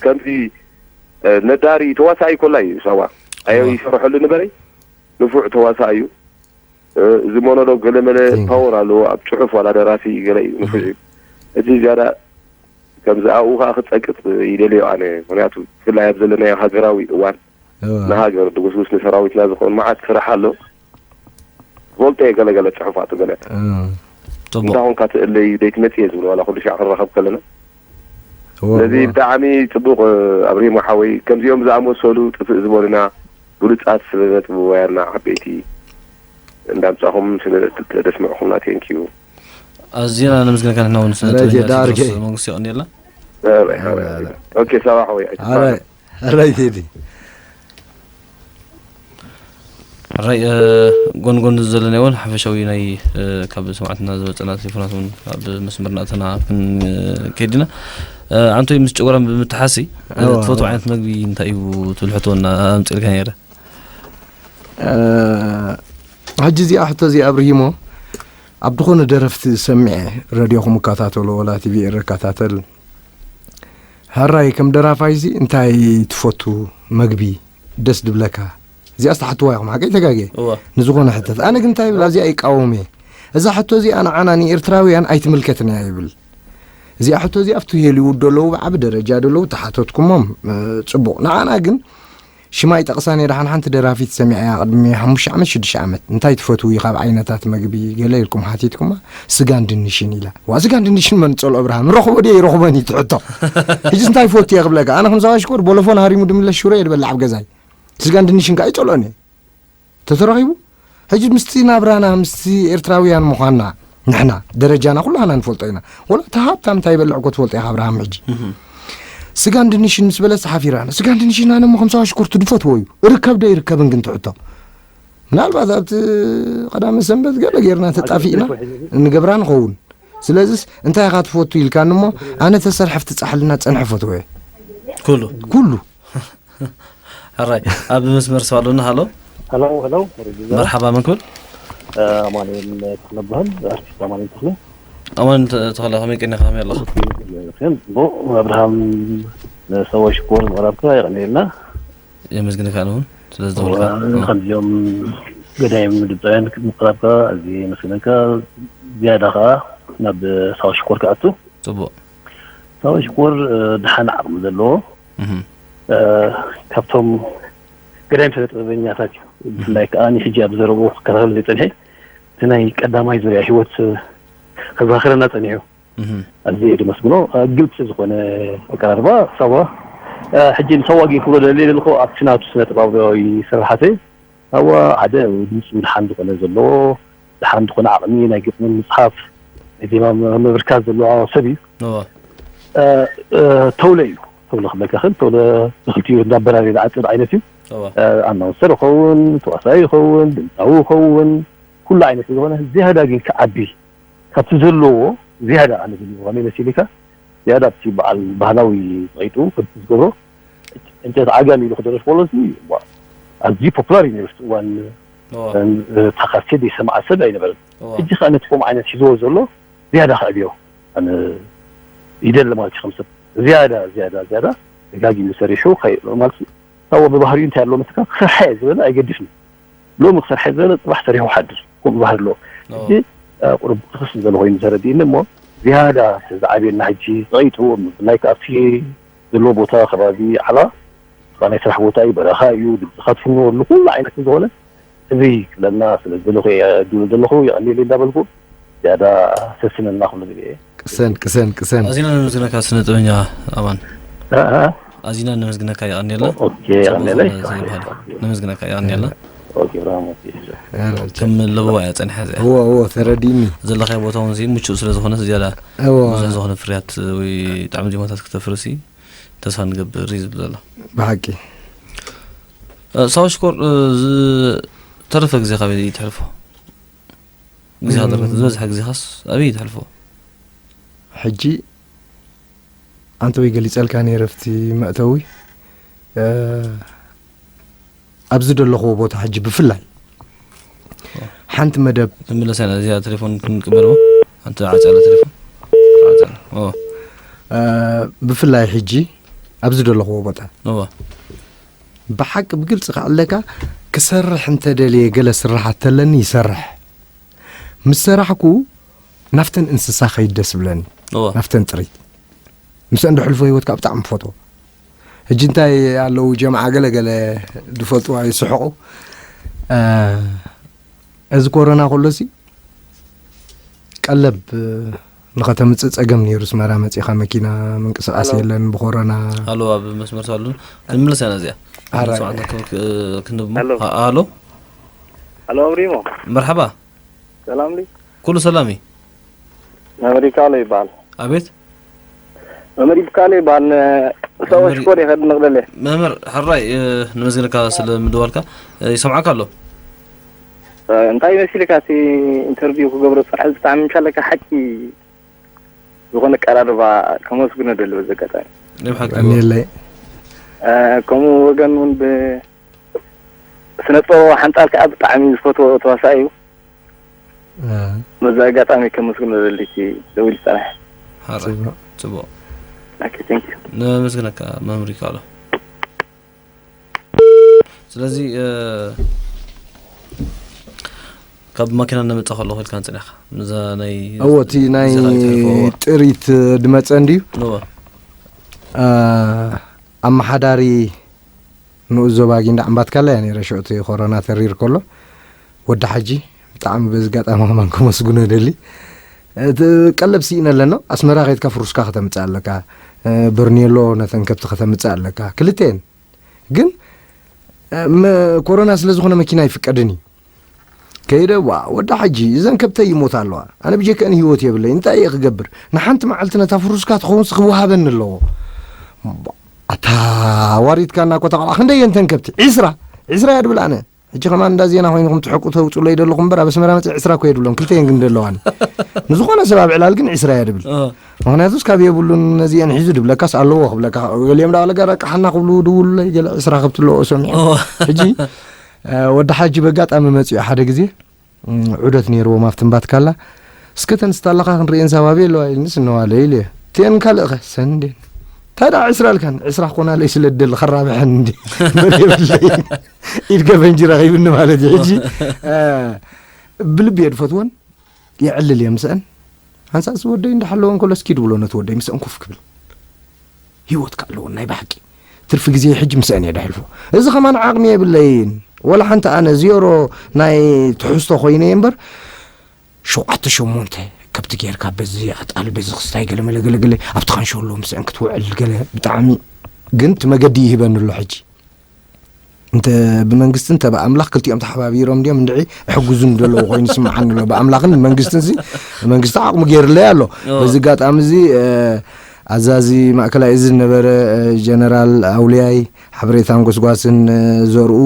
ከምዚ፣ እ፣ ነዳሪ ተዋሳኢ ኮላ እዩ ሳዋ። ኣዮ እዋ። ይሰርሐሉ ንበረይ። ንፉዕ ተዋሳኢ እዩ። እ፣ እዚ ሞኖሎግ ገለመለ ቴንክ ዩ። ፓወር ኣለዎ። ኣብ ጽሑፍ ዋላ ደራሲ ገለ እዩ፣ ንፉዕ እዩ። እቲ ዝያዳ ከምዚ ኣብኡ ከኣ ክጸቅጥ ይደልዮ ኣነ። ምኽንያቱ ብፍላይ ኣብ ዘለናዮ ሃገራዊ እዋን እዋ። ንሃገር ድጉስጉስ ንሰራዊትና ዝኸውን መዓት ስራሕ ኣሎ። ዝፈልጦ እየ ገለ ገለ ጽሑፋቱ ገለ። እ። ጽቡቕ። እንዳ ኾንካ ትእለይ ደይትመጽእ እየ ዝብል ዋላ ኩሉ ሻዕ ክንራኸብ ከለና። እዎ፣ ስለዚ እዎ። ብጣዕሚ ጽቡቕ፣ እ፣ ኣብሪሂሞ ሓወይ፣ ከምዚኦም ዝኣመሰሉ ጥፍእ ዝበሉና ብሉጻት ስነ ጥበባውያንና ዓበይቲ እንዳምጻኹም ስነ-፣ ተደስምዕኹምና፣ ቴንክ ዩ። ኣዝና ነመስግነካ ንሕና እውን ስነ ኣረ፣ ጥበበኛ ዳርጌ። ቴድሮስ መንግስቱ የቐንየልና። ኣረ፣ ኣረ፣ ኣረ። ኣረ። ኦኬ፣ ሳዋ ሓወይ፣ ኣረ፣ ኣይትፋነ። ኣረ፣ ቴዲ። ሕራይ፣ እ፣ ጎን ጎን ዘለናዮ እውን ሓፈሻዊ ናይ፣ እ፣ ካብ ሰማዕትና ዝመጸና ቴሌፎናት እውን ኣብ መስመርና ኣተና ክንከይድ ኢና። እ፣ ኣንቶይ ምስ ጨጎራ ብምትሓሲ፣ እ፣ እዋ፣ ትፈትዎ እዋ። ዓይነት መግቢ እንታይ እዩ ትብል ሕቶ እና ኣምጽእልካ ነይረ። እ፣ ሕጂ እዚኣ ሕቶ እዚኣ ኣብርሂሞ ኣብ ዝኾነ ደረፍቲ ሰሚዐ ረድዮኹም እከታተሎ ወላ ቲቪ ኤረ እከታተል ሕራይ፣ ከም ደራፋይሲ እንታይ ትፈቱ መግቢ ደስ ድብለካ? እዚኣስ ትሓትዋ ኢኹም፣ ሓቀይ ተጋግየ? እወ። ንዝኾነ ሕተት። ኣነ ግን እንታይ ይብል፣ ኣብዚኣ ይቃወም እየ። እዛ ሕቶ እዚኣ ንዓና ንኤርትራውያን ኣይትምልከትን እያ ይብል። እዚኣ ሕቶ እዚኣ ኣብቲ ሆሊውድ ደለዉ፣ ብዓቢ ደረጃ ደለዉ፣ ተሓተትኩሞም፣ እ፣ ጽቡቕ። ንዓና ግን ሽማ ይጠቕሳ ነይረ፣ ሓን ሓንቲ ደራፊት ሰሚዐያ ቅድሚ ሓሙሽተ ዓመት፣ ሽዱሽተ ዓመት። እንታይ ትፈትዊ ካብ ዓይነታት መግቢ? ገለ ኢልኩም ሓቲትኩማ፣ ስጋን ድንሽን ኢላ። ዋ፣ ስጋን ድንሽን መን ጸልኦ ብርሃን? ረኽቦ ድየ ይረኽቦን እዩ እቲ ሕቶ። ሕጂስ እንታይ ፈትየ ክብለካ? ኣነ ከም ሳዋ ሽኮር ቦሎፎን ሃሪሙ ድምለስ ሽሮ እየ ድበልዕ ኣብ ገዛይ። ስጋን ድንሽን ከኣ ይጸልኦን እየ። ተተረኺቡ? ሕጂ ምስቲ ናብራና፣ ምስቲ ኤርትራውያን ምዃንና፣ ንሕና ደረጃና ኩላህና ንፈልጦ ኢና። ወላ እቲ ሃብታም እንታይ ይበልዕ እኮ ትፈልጦ ኢኻ ኣብርሃም ሕጂ። እህ። ስጋን ድንሽን ምስ በለስ ሓፊራ ኣነ። ስጋን ድንሽን ኣነ እሞ ከም ሳዋ ሽኮር ድፈትዎ እዩ። እርከብ ዶ ይርከብን ግን ትሕቶ? ምናልባት ኣብቲ ቀዳመ ሰንበት ገለ ጌርና ተጣፊእና ንገብራ ንኸውን። ስለዚስ እንታይ ኢኻ ትፈቱ ኢልካኒ እሞ ኣነ ተሰርሐ ኣብቲ ጻሕልና ጸንሐ ፈትዎ እየ። ኩሉ? ኩሉ። ሕራይ፣ ኣብ መስመር ሰብ ኣሎና። ሃሎ። ሃሎ፣ ሃሎ፣ ሬድዮ ዛራ። መርሓባ፣ መን ክብል? እ፣ ኣማኑኤል ተኽለ እበሃል፣ ኣርቲስት ኣማኑኤል ተኽለ። ኣማኑኤል ተ-፣ ተኽለ፣ ከመይ ቀኒኻ፣ ከመይ ኣለኻ? ኦኬ፣ ጽቡቕ፣ ኣብርሃም፣ ንሰብኣዊ ሽኮር ምቕራብካ የቐንየልና። የመስግነካ ኣነ እውን ስለ ዝተኸልካ። እዋ፣ ከምዚኦም ገዳይም ድምፃውያን ምቕራብካ ኣዝየ የመስግነካ። ዝያዳ ኸዓ ናብ ሰብኣዊ ሽኮር ክኣቱ። ጽቡቕ። ሰብኣዊ ሽኮር፣ እ፣ ደሓን ዓቕሚ ዘለዎ፣ እህ። እ፣ ካብቶም ገዳይም ስነ ጥበበኛታት እዩ። እህ። ብፍላይ ከኣ ሕጂ ኣብ ዘረብኡ ክከታተሎ ዘይጸንሐ፣ እቲ ናይ ቀዳማይ ዙርያ ህይወት፣ እ፣ ከዘኻኽረና ጸኒሑ። እህ። ኣዝየ እየ ደመስግኖ። እ፣ ግልጺ ዝኾነ ኣቀራርባ ሳዋ፣ እ፣ ሕጂ ንሳዋ ግን ክብሎ ደልየ ዘለኹ ኣብቲ ናቱ ስነ ጥበባዊ ስራሓት ሳዋ ሓደ ድምፁ ደሓን ዝኾነ ዘለዎ፣ ደሓን ዝኾነ ዓቕሚ ናይ ግጥሚ ምፅሓፍ፣ ናይ ዜማ ም-፣ ምብርካት ዘለዎ ሰብ እዩ። እወ። እ፣ እ፣ ተውለ እዩ። ተውለ ክብለካ ክእል፣ ተውለ ብክልቲኡ እንዳበራሪ ዝዓፅድ ዓይነት እዩ። እወ። እ፣ ኣናውንሰር ይኸውን፣ ተዋሳኢ ይኸውን፣ ድምፃዊ ይኸውን፣ ኩሉ ዓይነት ዝኾነ ዝያዳ ግን ክዓቢ ካብቲ ዘለዎ ዝያዳ ኣነ ዝብሎ ከመይ መሲልካ ዝያዳ ኣብቲ በዓል ባህላዊ ዘቂጡ ከምቲ ዝገብሮ ዕንጨይቲ ዓጋሚ ኢሉ ክደርፍ ከሎ እዚ ዋ፣ ኣዝዩ ፖፑላር እዩ ነይሩ ኣብቲ እዋን። እወ። እታ ካሴት ዘይሰምዓ ሰብ ኣይነበረን። እወ። ሕጂ ከኣ ነቲ ከምኡ ዓይነት ሒዝዎ ዘሎ ዝያዳ ከዕብዮ ኣነ ይደሊ ማለት እዩ። ከም ሰብ ዝያዳ ዝያዳ ዝያዳ ደጋጊሙ ሰሪሑ ከይ-፣ ማለት እዩ። ሳዋ ብባህሪኡ እንታይ ኣለዎ መስለካ? ክሰርሓ እየ ዝበለ ኣይገድፍን። ሎሚ ክሰርሓ እየ ዝበለ ጽባሕ ሰሪሑ ክሓድር፣ ከምኡ ባህሪ ኣለዎ። ኦ። ሕጂ፣ እ፣ ቁሩብ ክኽስ ዝበለ ኮይኑ ተረዲእኒ እሞ፣ ዝያዳ ዝዓብየና ሕጂ ጸቒጡ፣ ብፍላይ ከኣ ኣብቲ ዘለዎ ቦታ ከባቢ ዓላ፣ ናይ ስራሕ ቦታ እዩ፣ በረኻ እዩ፣ ድምጽኻ ትፍንወሉ፣ ኩሉ ዓይነት ዝኾነ ህዝቢ ክብለና ስለ ዝደለኹ እየ፣ ዕድሉ ዘለኹ፣ የቐንየለይ እንዳበልኩ፣ ዝያዳ ሰስነልና ክብሎ ደልየ እየ። ቅሰን፣ ቅሰን፣ ቅሰን። ኣዚና ነመስግነካ ስነ ጥበበኛ ኣማን። እ፣ እ። ኣዚና ነመስግነካ፣ የቐንየልና። ኦ-፣ ኦኬ፣ ጽቡቕ የቐንየለይ። ዝኾነ ዘይበሃል። ነመስግነካ፣ የቐንየልና። ኦኬ፣ ብራሞ፣ ኦኬ። እ፣ ከም ለበዋ እያ ጸኒሓ እዚኣ። እዎ፣ እዎ፣ ተረዲእኒ። ዘለኻዮ ቦታ እውን እዚ ምቹእ ስለ ዝኾነ ዝያዳ እዎ። ብዙሕ ዝኾነ ፍርያት ወይ ጣዕሚ ዜማታት ክተፍርሲ ተስፋ ንገብር እዩ ዝብል ዘሎ። ብሓቂ። እ፣ ሳዋ ሽኮር፣ እ፣ ዝተረፈ ግዜ ካበይ ተሕልፎ? ግዜ እም። ሃገርነት ዝበዝሐ ግዜኻስ ኣበይ ተሕልፎ? ሕጂ ኣንተ ወይ ገሊጸልካ ነይረ ኣብቲ መእተዊ፣ እ፣ ኣብዚ ዘለኽዎ ቦታ ሕጂ ብፍላይ ሓንቲ መደብ። ንመለስ ኢና፣ እዚኣ ቴሌፎን ክንቅበል እሞ። ሓንቲ ዓጽያ ኣላ ቴሌፎን። ዓጽያ ኣላ። ኦ። እ፣ ብፍላይ ሕጂ ኣብዚ ዘለኽዎ ቦታ። እወ። ብሓቂ ብግልጺ ክዕለካ፣ ክሰርሕ እንተደልየ ገለ ስራሓት ተለኒ ይሰርሕ። ምስ ሰራሕኩ ናፍተን እንስሳ ከይድ ደስ ብለኒ። እወ። ናፍተን ጥሪት። ምስአን ድሕልፎ ህይወት ከዓ ብጣዕሚ ፈትዎ። ሕጂ እንታይ ኣለዉ ጀምዓ ገለ ገለ ድፈልጥዋ ይስሕቑ። እ፣ እዚ ኮሮና ከሎሲ ቀለብ ንኸተምጽእ ጸገም ነይሩ። ኣስመራ መጺኻ መኪና ምንቅስቓስ ኣሎ። የለን ብኮሮና። ኣሎ ኣብ መስመር ሳሉ ክንምለስ ኢና እዚኣ። ኣራይ። ሰዓት ክብ-፣ ክ-፣ ክንድሞ። ኣሎ። ኣ-፣ ኣሎ። ኣሎ ኣብሪሞ። መርሓባ። ሰላም ሊ? ኩሉ ሰላም እዩ። ኣመሪካ ኣሎ ይበሃል። ኣቤት። መምህር ይብካል ይበሃል። ንሰብኣዊ መምህር ሽኮር ይኸድ ንቕደለ። መምህር ሕራይ፣ እ፣ ንመዝግነካ ስለ ምድዋልካ፣ እ፣ ይሰምዓካ ኣሎ። እ፣ እንታይ መሲልካ እቲ ኢንተርቪው ክገብሮ ጽባሕ ብጣዕሚ ምሻለካ ሓቂ ዝኾነ ቀራርባ ከመስግኖ ደሊ በዚ ኣጋጣሚ። ናይ ብሓቂ ቀኒለይ። እ፣ ከምኡ ወገን እውን ብ-፣ ስነ ጥበብ ሓንጻር ከዓ ብጣዕሚ ዝፈትዎ ተዋሳኢ እዩ። እ። በዚ ኣጋጣሚ ከመስግኖ ደሊ እቲ ደዊሉ ዝጸንሐ። ሓራይ። ጽቡቕ። ጽቡቕ። ኦኬ፣ ቴንክ ዩ። ነመስግነካ መምህር ይካሎ። ስለዚ፣ እ፣ ካብ ማኪና እናመጻ ከለኹ ኢልካ ንጽንሕካ። ነዛ ናይ እዎ፣ እቲ ናይ ነዛ ናይ ተሕልፎ፣ እዎ። ጥሪት ድመጸ እንድዩ። እዎ። እ፣ ኣመሓዳሪ ንኡስ ዞባ ጊንዳዕ እምባትካላ እያ ነይረ፣ ሽዑ እቲ ኮሮና ተሪር ከሎ። ወዲ ሓጂ ብጣዕሚ በዚ ኣጋጣሚ ከማን ከመስግኖ እደሊ። እቲ ቀለብ ስኢነ ኣለና። ኣስመራ ከይድካ ፍሩስካ ከተምጽእ ኣለካ፣ እ፣ በርኔሎ ነተን ከብቲ ከተምጽእ ኣለካ። ክልቴን። ግን፣ እ፣ መ-፣ ኮሮና ስለ ዝኾነ መኪና ኣይፍቀድን እዩ። ከይደ፣ ዋ፣ ወዲ ሓጂ፣ እዘን ከብተይ ይሞታ ኣለዋ። ኣነ ብጀከአን ህይወት የብለይ። እንታይ እየ ክገብር? ንሓንቲ መዓልቲ ነታ ፍሩስካ ትኸውንስ ክወሃበኒ ኣለዎ። ኣታ፣ ዋሪድካና እኮ ተቓልዓ። ክንደይ እየን እተን ከብቲ? ዒስራ። ዒስራ እያ ድብል ኣነ። ሕጂ ከማን እንዳ ዜና ኮይንኩም ትሕቁ ተውጽኡለይ ደለኹም እምበር፣ ኣብ ኣስመራ መጽእ ዒስራ እኮ እየ ድብሎም። ክልተ እየን ግን ደለዋኒ። ንዝኾነ ሰብ ኣብ ዕላል ግን ዒስራ እያ ድብል። እ። ምኽንያቱስ ካብ የብሉን ነዚአን ሒዙ ድብለካስ ኣለዎ ክብለካ። ገሊኦም ደኣ ለጋ ረቃሓና ክብሉ ድውሉለይ፣ ገለ ዒስራ ከብቲ ኣለዎ ሰሚዐ። ኦ። ሕጂ፣ እ፣ ወዲ ሓጂ በጋጣሚ መጺኡ ሓደ ግዜ፣ እም፣ ዑደት ነይርዎም ኣብቲ እምባትካላ። እስከ ተንስታ ኣለኻ ክንርእየን ሳባቢ ኣለዋ ኢልኒ ስነዋለ ኢለ። እቲአን ካልእኸ? ሰንዴን። እንታይ ደኣ ዒስራ ኣልካን? ዒስራ ክኾናለይ ስለ ድደሊ ከራብሐን እንዲ። መን የብለይ። ኢድ ገፈንጂ ረኺብኒ ማለት እዩ። ሕጂ፣ እ፣ ብልቢ እየ ድፈትወን። የዕልል እየ ምስአን። ሓንሳእሲ ወደይ እንዳሓለወ እንከሎ እስኪ ድብሎ ነቲ ወደይ ምስአን ኮፍ ክብል። ህይወት ከ ኣለዎ ናይ ብሓቂ። ትርፊ ግዜ ሕጂ ምስአን እየ ደሕልፎ። እዚ ከማን ዓቕሚ የብለይን። ወላ ሓንቲ ኣነ ዜሮ ናይ ትሕዝቶ ኮይነ እየ እምበር፣ ሸውዓተ ሸሞንተ ከብቲ ጌርካ በዚ ኣጣል በዚ ክስታይ ገለ መለ ገለ ገለ ኣብቲ ካንሸሎ ምስአን ክትውዕል ገለ ብጣዕሚ ግን እቲ መገዲ ይህበኒ ኣሎ ሕጂ። እንተ ብመንግስቲ እንተ ብኣምላኽ ክልቲኦም ተሓባቢሮም ድዮም እንድዒ እሕግዙን ዘለዉ ኮይኑ ይስምዓኒ ኣሎ። ብኣምላኽን ብመንግስትን ሲ መንግስቲ ዓቕሙ ገይርለይ ኣሎ። ኦ። በዚ ኣጋጣሚ እዚ፣ እ፣ ኣዛዚ ማእከላይ እዚ ዝነበረ፣ እ፣ ጀነራል ኣውልያይ ሓበሬታን ጎስጓስን፣ እ፣ ዘርኡ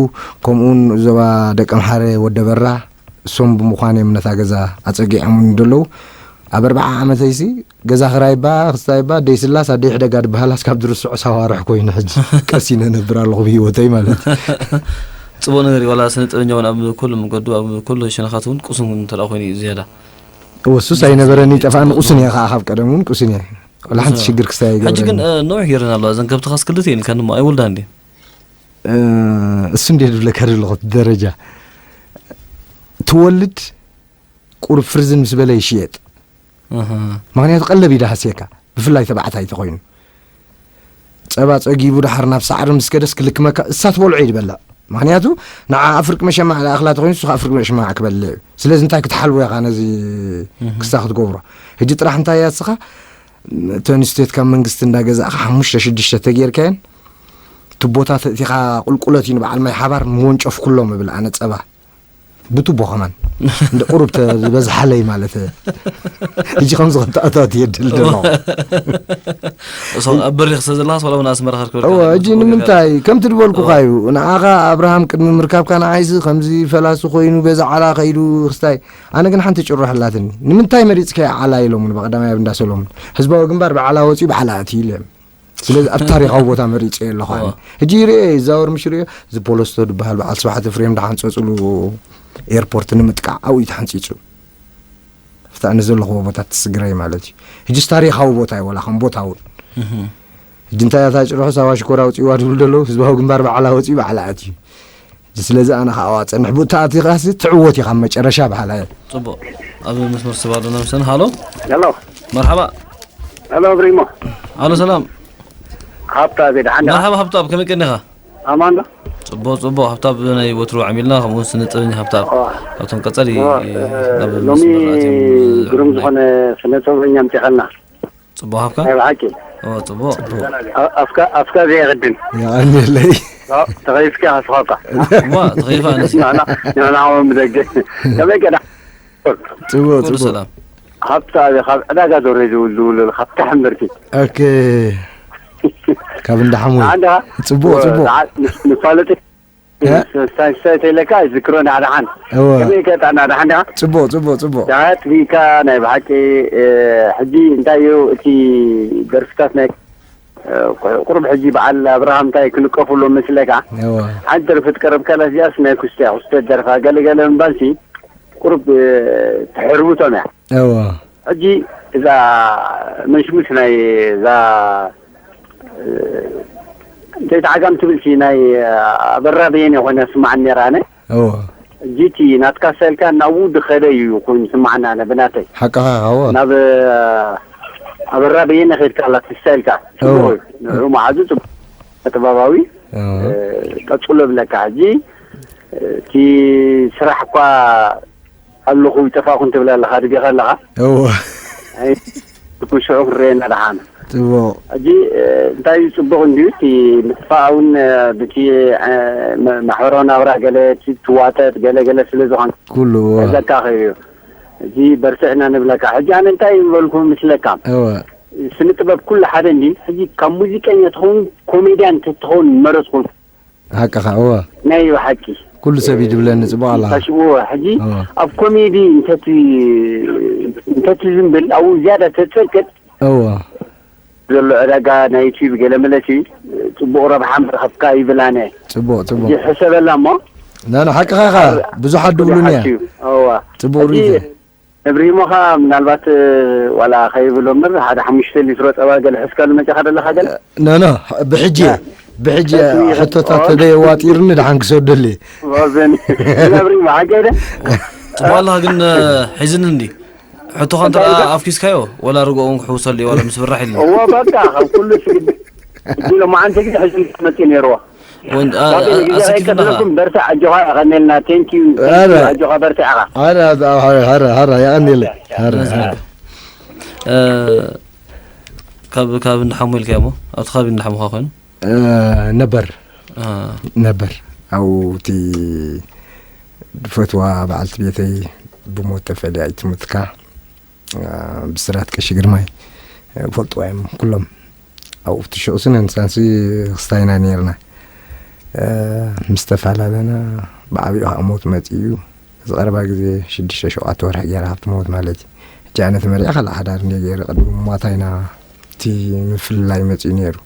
ከምኡውን ዞባ ደቀምሓረ ወደበራ እሶም ብምዃን እዮም ነታ ገዛ ኣጸጊዖምኒ ዘለዉ። ኣብ ኣርብዓ ዓመተይሲ ገዛ ክራይ እባ፣ ክስታይ እባ፣ ኣደይ ስላስ፣ ኣደይ ሕደጋ ድበሃላስ ካብ ድርስዖ ሳዋርሕ ኮይኑ ሕጂ ቀሲነ ነብር ኣለኹ ብህይወተይ ማለት እዩ። ጽቡቕ ነገር እዩ። ዋላ ስነ ጥበበኛ እውን ኣብ ኩሉ መገዱ፣ ኣብ ኩሉ ሸነኻት እውን ቁሱን እንተ ደኣ ኮይኑ እዩ ዝያዳ። እወ፣ እሱስ ኣይነበረኒ፣ ይጠፍኣኒ፣ ቁሱን እየ ከዓ፣ ካብ ቀደም እውን ቁሱን እየ። ዋላ ሓንቲ ቁሱን ሽግር ክስታይ ሕጂ ግን፣ ኣይገበረኒ። እ፣ ነዊሕ ገይረን ኣለዋ። እዘን ከብትኻስ ክልተ እየን ኢልካኒ እሞ ኣይወልዳን ድየን? እ፣ እሱ እንዴ ድብለካ ዘለኹ ደረጃ ትወልድ ቁሩብ ፍርዝን ምስ በለ ይሽየጥ። ኣሃ። ምኽንያቱ ቀለብ እዩ ድሃስየካ፣ ብፍላይ ተባዕታይ ተኾይኑ። ጸባ ጸጊቡ ድሓር ናብ ሳዕሪ ምስ ከደስ ክልክመካ፣ እሳ ትበልዖ እዩ ድበልዕ። ምኽንያቱ ንዓ ኣፍርቂ መሸማዕ ዝኣኽላ ተኾይኑ፣ ንሱ ኸዓ ኣፍርቂ መሸማዕ ክበልዕ እዩ። ስለዚ እንታይ ክትሓልቦ ኢኻ ነዚ እህ። ክስታ ክትገብሮ? ሕጂ ጥራሕ እንታይ እያ እስኻ? እተን ስቴት ካብ መንግስቲ እንዳገዛእኻ ሓሙሽተ ሽዱሽተ ተጌርካየን፣ ቱቦታት እቲኻ ቁልቁለት እዩ ንበዓል ማይ ሓባር ምወንጨፍኩሎም እብል ኣነ ጸባ። ብቱቦ ከማን። እንደ ቁሩብ ተ-፣ ዝበዝሓለይ ማለት። ሕጂ ከምዚ ክተኣታት የድል ደሎ። እሶ ኣብ በሪኽ ስለ ዘለኻስ ዋላ እውን ኣስመራ ከርከበልካ እወ፣ ሕጂ ንምንታይ? ከምቲ ድበልኩኻ እዩ። ንዓኻ ኣብርሃም ቅድሚ ምርካብካ ንዓይሲ ከምዚ ፈላሲ ኮይኑ በዛ ዓላ ከይዱ ክስታይ። ኣነ ግን ሓንቲ ጭሮ ኣላትኒ። ንምንታይ መሪጽካዮ ዓላ ኢሎምኒ ብቐዳማይ ኣብ እንዳ ሰሎሞን። ህዝባዊ ግንባር ብዓላ ወጺኡ ብዓላ ኣትዩ ኢሎም። ስለዚ ኣብ ታሪኻዊ ቦታ መሪጸዮ ኣለኹ ኣነ። ሕጂ ይርኤ ይዛወር ምሽ ርዮ እዚ ፖለስቶ ዝበሃል በዓል ስብሓት ፍሬም ድሓንጸጽሉ ኤርፖርት ንምጥቃዕ ኣብኡ እዩ ተሓንጺጹ። ኣብቲ ኣነ ዘለኽዎ ቦታ ትስግረይ ማለት እዩ። ሕጂስ ታሪኻዊ ቦታ እዩ፣ ወላ ከም ቦታ እውን። ሕጂ እንታይ እታ ጭርሖ ሳዋ ሽኮር ኣውፅእዋ ድብሉ ዘለዉ ህዝባዊ ግንባር ባዕላ ወፂኡ ባዕላ ኣትዩ። ስለዚ ኣነ ከዓ ዋ ፀንሕ ብኡ ተኣቲኻሲ ትዕወት ኢኻ መጨረሻ በሃላ እየ። ጽቡቕ። ኣብ መስመር ስባ ኣለና ምሰን። ሃሎ። ሄሎ። መርሓባ። ሄሎ፣ ብሪሞ። ሃሎ፣ ሰላም። ሃብታ ቤት ሓንዳ። መርሓባ ሃብታ፣ ኣብ ከመይ ቀኒኻ? ኣማን ዶ? ጽቡቕ፣ ጽቡቕ። ሃብታ፣ ብናይ ወትሩ ዓሚልና፣ ከምኡ እውን ስነ ጥበበኛ ሃብታ። ዋ። ኣብቶም ቀጸሊ ዋ፣ እ፣ ናብ ሎሚ መስመር ኣትዮም ግሩም ዝዕልልና። ዝኾነ ስነ ጥበበኛ ኣምጺኻልና። ጽቡቕ ሃብካ? ናይ ብሓቂ። ኦ፣ ጽቡቕ። ኣ-፣ ኣፍካ፣ ኣፍካ ዘየቕድም። የቐንየለይ። ዋ፣ ተኸይፍካ ከስኸካ። ዋ፣ ተኸይፋ ኣነስ። ንሕና፣ ንሕና እውን ብደገ። ከመይ ገዳ? ጽቡቕ፣ ኩሉ ጽቡቕ። ሰላም። ሃብታ፣ ካብ ዕዳጋ ዞረ ዝውልውሉ፣ ካብታ ሕምብርቲ። ኦኬ። ካብ እንዳ ሓሙይ። ንዓንዳ ጽቡቕ፣ ጽቡቕ። ንዓ-፣ ንስ-፣ ንፋለጥ እ? ስ-፣ ስ-፣ ስ-፣ ተይለካ ዝክሮ ንዓድሓን። እወ። ከመይ ከጣ ንዓድሓን ዲኻ? ጽቡቕ፣ ጽቡቕ፣ ጽቡቕ። ዳት ቢካ ናይ ብሓቂ፣ እ፣ ሕጂ እንታይ እዩ እቲ ደርፍታት ናይ፣ እ፣ ቁ-፣ ቁሩብ ሕጂ በዓል ኣብርሃም እንታይ ክንቀፍሎ መስለካ? እወ። ሓንቲ ደርፊ ትቀረብካላ እዚኣስ ናይ ኩስተ፣ ኩስተ ደርፋ ገለ ገለ ምባልሲ ቁሩብ፣ እ፣ ትሕርብቶም እያ። እወ። ሕጂ እዛ መንሽሙሽ ናይ እዛ፣ እ፣ እንተይተዓጋም ትብልሲ ናይ፣ እ፣ ኣበራ በየነ ኮይና ስማዓኒ ነይራ ኣነ። እወ። ሕጂ እቲ ናትካ ስታይልካ ናብኡ ድኸደ እዩ ኮይኑ ስማዓኒ ኣነ ብናተይ። ሓቅኻ ኢኻ፣ እወ። ናብ፣ እ፣ ኣበራ በየነ ከይድካ ኣላ እቲ ስታይልካ። እወ። ጽቡቕ እዩ። ንዕኡ መዓዙ ጽቡቕ ጥበባዊ፣ እወ። እ፣ ቀጽሎ ብለካ። ሕጂ፣ እ፣ እቲ ስራሕ እኳ ኣለኹ ይጠፋእኩ ትብል ኣለኻ፣ ድገኻ ኣለኻ። እወ። ኣይ፣ ትኩን ሽዑ ክንረአየና ደሓን። ጽቡቕ። ሕጂ፣ እ፣ እንታይ እዩ ጽቡቕ እንድዩ፣ እቲ ምጥፋእ እውን፣ እ፣ ብቲ፣ እ፣ መ-፣ ማሕበራዊ ናብራ ገለ እቲ ትዋጠጥ ገለ ገለ ስለ ዝኾነ ኩሉ፣ እወ። ዘካኸ እዩ። እዚ በርትዕና ንብለካ። ሕጂ ኣነ እንታይ ይበልኩ ምስለካ? እወ። ስነ ጥበብ ኩሉ ሓደ እንድዩ። ሕጂ ካብ ሙዚቀኛ ትኸውን ኮሜድያን ተትኸውን መረጽኩ። ሓቅኻ፣ እወ። ናይ ብሓቂ። ኩሉ ሰብ እዩ ድብለኒ፣ ጽቡቕ ኣለኻ። ታሽ-፣ እወ፣ ሕጂ እወ። ኣብ ኮሜዲ እንተቲ-፣ እንተትዝንብል፣ ኣብኡ ዝያዳ ተጸቅጥ እወ። ዘሎ ዕዳጋ ናይ ዩቲዩብ ገለ መለሲ ጽቡቕ ረብሓ ምረኸብካ ይብል ኣነ። ጽቡቕ፣ ጽቡቕ። ሕጂ ሕሰበላ እሞ። ና፣ ና፣ ሓቅኻ ኢኻ። ኣብ-፣ ብዙሓት ድብሉኒ እያ። ብዙሓት እዩ። እወ። ጽቡቕ ሕጂ ርእይቶ። እብሪሞኻ ምናልባት፣ ዋላ ኸይብሎ እምበር፣ ሓደ ሓሙሽተ ሊትሮ ጸባ ገለ ሕዝካሉ መጺኻ ደለኻ ገለ? ኖ፣ ኖ፣ ብሕጂ፣ ያ። ብሕጂ ሕቶታት ኦኬ። ተደየዋጢርኒ ደሓን ክሰደሉ እየ። ወዘኒ። እብሪሞ፣ ሓቂ ደ? ጽቡቕ ኣለኻ ግን፣ እ፣ ሒዝኒ እንዲ። ሕቶኻ እንተ እንታይ ደኣ ኢልካ? ኣፍኪስካዮ፣ ወላ ርግኦ እውን ክሕውሰሉ እየ፣ ዋላ ምስ ብራሕ ኢልኒ። እዎ፣ በቃ፣ ካብ ኩሉ ስግድ-፣ ሕጂ ሎማዓንቲ ግን ሕዚ መጺኡ ነይርዎ። ወን-፣ አ-፣ ባቢ፣ አ-፣ ንግዜ ኣሰኪፍና ኸዓ። ከይቀትለኩም፣ በርትዕ፣ ኣጆኻ፣ የቐንየልና። ቴንክ ዩ፣ ቴንክ ዩ፣ ኣረ። ኣጆኻ፣ በርትዕ ኢኻ። ኣረ፣ ኣረ፣ ኣረ፣ ኣረ፣ የቐንየለይ። ኣረ፣ ኣረ። ኣረ። እ፣ ካብ፣ ካብ እንዳሓሙ ኢልካዮ እሞ፣ ኣብቲ ከባቢ እንዳሓሙኻ ኮይኑ? እ፣ ነበር። አ። ነበር። ኣብኡ እቲ ድፈትዋ በዓልቲ ቤተይ ብሞት ተፈልያ ኣይትሙትካ። አ፣ ብስራት ቀሺ ግርማይ፣ እ፣ ፈልጥዋ እዮም ኩሎም። ኣብኡ እቲ ሽዑ ስነ ንሳንሲ ክስታይና ነይርና። እ፣ ምስ ተፈላለና ብዓቢኡ ከዓ ሞት መጺኡ። እዚ ቀረባ ግዜ ሽዱሽተ ሸውዓተ ወርሒ ገይራ ካብቲ ሞት ማለት እዩ። ሕጂ ኣነ ተመሪዐ ካልእ ሓዳር እንድየ ገይረ ቅድሚ ሞታ ኢና እቲ ምፍልላይ መጺኡ ነይሩ።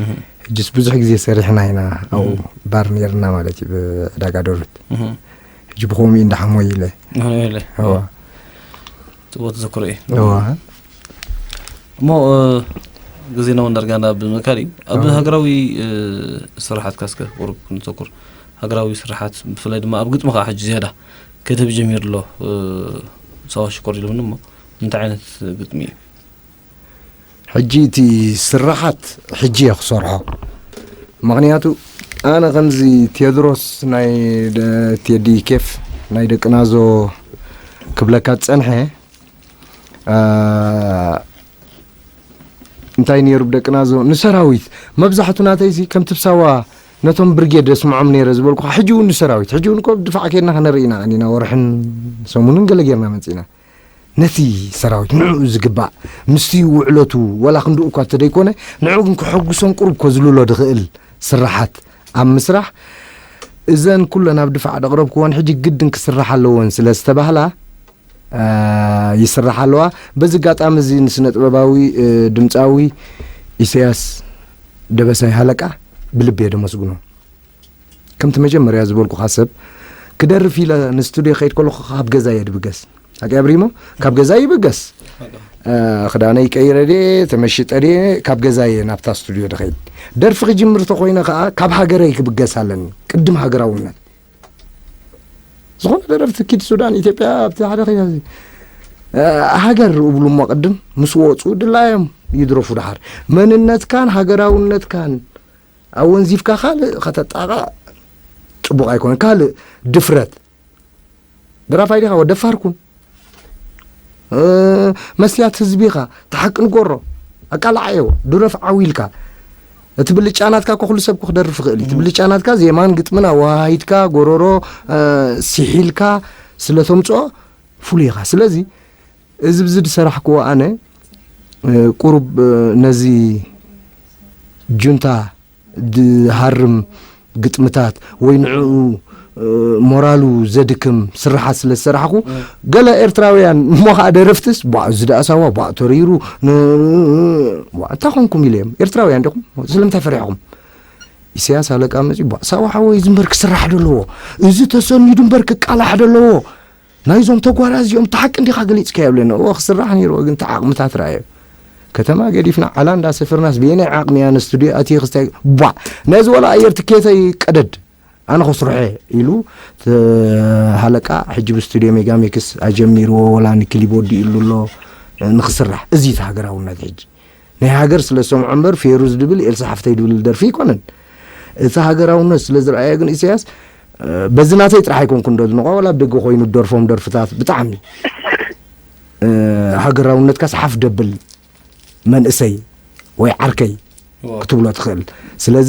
እህ። ሕጅስ ብዙሕ ግዜ ሰሪሕና ኢና ኣብኡ እህ። ባር ነይርና ማለት እዩ ብዕዳጋ ደሩት። እህ። ሕጂ ብኸምኡ እዩ እንዳሓሞ ኢለ። እህ፣ ኢለ። እዋ። ጽቡቕ ተዘክሮ እዩ። እዋ። እሞ፣ እ፣ ግዜና እውን ዳርጋ ናብ ምእካል እዩ። ኣብ እዋ። ሃገራዊ፣ እ፣ ስራሓትካ እስከ ቁሩብ ክንተኩር። ሃገራዊ ስራሓት ብፍላይ ድማ ኣብ ግጥሚ ከዓ ሕጂ ዝያዳ ክትህብ ጀሚሩ ኣሎ። እ፣ ሳዋ ሽኮር ኢሎምኒ እሞ እንታይ ዓይነት ግጥሚ እዩ? ሕጂ እቲ ስራሓት ሕጂ እየ ክሰርሖ። ምኽንያቱ ኣነ ከምዚ ቴድሮስ ናይ ደ-፣ ቴዲ ኬፍ ናይ ደቂ ናዞ ክብለካ ዝጸንሐ፣ አ፣ እንታይ ነይሩ ብደቂ ናዞ ንሰራዊት መብዛሕቱ ናተይሲ ከምቲ ብሳዋ ነቶም ብርጌድ ዘስምዖም ነይረ ዝበልኩኻ፣ ሕጂ እውን ንሰራዊት፣ ሕጂ እውን እኮ ብድፋዕ ኬድና ከነርኢ ኢና ቀኒና፣ ወርሕን ሰሙንን ገለ ጌርና መጺእና። ነቲ ሰራዊት ንዕኡ ዝግባእ፣ ምስቲ ውዕለቱ፣ ወላ ክንድኡ እኳ እንተደይኮነ፣ ንዕኡ ግን ከሐጉሶን ቁሩብ ከዝልሎ ዝኽእል ስራሓት ኣብ ምስራሕ፣ እዘን ኩለን ኣብ ድፋዕ ዘቕረብክወን ሕጂ ግድን ክስራሕ ኣለወን ስለ ዝተባህላ፣ አ፣ ይስራሕ ኣለዋ። በዚ ኣጋጣሚ እዚ ንስነ ጥበባዊ፣ እ፣ ድምጻዊ ኢሳያስ ደበሳይ ሃለቃ ብልቢ እየ ደመስግኖ። ከምቲ መጀመርያ ዝበልኩኻ ሰብ ክደርፍ ኢለ ንስቱድዮ ከይድ ከለኹ ካብ ገዛ እየ ድብገስ። ሓቂ ኣብሪሞ ካብ ገዛ ይብገስ። እ፣ ክዳነይ ቀይረ ድየ ተመሽጠ ድየ ካብ ገዛ እየ ናብታ ስቱድዮ ድኸይድ። ደርፊ ክጅምር ተኾይነ ከዓ ካብ ሃገረይ ክብገስ ኣለኒ። ቅድም ሃገራውነት ዝኾነ ደረፍቲ ኪድ ሱዳን፣ ኢትዮጵያ ኣብቲ ሓደ ኸይዳ እዚ፣ እ፣ ሃገር እብሉ እሞ ቅድም ምስ ወፁ ድላዮም ይድረፉ። ደሓር መንነትካን ሃገራውነትካን ኣወንዚፍካ ካልእ ከተጣቕዕ ጽቡቕ ኣይኮነን። ካልእ ድፍረት። ደራፋይ ዲኻ? ወ ደፋር ኩን። እ፣ መስትያት ህዝቢ ኢኻ። እቲ ሓቂ ንገሮ። ኣቃላዓዮ። ድረፍ ዓው ኢልካ። እቲ ብልጫ ናትካ እኮ ኩሉ ሰብ እኮ ክደርፍ ይኽእል እዩ። እቲ ብልጫ ናትካ ዜማን ግጥምን ኣወሃሂድካ፣ ጎረሮ፣ እ፣ ሲሒልካ ስለ ተምጽኦ ፍሉይ ኢኻ። ስለዚ እዚ ብዚ ዝሰራሕክዎ ኣነ፣ እ፣ ቁሩብ፣ እ፣ ነዚ ጁንታ ድሃርም ግጥምታት ወይ ንዕኡ፣ እ፣ ሞራሉ ዘድክም ስራሓት ስለ ዝሰራሕኩ፣ እ። ገለ ኤርትራውያን እሞ ኸኣ ደረፍትስ፣ "ቧዕ፣ እዚ ደኣ ሳዋ፣ ቧዕ፣ ተሪሩ፣ ን-፣ ቧዕ፣ እንታይ ኾንኩም?" ኢለ እዮም። ኤርትራውያን ዲኹም? ስለምንታይ ፈሪሕኹም? ኢሳያስ ኣለቃ መጺኡ፣ "ቧዕ፣ ሳዋ ሓወይ፣ እዚ እምበር ክስራሕ ዶ ኣለዎ? እዚ ተሰኒዱ እምበር ክቃላሕ ዶ ኣለዎ?" ናይዞም ተጓራ እዚኦም እቲ ሓቂ እንዲኻ ገሊጽካዮ ይብለኒ። እወ፣ ክስራሕ ነይርዎ፣ ግን እቲ ዓቕምታት ረኣዮ። ከተማ ገዲፍና ዓላ እንዳሰፈርናስ ብየናይ ዓቕሚ እያ ንስቱድዮ ኣትየ ክስታይ? ቧዕ! ነዚ ወላ ኣየር ትኬተይ ቀደድ፣ ኣነ ከስርሖ እየ ኢሉ፣ እቲ ሃለቃ ሕጂ ብስቱድዮ ሜጋሜክስ ኣጀሚርዎ፣ ወላ ንክሊብ ወዲእሉ ኣሎ፣ ንክስራሕ። እዚ እቲ ሃገራውነት ሕጂ። ናይ ሃገር ስለ ዝሰምዖ እምበር፣ ፌሩዝ ድብል፣ ኤልሳ ሓፍተይ ድብል ደርፊ ኣይኮነን። እቲ ሃገራውነት ስለ ዝረኣየ ግን ኢሳያስ፣ እ፣ በዚ ናተይ ጥራሕ ኣይኮንኩን ዶ ዝንቆ፣ ዋላ ኣብ ደገ ኮይኑ ደርፎም ደርፍታት ብጣዕሚ፣ እ፣ ሃገራውነትካስ ሓፍ ደብል መንእሰይ ወይ ዓርከይ እዎ። ክትብሎ ትኽእል። ስለዚ፣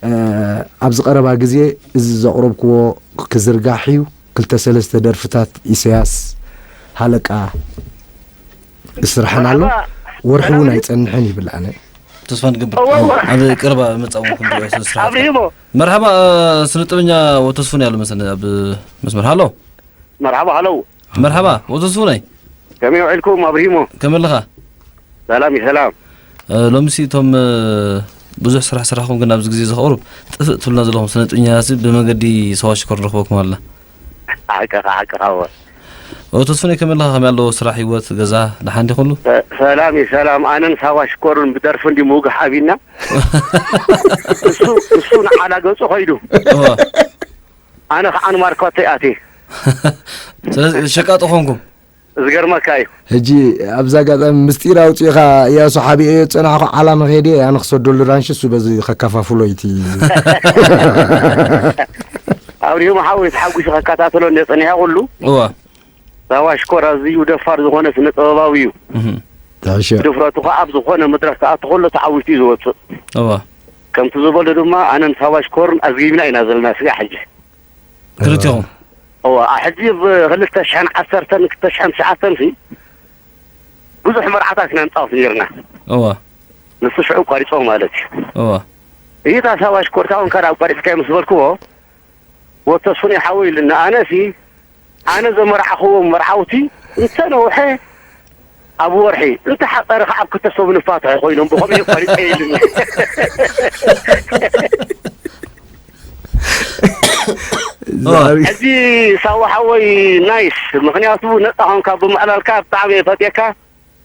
እ፣ ኣብዚ ቀረባ ግዜ እዚ ዘቕረብክዎ ክዝርጋሕ እዩ። ክልተ ሰለስተ ደርፍታት ኢሳያስ ሃለቃ ዝስርሐን ኣሎ። መርሓባ። ወርሒ እውን መርሓባ። ኣይጸንሕን ይብል ኣነ። ተስፋ ንገብር። እዎ፣ እዎ። ኣብ ቀረባ መጻእ እውን ክንሪኦ ስለ ስራሓት። ኣብሪሂሞ። መርሓባ፣ እ፣ ስነ ጥበኛ ወተስፉን ያሉ መሰለኒ ኣብ መስመር። ሃሎ። መርሓባ፣ ሃሎ። መርሓባ፣ ወተስፉነይ። ከመይ ውዒልኩም ኣብሪሂሞ? ከመይ ኣለኻ? ሰላም እዩ፣ ሰላም። እ፣ ሎምሲ እቶም፣ እ፣ ብዙሕ ስራሕ ስራሕኩም ግን ኣብዚ ግዜ እዚ ቁሩብ ጥፍእ ትብሉና ዘለኹም ስነ ጥበኛታትሲ ብመንገዲ ሳዋ ሽኮር ንረኽበኩም ኣለና። ሓቅኻ፣ ሓቅኻ እወ። ኦ፣ ተስፉነይ ከመይ ኣለኻ? ከመይ ኣሎ ስራሕ፣ ህይወት፣ ገዛ፣ ደሓን ድዩ ኩሉ? ሰ-፣ ሰላም እዩ፣ ሰላም። ኣነን ሳዋ ሽኮርን ብደርፊ እንዲ ምውጋሕ ኣቢና። እሱ፣ እሱ ንዓላ ገጹ ኸይዱ። እወ። ኣነ ኸዓ ንማርካቶ ይኣትየ። ስለዚ ሸቃጦ ኾንኩም? ዝገርመካ እዩ። ሕጂ ኣብዚ ኣጋጣሚ ምስጢር ኣውጺእኻ፣ እያሱ ሓቢኤዮ ዝጸናሕኩ ዓላ መኼዲ እየ፣ ኣነ ክሰደሉ ራንሺ፣ እሱ በዚ ከከፋፍሎ እዩ እቲ ኣብሪሁም ሓወይ ተሓጒሱ ከከታተሎ እንደ ጸኒሐ ኩሉ። እዋ። ሳዋ ሽኮር ኣዝዩ ደፋር ዝኾነ ስነ ጥበባዊ እዩ። እህ። ዳሸ። ድፍረቱ ኸዓ ኣብ ዝኾነ መድረኽ ክኣቱ ከሎ ተዓዊቱ እዩ ዝወጽእ። እዋ። ከምቲ ዝበሎ ድማ ኣነን ሳዋ ሽኮርን ኣዝጊብና ኢና ዘለና ስጋዕ ሕጂ። ክልቲኹም? እዋ፣ ሕጂ ብ ክልተ ሽሕን ዓሰርተን ክልተ ሽሕን ትሽዓተን ሲ ብዙሕ መርዓታት ኢና ንጻወት ነይርና። እዋ። ንሱ ሽዑ ኣቋሪጾም ማለት እዩ። እዋ። እታ ሳዋ ሽኮር ታውን ካልእ ኣቋሪጽካዮ ምስ በልክዎ፣ ወተስፉን ይሓወይ ኢሉኒ። ኣነሲ፣ ኣነ ዘመርዓኽዎም መርዓውቲ እንተ ነውሐ ኣብ ወርሒ፣ እንተ ሓጸረ ኸዓ ኣብ ክልተ ሰብ ንፋትሖ ኮይኖም ብኸምኡ የቋሪጸ ኢሉኒ። ዛሪ። ሕጂ ሳዋ ሓወይ ናይስ፣ ምኽንያቱ ነጻ ኾንካ ብምዕላልካ ብጣዕሚ እየ ፈትየካ።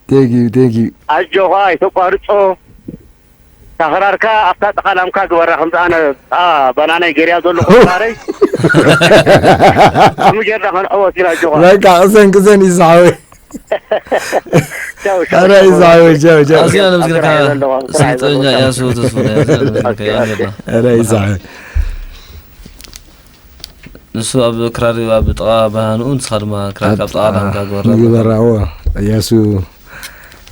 Thank you, thank you። ኣጆኻ ኣይተቋርጾ። ታኽራርካ ኣብታ ጥቓ ላምካ ግበራ፣ ከምዚ ኣነ፣ ኣ፣ ባናናይ ገርያ ዘለኹ ክራረይ። ከምኡ ጌርና ከንዕወት ኢና፣ ኣጆኻ። በቃ፣ ቅሰን፣ ቅሰን፣ ኢሳሓወይ። ቻው፣ ቻው፣ ኣረ፣ ቻው። ኢሳሓወይ፣ ቻው፣ ቻው። ኣዝና ነመስግነካ፣ ኣብ ስራሕ ዘለኹ፣ ኣብ ስራሕ ስነ ጥበበኛ ዘለኹ። እያሱ ተስፉ፣ ኣዝና ነመስግነካ፣ ኦኬ፣ ኦኬ። የቐንየልና። ኣረ፣ ኢሳሓወይ። ንሱ ኣብ ክራር ኣብ ጥቓ ብርሃንኡ፣ ንስኻ ድማ ክራር ኣብ ጥቓ ኣብ ጥቓ ላምካ ግበራ። ግበራ፣ እዎ። እያሱ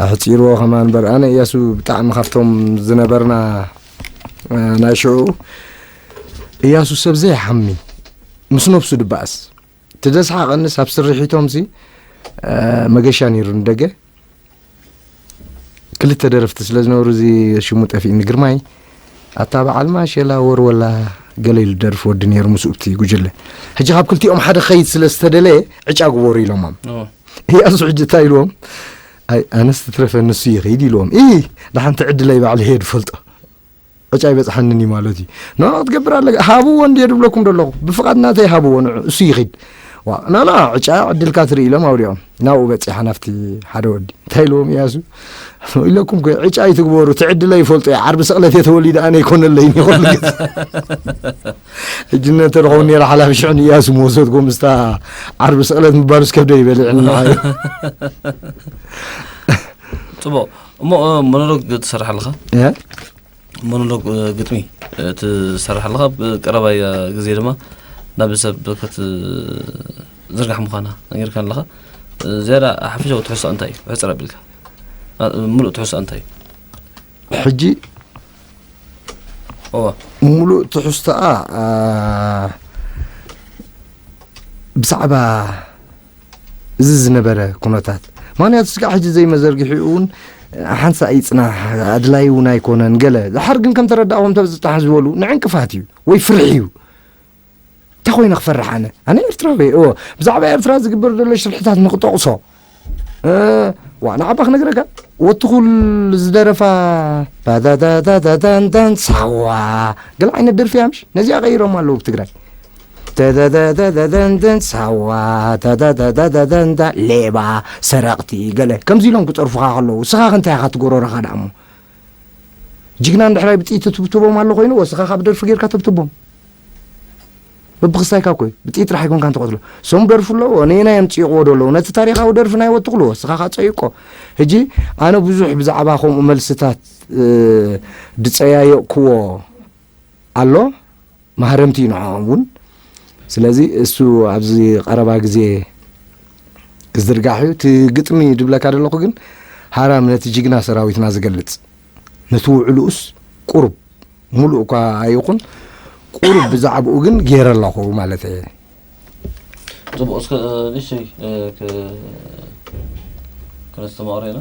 ኣሕጺርዎ ከማን እምበር፣ ኣነ እያሱ ብጣዕሚ ካብቶም ዝነበርና፣ እ፣ ናይ ሽዑ፣ እያሱ ሰብ ዘይሓሚ፣ ምስ ነብሱ ድበኣስ። እቲ ደስሓቐንስ ኣብ ስርሒቶምሲ፣ እ፣ መገሻ ነይሩ ንደገ። ክልተ ደረፍቲ ስለ ዝነበሩ፣ እዚ ሽሙ ጠፊእኒ፣ ግርማይ፣ ኣታ በዓል ማሸላ ወርወላ ገለ ኢሉ ደርፊ ወዲ ነይሩ ምስኡ፣ እቲ ጉጅለ። ሕጂ ካብ ክልቲኦም ሓደ ክኸይድ ስለ ዝተደለየ፣ ዕጫ ግበሩ ኢሎሞም። ኦ። እያሱ ሕጂ እንታይ ኢልዎም? ኣይ፣ ኣነስ ትትረፈ ንሱ ይኸይድ ኢልዎም። ኢ፣ ደሓንቲ ዕድለይ ባዕሉ እየ ዝፈልጦ። ዕጫ ይበጽሓንን እዩ ማለት እዩ። ኖ ክትገብር ኣለካ። ሃብዎ እንድየ ድብለኩም ደለኹ። ብፍቓድ ናተይ ሃብዎ ንዑ፣ እሱ ይኺድ። ዋ፣ ኖ፣ ኖ፣ ዕጫ ዕድልካ ትርኢ ኢሎም ኣውሪኦም። ናብኡ በጺሓ ናብቲ ሓደ ወዲ። እንታይ ኢልዎም እያሱ? ኢለኩም እኮ፣ ዕጫ ኣይትግበሩ፣ እቲ ዕድል ኣይፈልጦ እየ። ዓርቢ ስቕለት እየ ተወሊደ፣ ኣነ ኣይኮነለይን እየ ኩሉ ግዜ። ሕጂ እነ እንተደኸውን ነይረ ሓላፊ ሽዑ ንእያሱ ምወሰድኩ፣ ምስታ ዓርቢ ስቕለት ምባሉስ ከብደይ በሊዕኒ ንዓዮ። ጽቡቕ። እሞ፣ እ፣ ሞኖሎግ ትሰርሕ ኣለኻ? እ? ሞኖሎግ፣ እ፣ ግጥሚ፣ እ፣ ትሰርሕ ኣለኻ። ኣብ ቀረባይ፣ እ፣ ግዜ ድማ ናብ ሰብ ክትዝርጋሕ ምዃና ነጊርካ ኣለኻ። እ፣ ዝያዳ ሓፈሻዊ ትሕዝቶ እንታይ እዩ? ሕጽር ኣቢልካ። እ፣ ምሉእ ትሕዝቶ እንታይ እዩ? ሕጂ እዋ። ምሉእ ትሕዝቶኣ፣ ኣ፣ ብዛዕባ እዚ ዝነበረ ኩነታት፣ ምኽንያቱ ስጋዕ ሕጂ ዘይመዘርግሒኡ እውን ሓንሳእ ይጽናሕ፣ ኣድላይ እውን ኣይኮነን። ገለ ድሓር ግን ከም ተረዳእኹም ተብጽጣሕ ዝበሉ ንዕንቅፋት እዩ ወይ ፍርሒ እዩ። እንታይ ኮይነ ክፈርሕ ኣነ? ኣነ ኤርትራዊ እየ። እዎ፣ ብዛዕባ ኤርትራ ዝግበር ዘሎ ሽርሕታት ንክጠቕሶ፣ እ፣ ዋ፣ ንዓባ ክነግረካ፣ ወትኹል ዝደረፋ፣ ታታታታታንታን ሳዋ፣ ገለ ዓይነት ደርፊ እያ ምሽ? ነዚኣ ቀይሮም ኣለዉ ብትግራይ። ተተተተተተንተን ሳዋ፣ ታታታታታንታ፣ ሌባ፣ ሰረቕቲ፣ ገለ ከምዚ ኢሎም ክጸርፉኻ ከለዉ፣ እስኻ ከ እንታይ ኢኻ ትጎረረኻ ደኣ እሞ? ጅግና እንድሕራይ ብጥይት ትብትቦም ኣሎ ኮይኑ፣ ወስኻ ካብ ደርፊ ጌርካ ተብትቦም። በብኽስታይካ እኮ እዩ። ብጥይት ጥራሕ ኣይኮንካን ትቐትሎ። ሶም ደርፉ ኣለዎ፣ ነየናይ ኣምጽእዎ ደለዉ። ነቲ ታሪኻዊ ደርፊ ናይ ወትኽልዎ፣ ስኻ ኻ ጸይቆ። ሕጂ ኣነ ብዙሕ ብዛዕባ ከምኡ መልስታት፣ እ፣ ድጸያየቕክዎ ኣሎ፣ ማህረምቲ እዩ ንዕኦም እውን። ስለዚ እሱ ኣብዚ ቀረባ ግዜ ክዝርጋሕ እዩ። እቲ ግጥሚ ድብለካ ደለኹ ግን ሃራም ነቲ ጅግና ሰራዊትና ዝገልጽ፣ ነቲ ውዕሉኡስ ቁሩብ፣ ሙሉእ እኳ ኣይኹን፣ ቁሩብ ብዛዕባኡ ግን ገይረ ኣለኹ ማለት እየ። ጽቡቕ፣ እስከ፣ እ፣ ንእሽተይ፣ እ፣ ክ-፣ ከነስተማቕሮ ኢና።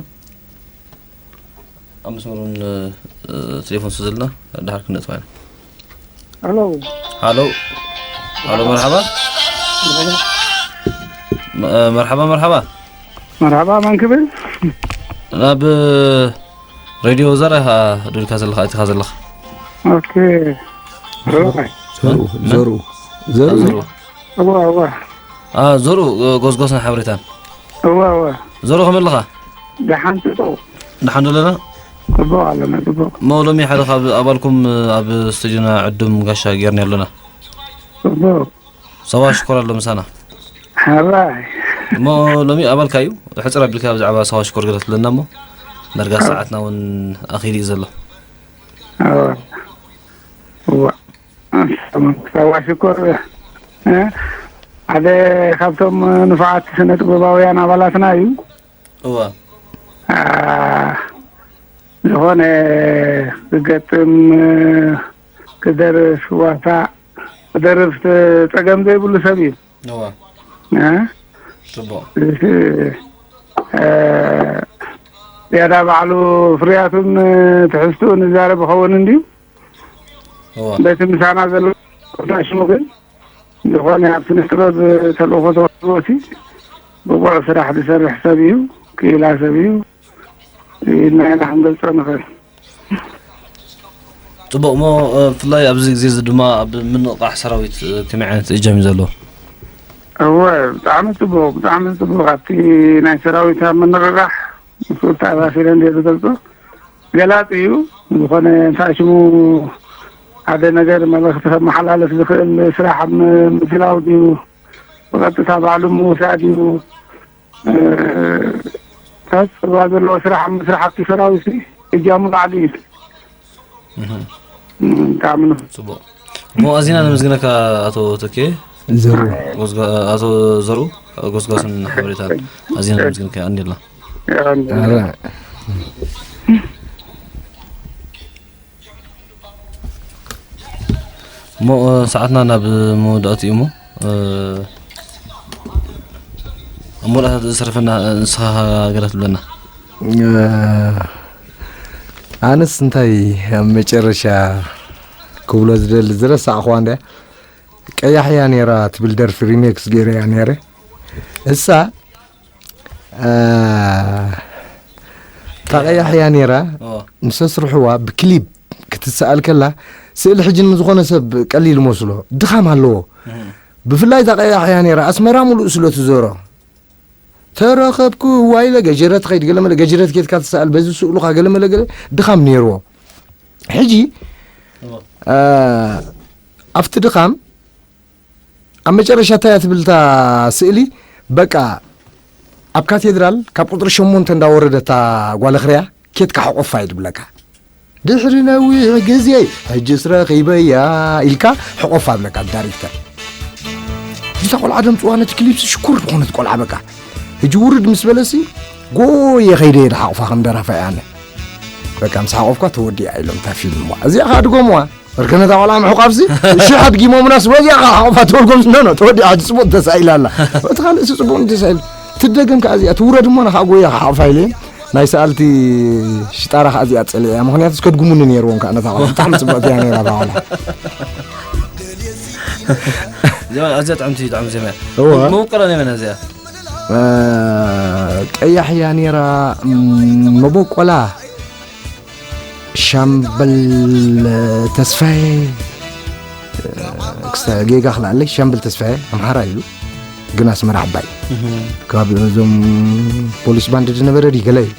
ኣብ መስመር እውን፣ እ፣ ቴሌፎን ስለ ዘለና ድሓር ክንእትዋ ኢና። ሄሎ። ሃሎ። ሃሎ፣ መርሓባ። መ-፣ መርሓባ፣ መርሓባ። መርሓባ፣ መን ክብል? ናብ ሬድዮ ዘር ኢኻ ደውልካ ዘለኻ፣ ኣቲኻ ዘለኻ። ኦኬ። ሄሎ። ዘርኡ፣ መን? ዘርኡ፣ ዘርኡ። ዘርኡ። እዋ፣ እዋ። አ፣ ዘርኡ፣ ጎስጎስን ሓበሬታን። እዋ፣ እዋ። ዘርኡ፣ ከመይ ኣለኻ? ደሓን ጽቡቕ። ደሓን ዶ ኣለና? ጽቡቕ ኣለና፣ ጽቡቕ። እሞ ሎሚ ሓደ ካብ ኣባልኩም ኣብ ስቱዲዮና ዕዱም ጋሻ ጌርና ኣለና። ጽቡቕ። ሰባ ሽኮር ኣሎ ምሳና። ሓራይ። እሞ ሎሚ ኣባልካ እዩ። ሕጽር ኣቢልካ ብዛዕባ ሰባ ሽኮር ገለ ትብለና እሞ። ዳርጋ ሰዓትና እውን ኣኺሉ እዩ ዘሎ። እዋ። እዋ። ሰባ ሽኮር፣ እ፣ ሓደ ካብቶም ንፉዓት ስነ ጥበባውያን ኣባላትና እዩ። እዋ። አ፣ ዝኾነ ክገጥም፣ ክደርፍ፣ ዋሳእ፣ ክደርፍ ጸገም ዘይብሉ ሰብ እዩ። እዋ። እ? ጽቡቕ። እዚ፣ እ፣ ዝያዳ ባዕሉ ፍርያቱን ትሕዝቱን ዝዛረብ ይኸውን እንድዩ። እዋ። በቲ ምሳና ዘሎ ሽሙ ግን ዝኾነ ኣብ ስነ ጥበብ ተልእኾ ተዋሂብዎ ሲ ብቑዕ ስራሕ ዝሰርሕ ሰብ እዩ፣ ክኢላ ሰብ እዩ ኢልና ኢና ክንገልጾ ንኽእል። ጽቡቕ። እሞ፣ እ፣ ብፍላይ ኣብዚ ግዜ እዚ ድማ ኣብ ምንቕቓሕ ሰራዊት፣ እ፣ ከመይ ዓይነት እጃም እዩ ዘለዎ? እወ፣ ብጣዕሚ ጽቡቕ፣ ብጣዕሚ ጽቡቕ። ኣብቲ ናይ ሰራዊት ኣብ ምንቕቓሕ ምስኡ ተኣሳሲረ እንድየ ዝገልጾ፣ ገላጺ እዩ። ዝኾነ እንታይ ሽሙ ሓደ ነገር መልእኽቲ ከመሓላልፍ ዝኽእል ስራሕ ኣብ ም-፣ ምድላው ድዩ? ብቐጥታ ባዕሉ ምውሳእ ድዩ? እ፣ ተጽባ ዘለዎ ስራሕ ኣብ ምስራሕ ኣብቲ ሰራዊት እጃሙ ላዕሊ እዩ። እህ። እም፣ ብጣዕሚ ነው። ጽቡቕ። እሞ ኣዚና ነመስግነካ ኣቶ ተኬ። ዘሩ። ጎስጓ-፣ ኣቶ ዘሩ፣ ጎስጓስን ሓበሬታን ኣዚና ነመስግነካ። ኣንዴላ። ይቐንደል። ኣረ። እሞ፣ እ፣ ሰዓትና ናብ መወዳእቱ እዩ እሞ፣ እ፣ ኣብ መወዳእታ ዝሰርፈና፣ እ፣ ንስኻ ገለ ትብለና። እ፣ ኣነስ እንታይ ኣብ መጨረሻ ክብሎ ዝደሊ ዝረሳዕኹዋ እንድያ። ቀያሕ እያ ነይራ ትብል ደርፊ ሪሜክስ ገይረ እያ ነይረ። እሳ፣ እ፣ እታ ቀያሕ እያ ነይራ። ኦ። ምስ ኣስርሕዋ ብክሊፕ ክትሰኣል ከላ፣ ስእሊ ሕጂ ንዝኾነ ሰብ ቀሊል መስሎ ድኻም ኣለዎ። ብፍላይ እታ ቀያሕ እያ ነይራ፣ ኣስመራ ሙሉእ ስለ ትዞሮ። ተረኸብኩ ዋይለ ገጀረት ኸይድ ገለመለ ገጀረት ኬትካ ትሰኣል በዚ ስእሉኻ ገለመለ ገለ ድኻም ነይርዎ። ሕጂ ኣብቲ ድኻም ኣብ መጨረሻ እንታይ እያ ትብል እታ ስእሊ? በቃ ኣብ ካቴድራል ካብ ቁፅሪ ሸሞንተ እንዳወረደታ ጓለኽርያ ኬትካ ሕቆፋ እዩ ትብለካ። ድሕሪ ነዊሕ ግዜ ሕጅስ ረኺበያ ኢልካ ሕቆፋ ብለካ ዳይሬክተር። እታ ቆልዓ ደምፅዋ ነቲ ክሊፕስ ሽኩር ዝኾነት ቆልዓ በቃ። ሕጂ ውርድ ምስ በለሲ ጎየ ኸይደ እየ ድሓቑፋ ከም ደራፋይ ኣነ። በቃ ምስ ሓቆፍኳ ተወዲኣ ኢሎም እታ ፊልም እዚኣ ከዓ ድጎምዋ። እርከነታ ቆልዓ ምሕቋፍሲ ሽሕ ኣድጊሞምና ስበዚኣ ከዓ ሓቑፋ ተበልጎም ስነኖ ተወዲኣ ሕጂ ፅቡቅ ተሳኢላ ኣላ። እቲ ካልእ ሲ ፅቡቅ ተሳኢሉ ትደገም ከዓ እዚኣ ትውረድ እሞ ንካዓ ጎያ ክሓቑፋ ኢለ ናይ ሰኣልቲ ሽጣራ ከዓ እዚኣ ፀሊዐ እያ ምክንያቱ እስከድጉሙኒ ነይርዎም ከዓ ነታ ቆልዓ ብጣዕሚ ፅብቅቲ እያ ነይራ እታ ቆልዓ። ዜማ ኣዝያ ጥዕምቲ ጥዕም ዜማ እያ። እወ። መበቆላ ናይ መን እያ እዚኣ? ቀያሕ እያ ነይራ። መበቆላ ሻምበል ተስፋዬ ክስተ ጌጋ ክልኣለይ ሻምበል ተስፋዬ ኣምሓራ ኢሉ ግን ኣስመራ ዓባይ ካብ እዞም ፖሊስ ባንድ ዝነበረ ድዩ ገለ እዩ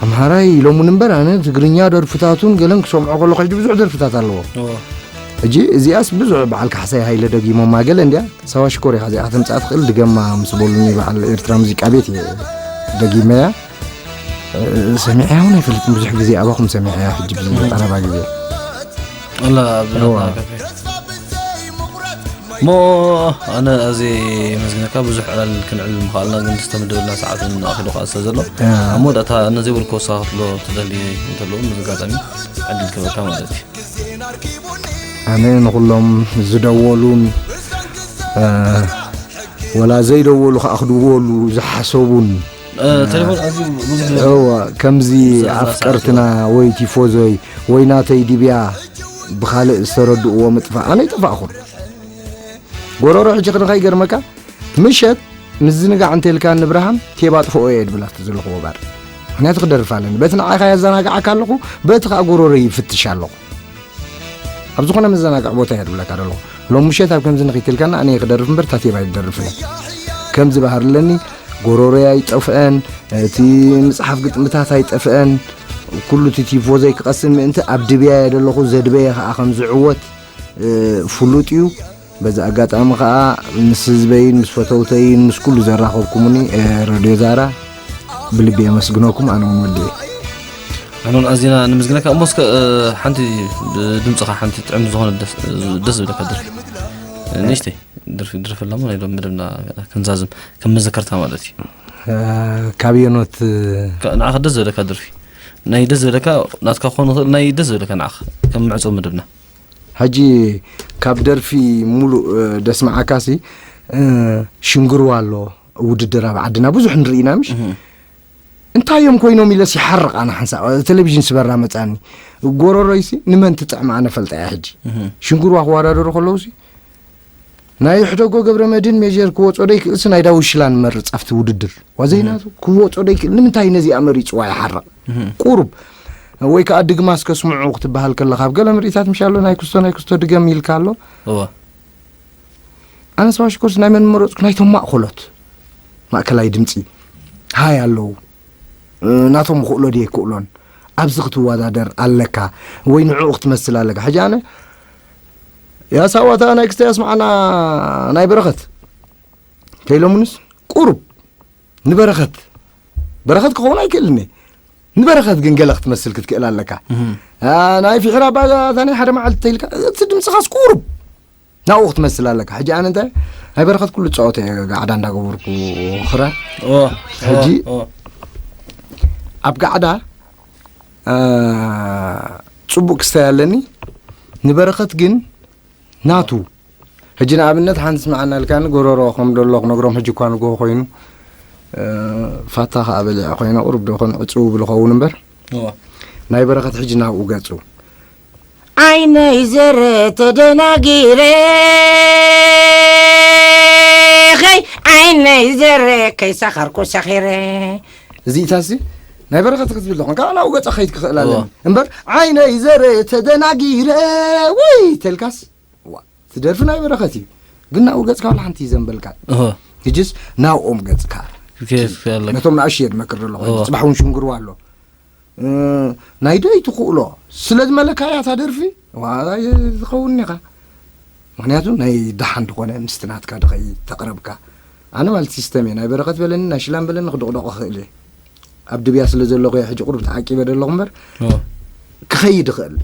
ኣምሓራይ ኢሎምን እምበር ኣነ ትግርኛ ደርፍታቱን ገለን ክሰምዖ ከለኹ ሕጂ ብዙሕ ደርፍታት ኣለዎ ሕጂ እዚኣስ ብዙሕ በዓል ካሕሳይ ሃይለ ደጊሞማ ገለ እንድያ ሳዋ ሽኮር ኢኻ እዚኣ ከተምፅኣ ትኽእል ድገማ ምስ በሉኒ በዓል ኤርትራ ሙዚቃ ቤት እየ ደጊመያ ሰሚዐያ እውን ኣይፈልጥን ብዙሕ ግዜ ኣባኹም ሰሚዐያ ሕጂ ብዙ ቀረባ ግዜ ኣላ ኣብ እዋ። ሞ ኣነ ኣዚ መዝግነካ ብዙሕ ዕላል ክንዕል ምኽኣልና ግን ዝተመደበልና ሰዓት እውን ኣኺሉ ከኣ ስለ ዘሎ ኣብ መወዳእታ ነዘይበልኮ ወሳኽትሎ ትደሊ እንተለዉ ምዝጋጣሚ ዕድል ክበካ ማለት እዩ ኣነ ንኩሎም ዝደወሉን እ፣ ወላ ዘይደወሉ ከዓ ክድወሉ ዝሓሰቡን እ፣ ቴሌፎን ኣዝዩ ብዙሕ እወ ከምዚ ብዛዕባ ኣፍቀርትና ወይ ቲፎዞይ ወይ ናተይ ዲብያ ብኻልእ ዝተረድእዎ ምጥፋእ ኣነ ይጠፋእኹም ጎሮሮ ሕጂ ክንኸ ይገርመካ ምሸት ምዝንጋዕ እንተልካ ንብርሃም ቴባ ጥፍኦ እየ ድብላቲ ዘለኹዎ ባር ምክንያቱ ክደርፍ ኣለኒ በቲ ንዓኻ ያዘናግዓካ ኣለኹ በቲ ከዓ ጎሮሮ ይፍትሽ ኣለኹ ኣብ ዝኾነ መዘናግዒ ቦታ እየ ድብለካ ዘለኹ ሎም ምሸት ኣብ ከምዚ ንኺትልካና ኣነ ክደርፍ እምበር ታቴባ ይደርፍን ከም ዝበሃር ኣለኒ ጎሮሮይ ኣይጠፍአን እቲ መፅሓፍ ግጥምታት ኣይጠፍአን ኩሉ እቲ ቲፎ ዘይክቐስን ምእንቲ ኣብ ድብያ እየ ዘለኹ ዘድበየ ከዓ ከም ዝዕወት ፍሉጥ እዩ በዚ ኣጋጣሚ ከዓ ምስ ህዝበይን ምስ ፈተውተይን ምስ ኩሉ ዘራኸብኩምኒ ረድዮ ዛራ ብልቢ የመስግነኩም ኣነ እውን ወዲ ኣኖን ኣዚና ንምዝግነካ እሞ እስከ ሓንቲ ድምፅኻ ሓንቲ ጥዕም ዝኾነ ደስ ዝብለካ ድርፊ ንእሽተይ ድርፊ ድርፊ ኣለሞ ናይ ሎም መደብና ክንዛዝም ከም መዘከርታ ማለት እዩ ካብ የኖት ንዓኻ ደስ ዝበለካ ድርፊ ናይ ደስ ዝበለካ ናትካ ክኾን ይኽእል ናይ ደስ ዝበለካ ንዓኻ ከም ምዕፆ መደብና ሕጂ ካብ ደርፊ ሙሉእ ደስማዓካሲ ሽንግርዋ ኣሎ ውድድር ኣብ ዓድና ብዙሕ ንርኢና ምሽ እንታይ እዮም ኮይኖም ኢለስ ይሓርቕ ኣነ ሓንሳእ ቴሌቪዥን ስበራ መፃኒ ጎረሮይሲ ንመን ትጥዕም ኣነ ፈልጣ እያ ሕጂ ሽንግርዋ ክወዳደሩ ከለውሲ ናይ ሕደጎ ገብረ መድን ሜጀር ክወፅኦ ዶ ይክእልሲ ናይ ዳዊት ሽላ ንመርፅ ኣብቲ ውድድር ዋዘይናቱ ክወፅኦ ዶ ይክእል ንምንታይ ነዚኣ መሪፅዋ ይሓርቕ ቁሩብ ወይ ከዓ ድግማስ ከስምዑ ክትበሃል ከለካ ኣብ ገለ ምርኢታት ምሻሎ ናይ ክስቶ ናይ ክስቶ ድገም ኢልካ ኣሎ እወ ኣነ ሰባ ሽኮርስ ናይ መን መረፅኩ ናይቶም ማእኮሎት ማእከላይ ድምፂ ሃይ ኣለዉ ናቶም ምኽእሎ ድየ ክእሎን ኣብዚ ክትወዳደር ኣለካ ወይ ንዕኡ ክትመስል ኣለካ ሕጂ ኣነ ያ ሳዋታ ናይ ክስተ ያስማዓና ናይ በረኸት ተይሎምንስ ቁሩብ ንበረኸት በረኸት ክኸውን ኣይክእልን እየ ንበረኸት ግን ገለ ክትመስል ክትክእል ኣለካ ናይ ፊሕራ ባታ ናይ ሓደ መዓልቲ ተይልካ እቲ ድምፅኻስ ቁሩብ ናብኡ ክትመስል ኣለካ ሕጂ ኣነ እንታይ ናይ በረኸት ኩሉ ፃወተ እየ ጋዕዳ እንዳገበርኩ ክራ ሕጂ ኣብ ጋዕዳ ፅቡቅ ክስታይ ኣለኒ ንበረኸት ግን ናቱ ሕጂ ንኣብነት ሓንቲ ስምዓና ኢልካኒ ጎረሮ ከም ደሎ ክነግሮም ሕጂ እኳ ንግሆ ኮይኑ ፋታ ከዓ በሊዐ ኮይነ ቁሩብ ዶ ኮን ዕፅው ብልኸውን እምበር ናይ በረኸት ሕጂ ናብኡ ገፁ ዓይነይ ዘረ ተደናጊረ ኸይ ዓይነይ ዘረ ከይሳኸርኩ ሰኺረ እዚእታሲ ናይ በረኸት ክትብል ዶ ኾንካ ናብኡ ገጻ ከይድ ክኽእል ኣለኒ እምበር ዓይነይ ዘረ ተደናጊረ ወይ ተልካስ ዋ ትደርፊ ናይ በረኸት እዩ ግን ናብኡ ገጽካ ዋላ ሓንቲ ይዘንበልካ ሕጅስ ናብኦም ገጽካ ነቶም ንኣሽየድ መክር ዘሎ ጽባሕ እውን ሽንግርዋ ኣሎ ናይ ደይ ትኽእሎ ስለ ዝመለካ እያ እታ ደርፊ ዝኸውን ኢኻ ምክንያቱ ናይ ደሓን ዝኾነ ምስቲ ናትካ ድኸይ ተቕረብካ ኣነ ማለት ሲስተም እየ ናይ በረኸት በለኒ ናይ ሽላም በለኒ ክድቕደቕ እኽእል እየ ኣብ ድብያ ስለ ዘለኹ እየ ሕጂ ቁሩብ ተዓቂበ ዘለኹ እምበር ክኸይድ እኽእል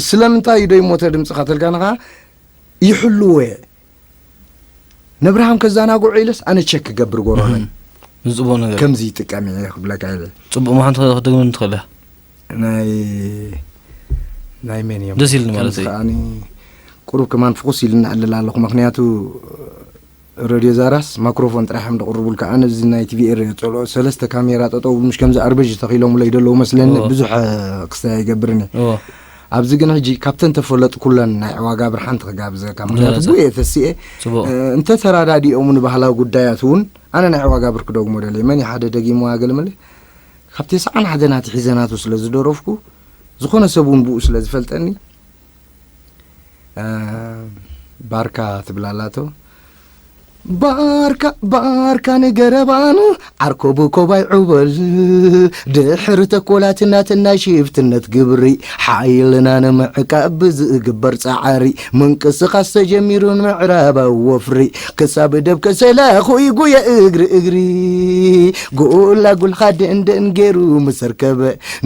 ስለምንታይ እዩ ዶ ይሞተ ድምፅኻ ተልካ ንኻ ይሕልዎ እየ ነብርሃም ከዛናግዖ ኢለስ ኣነ ቸክ ክገብር ጎሮሮይ ንጽቡቕ ነገር ከምዚ ይጥቀም እየ ክብለካ ኢለ ጽቡቕ ምዃን ትኸ- ክትደግመኒ ትኽእል እያ ናይ ናይ መን እዮም ደስ ኢልኒ ማለት እዩ። ከዓኒ ቁሩብ ከማን ፍኹስ ኢልና ዕልል ኣለኹ ምክንያቱ ረድዮ ዛራስ ማክሮፎን ጥራሕ እዮም ደቕርቡልካ ኣነ እዚ ናይ ቲቪኤር ጸልኦ ሰለስተ ካሜራ ጠጠው ምሽ ከምዚ ኣርበዥ ተኺሎምለይ ደለዉ መስለኒ ብዙሕ ክስተያ ይገብርኒ ኣብዚ ግን ሕጂ ካብተን ተፈለጥኩለን ናይ ዕዋጋ ብርሓንቲ ክጋብዘካ ምክንያቱ ብኡ እየ ተስኤ እንተተራዳዲኦሙ ንባህላዊ ጉዳያት እውን ኣነ ናይ ዕዋጋ ብርክ ደግሞ ደለይ መን ሓደ ደጊሙ ኣገልምለ ካብ ተስዓን ሓደን ኣትሒዘ ናቱ ስለ ዝደረፍኩ ዝኾነ ሰብ እውን ብኡ ስለ ዝፈልጠኒ ባርካ ትብል ኣላቶ ባርካ ባርካ ንገረባን ዓርኮቡ ኮባይ ዑበል ድሕሪ ተኮላት ናትና ሽፍትነት ግብሪ ሓይልና ንምዕቃብ ብዝግበር ፃዕሪ ምንቅስቃስ ተጀሚሩ ንምዕራባዊ ወፍሪ ክሳብ ደብ ከሰላ ኮይጉየ እግሪ እግሪ ጎላጉል ሓደ እንደን ገይሩ ምሰርከበ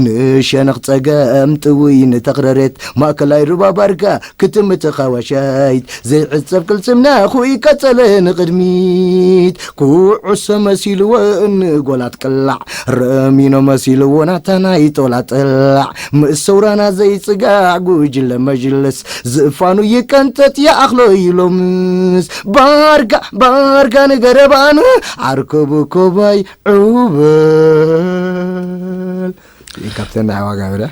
ንሸነኽ ጸገም ጥውይ ንተኽረረት ማእከላይ ሩባ ባርካ ክትምቲ ኻዋሻይት ዘይዕጸብ ቅልጽምና ኹይ ቀጸለ ንቕድሚት ኩዕሶ መሲልዎ ንጎላት ቅላዕ ረሚኖ መሲልዎ ናታ ናይ ጦላ ጥላዕ ምስ ሰውራና ዘይጽጋዕ ጉጅለ መጅልስ ዝእፋኑ ይቀንጠጥ ይኣኽሎ ኢሎምስ ባርካ ባርካ ንገረባን ዓርከቡ ኮባይ ዑበል ካብተን ናይ ዋጋ ብረ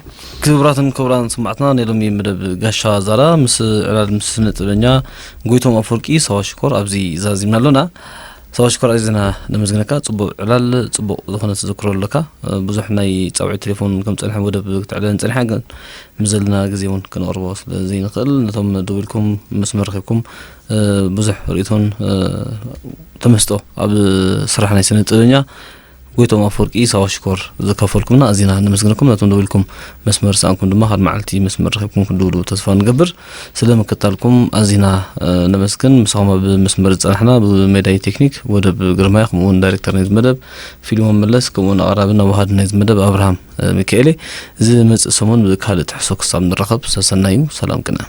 ክቡራትን ክቡራን ሰማዕትና ናይ ሎሚ መደብ ጋሻ ዛራ ምስ ዕላል ምስ ስነ ጥበኛ ጎይቶም ኣፈወርቂ ሳዋ ሽኮር ኣብዚ ዛዚምና ኣሎና። ሳዋ ሽኮር ኣዚና ነመስግነካ። ጽቡቕ ዕላል፣ ጽቡቕ ዝኾነ ተዘክሮ ኣለካ። ብዙሕ ናይ ጻውዒት ቴሌፎን ከም ጸንሐ ወደብ ክትዕለለን ጸኒሓ፣ ግን ምስ ዘለና ግዜ እውን ክነቕርቦ ስለ ዘይንኽእል፣ ነቶም ደዊልኩም መስመር ረኺብኩም ብዙሕ ርእይቶን ተመስጦ ኣብ ስራሕ ናይ ስነ ጥበበኛ ጎይቶም ኣፈወርቂ ሳዋ ሽኮር ዘካፈልኩምና ኣዚና ነመስግነኩም። ነቶም ደዊልኩም መስመር ዝሰኣንኩም ድማ ሓደ መዓልቲ መስመር ረኺብኩም ክትድውሉ ተስፋ ንገብር። ስለ ምክታልኩም ኣዚና ነመስግን። ምሳኹም ኣብ መስመር ዝጸናሕና ብሜዳይ ቴክኒክ ወደብ ግርማይ፣ ከምኡ እውን ዳይሬክተር ናይዚ መደብ ፊልሞን መለስ፣ ከምኡ እውን ኣቕራብን ኣዋሃድን ናይዚ መደብ ኣብርሃም ሚካኤል። እዚ ዝመጽእ ሰሙን ብካልእ ትሕዝቶ ክሳብ ንራኸብ ሰሰናዩ። ሰላም ቅነ።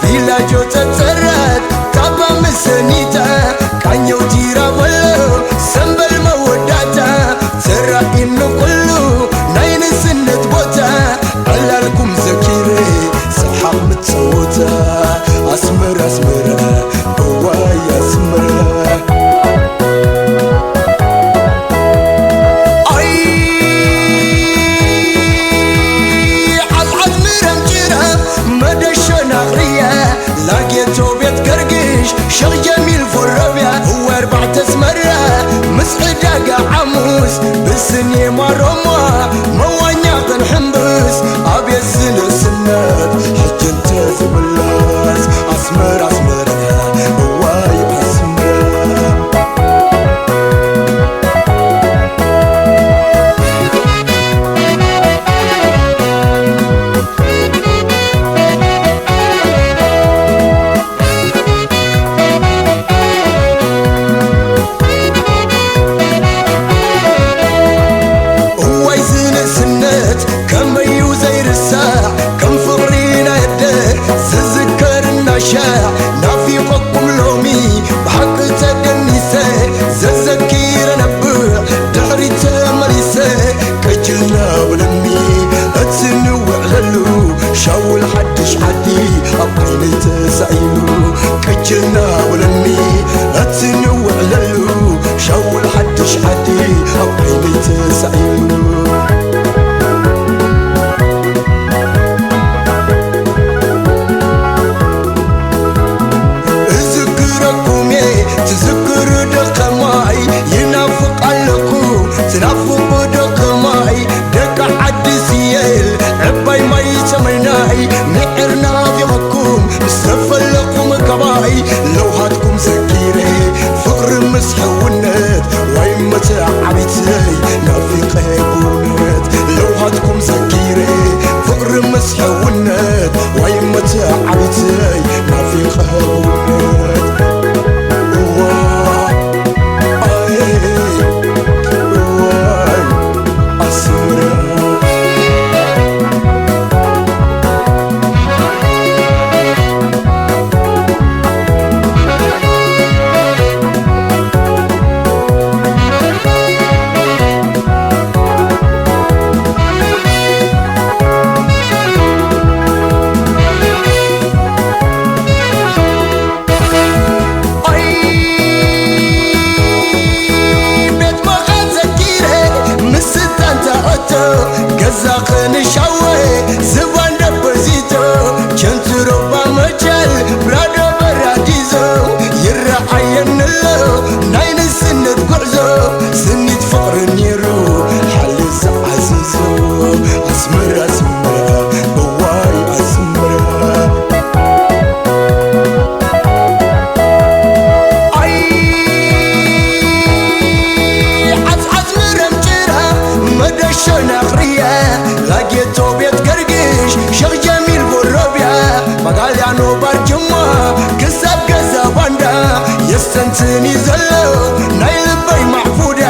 ቪላጆ ጸጸራት ካባ ምሰኒታ ቃኘው ቲራ በሎ ሰንበል መወዳታ ዘራኢን ንኩሉ ናይ ንስነት ቦታ ዕላልኩም ዘኪረ ሰሓቕ ምጸወታ ኣስመራ ኣስመራ እዋይ ኣስመራ ኣይ ዓልዓል ምረምጭራ መደሸና ርያ ላጌቶ ቤት ገርግሽ ሸቕ ጀሚል ፎረብያ እወ ኣርባዕተ ኣስመራ ምስ ዕዳጋ ዓሙስ ብስኔማ ሮማ መዋኛ ክንሕምብስ ኣቤት ስነ ስነት ሕጂ እንተ ዝምለስ ኣስመራ ኣስመራ እዋይ ኣስመራ ሸዕ ናፊቐኩም ሎሚ ብሓቂ ተደኒሰ፣ ዘዘኪረ ነብዕ ድሕሪት ተመሊሰ። ቅጅልና በለኒ እቲ ንውዕለሉ ሻውል ሓድሽ ዓዲ ኣብ ዓይነይ ተሳኢሉ። ቅጅልና በለኒ እቲ ንውዕለሉ ሻውል ሓድሽ ዓዲ ኣብ ዓይነይ ተሳኢሉ። እዝክረኩም እየ ትዝክሩ ዶ ከማይ? ይናፍቕ ኣለኹ ትናፍቑ ዶ ከማይ? ደቂ ዓዲ ስየል ዕባይ ማይ ሰማይናይ፣ ምዕር ናፊቐኩም ምስ ተፈለኹም ከባይ። ለውሃትኩም ዘኪረ ፍቕሪ ምስ ሕውነት፣ ዋይ መተ ዓቢትይ ናፊቐ ብእውነት። ለውሃትኩም ዘኪረ ፍቕሪ ምስ ሕውነት፣ ዋይ መተ ዓቢትይ ናፊቐ ብእውነት። እዋ ኣይ እዋይ ኣስመራ። ኣይ ቤት መኻን ዘኪረ ምስታ እንተ ኣቶ ገዛ ኸንሻወ ዝባን ደበዚቶ ቸንትሮባ መቸል ብራዶ በራዲዞ ይረኣየኒ ኣሎ ናይ ንስነት ጉዕዞ ስኒት ፍቕሪ ነይሩ ሓልዮ ዝዓዘዞ ኣስመራ ኣስመራ እዋይ ኣስመራ። ኣይ ዓጽዓጽ ምረም ጭራ መደሾ ናቕርያ ላጌቶ ቤት ገርግሽ ሸኽ ጀሚል ቦሮብያ ማጋልያኖ ባርጅማ ክሳብ ገዛ ባንዳ የስተንትን እዩ ዘሎ ናይ ልበይ ማዕቡዳ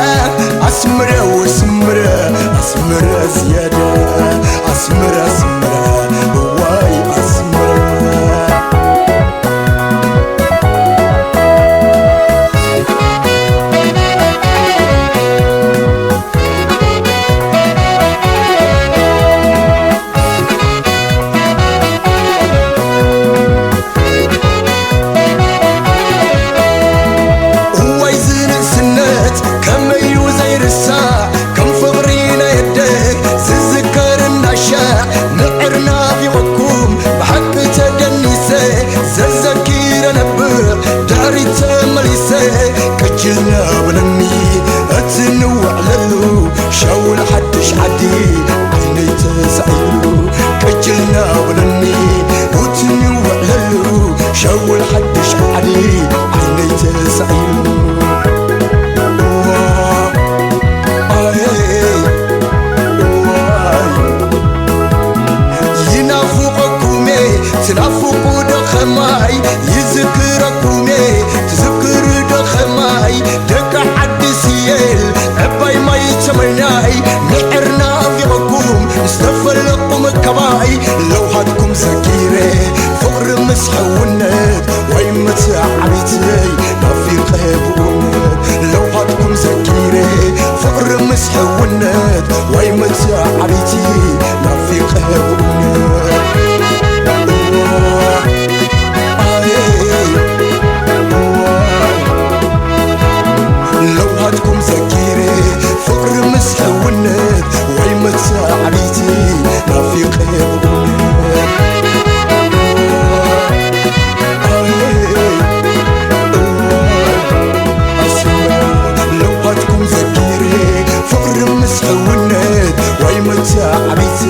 ኣስምረ ወስምረ ኣስምረ ዝያዳ ኣስምረ ኣስምረ እዋይ ኣስምረ። እዋይ ዝንእስነት ከመይ እዩ ዘይርሳዕ ከም ፍቕሪ ናይ ኣደ ዝዝከር እናሻዕ ምዕር ናፊቐኩም ብሓቂ ተደኒሰ ዘዘኪረ ነብዕ ድሕሪት ተመሊሰ ቅጅልና በለኒ እቲ ንውዕለሉ ሻውል ሓድሽ ዓዲ ዓይነይ ተሳኢሉ ቅጅልና በለኒ እቲ ንውዕለሉ ሻውል ሓድሽ ዓዲ ዓይነይ ተሳኢሉ። እዋ፣ ኣየ፣ እዋ። ይናፍቐኩሜ ትናፍቑ ዶ ኸማይ? ይዝክረኩሜ ትዝክሩ ዶ ኸማይ? ደቂ ዓዲ ስየል ዕባይ ማይ ሰማይናይ ምዕር ናፊቐኩም ዝተፈለቑም ከባይ ለውሃትኩም ዘኪረ ፍቕሪ ምስ ሕውነት ዋይ መተ ዓቢትይ ናፊቐ ብእውነት ለውሃትኩም ዘኪረ ፍቕሪ ምስ ሕውነት ዋይ መተ ዓቢቲ ናፊቐ ብእውነት እዋ ኣየ እዋ ለውሃትኩም ዘኪረ ፍቕሪ ምስ ሕውነት ዋይ መተ ዓቢቲ ናፊቐ ብእውነት ለውሃትኩም ዘኪረ ፍቕሪ ምስ ሕውነት ዋይ መተ ዓቢቲ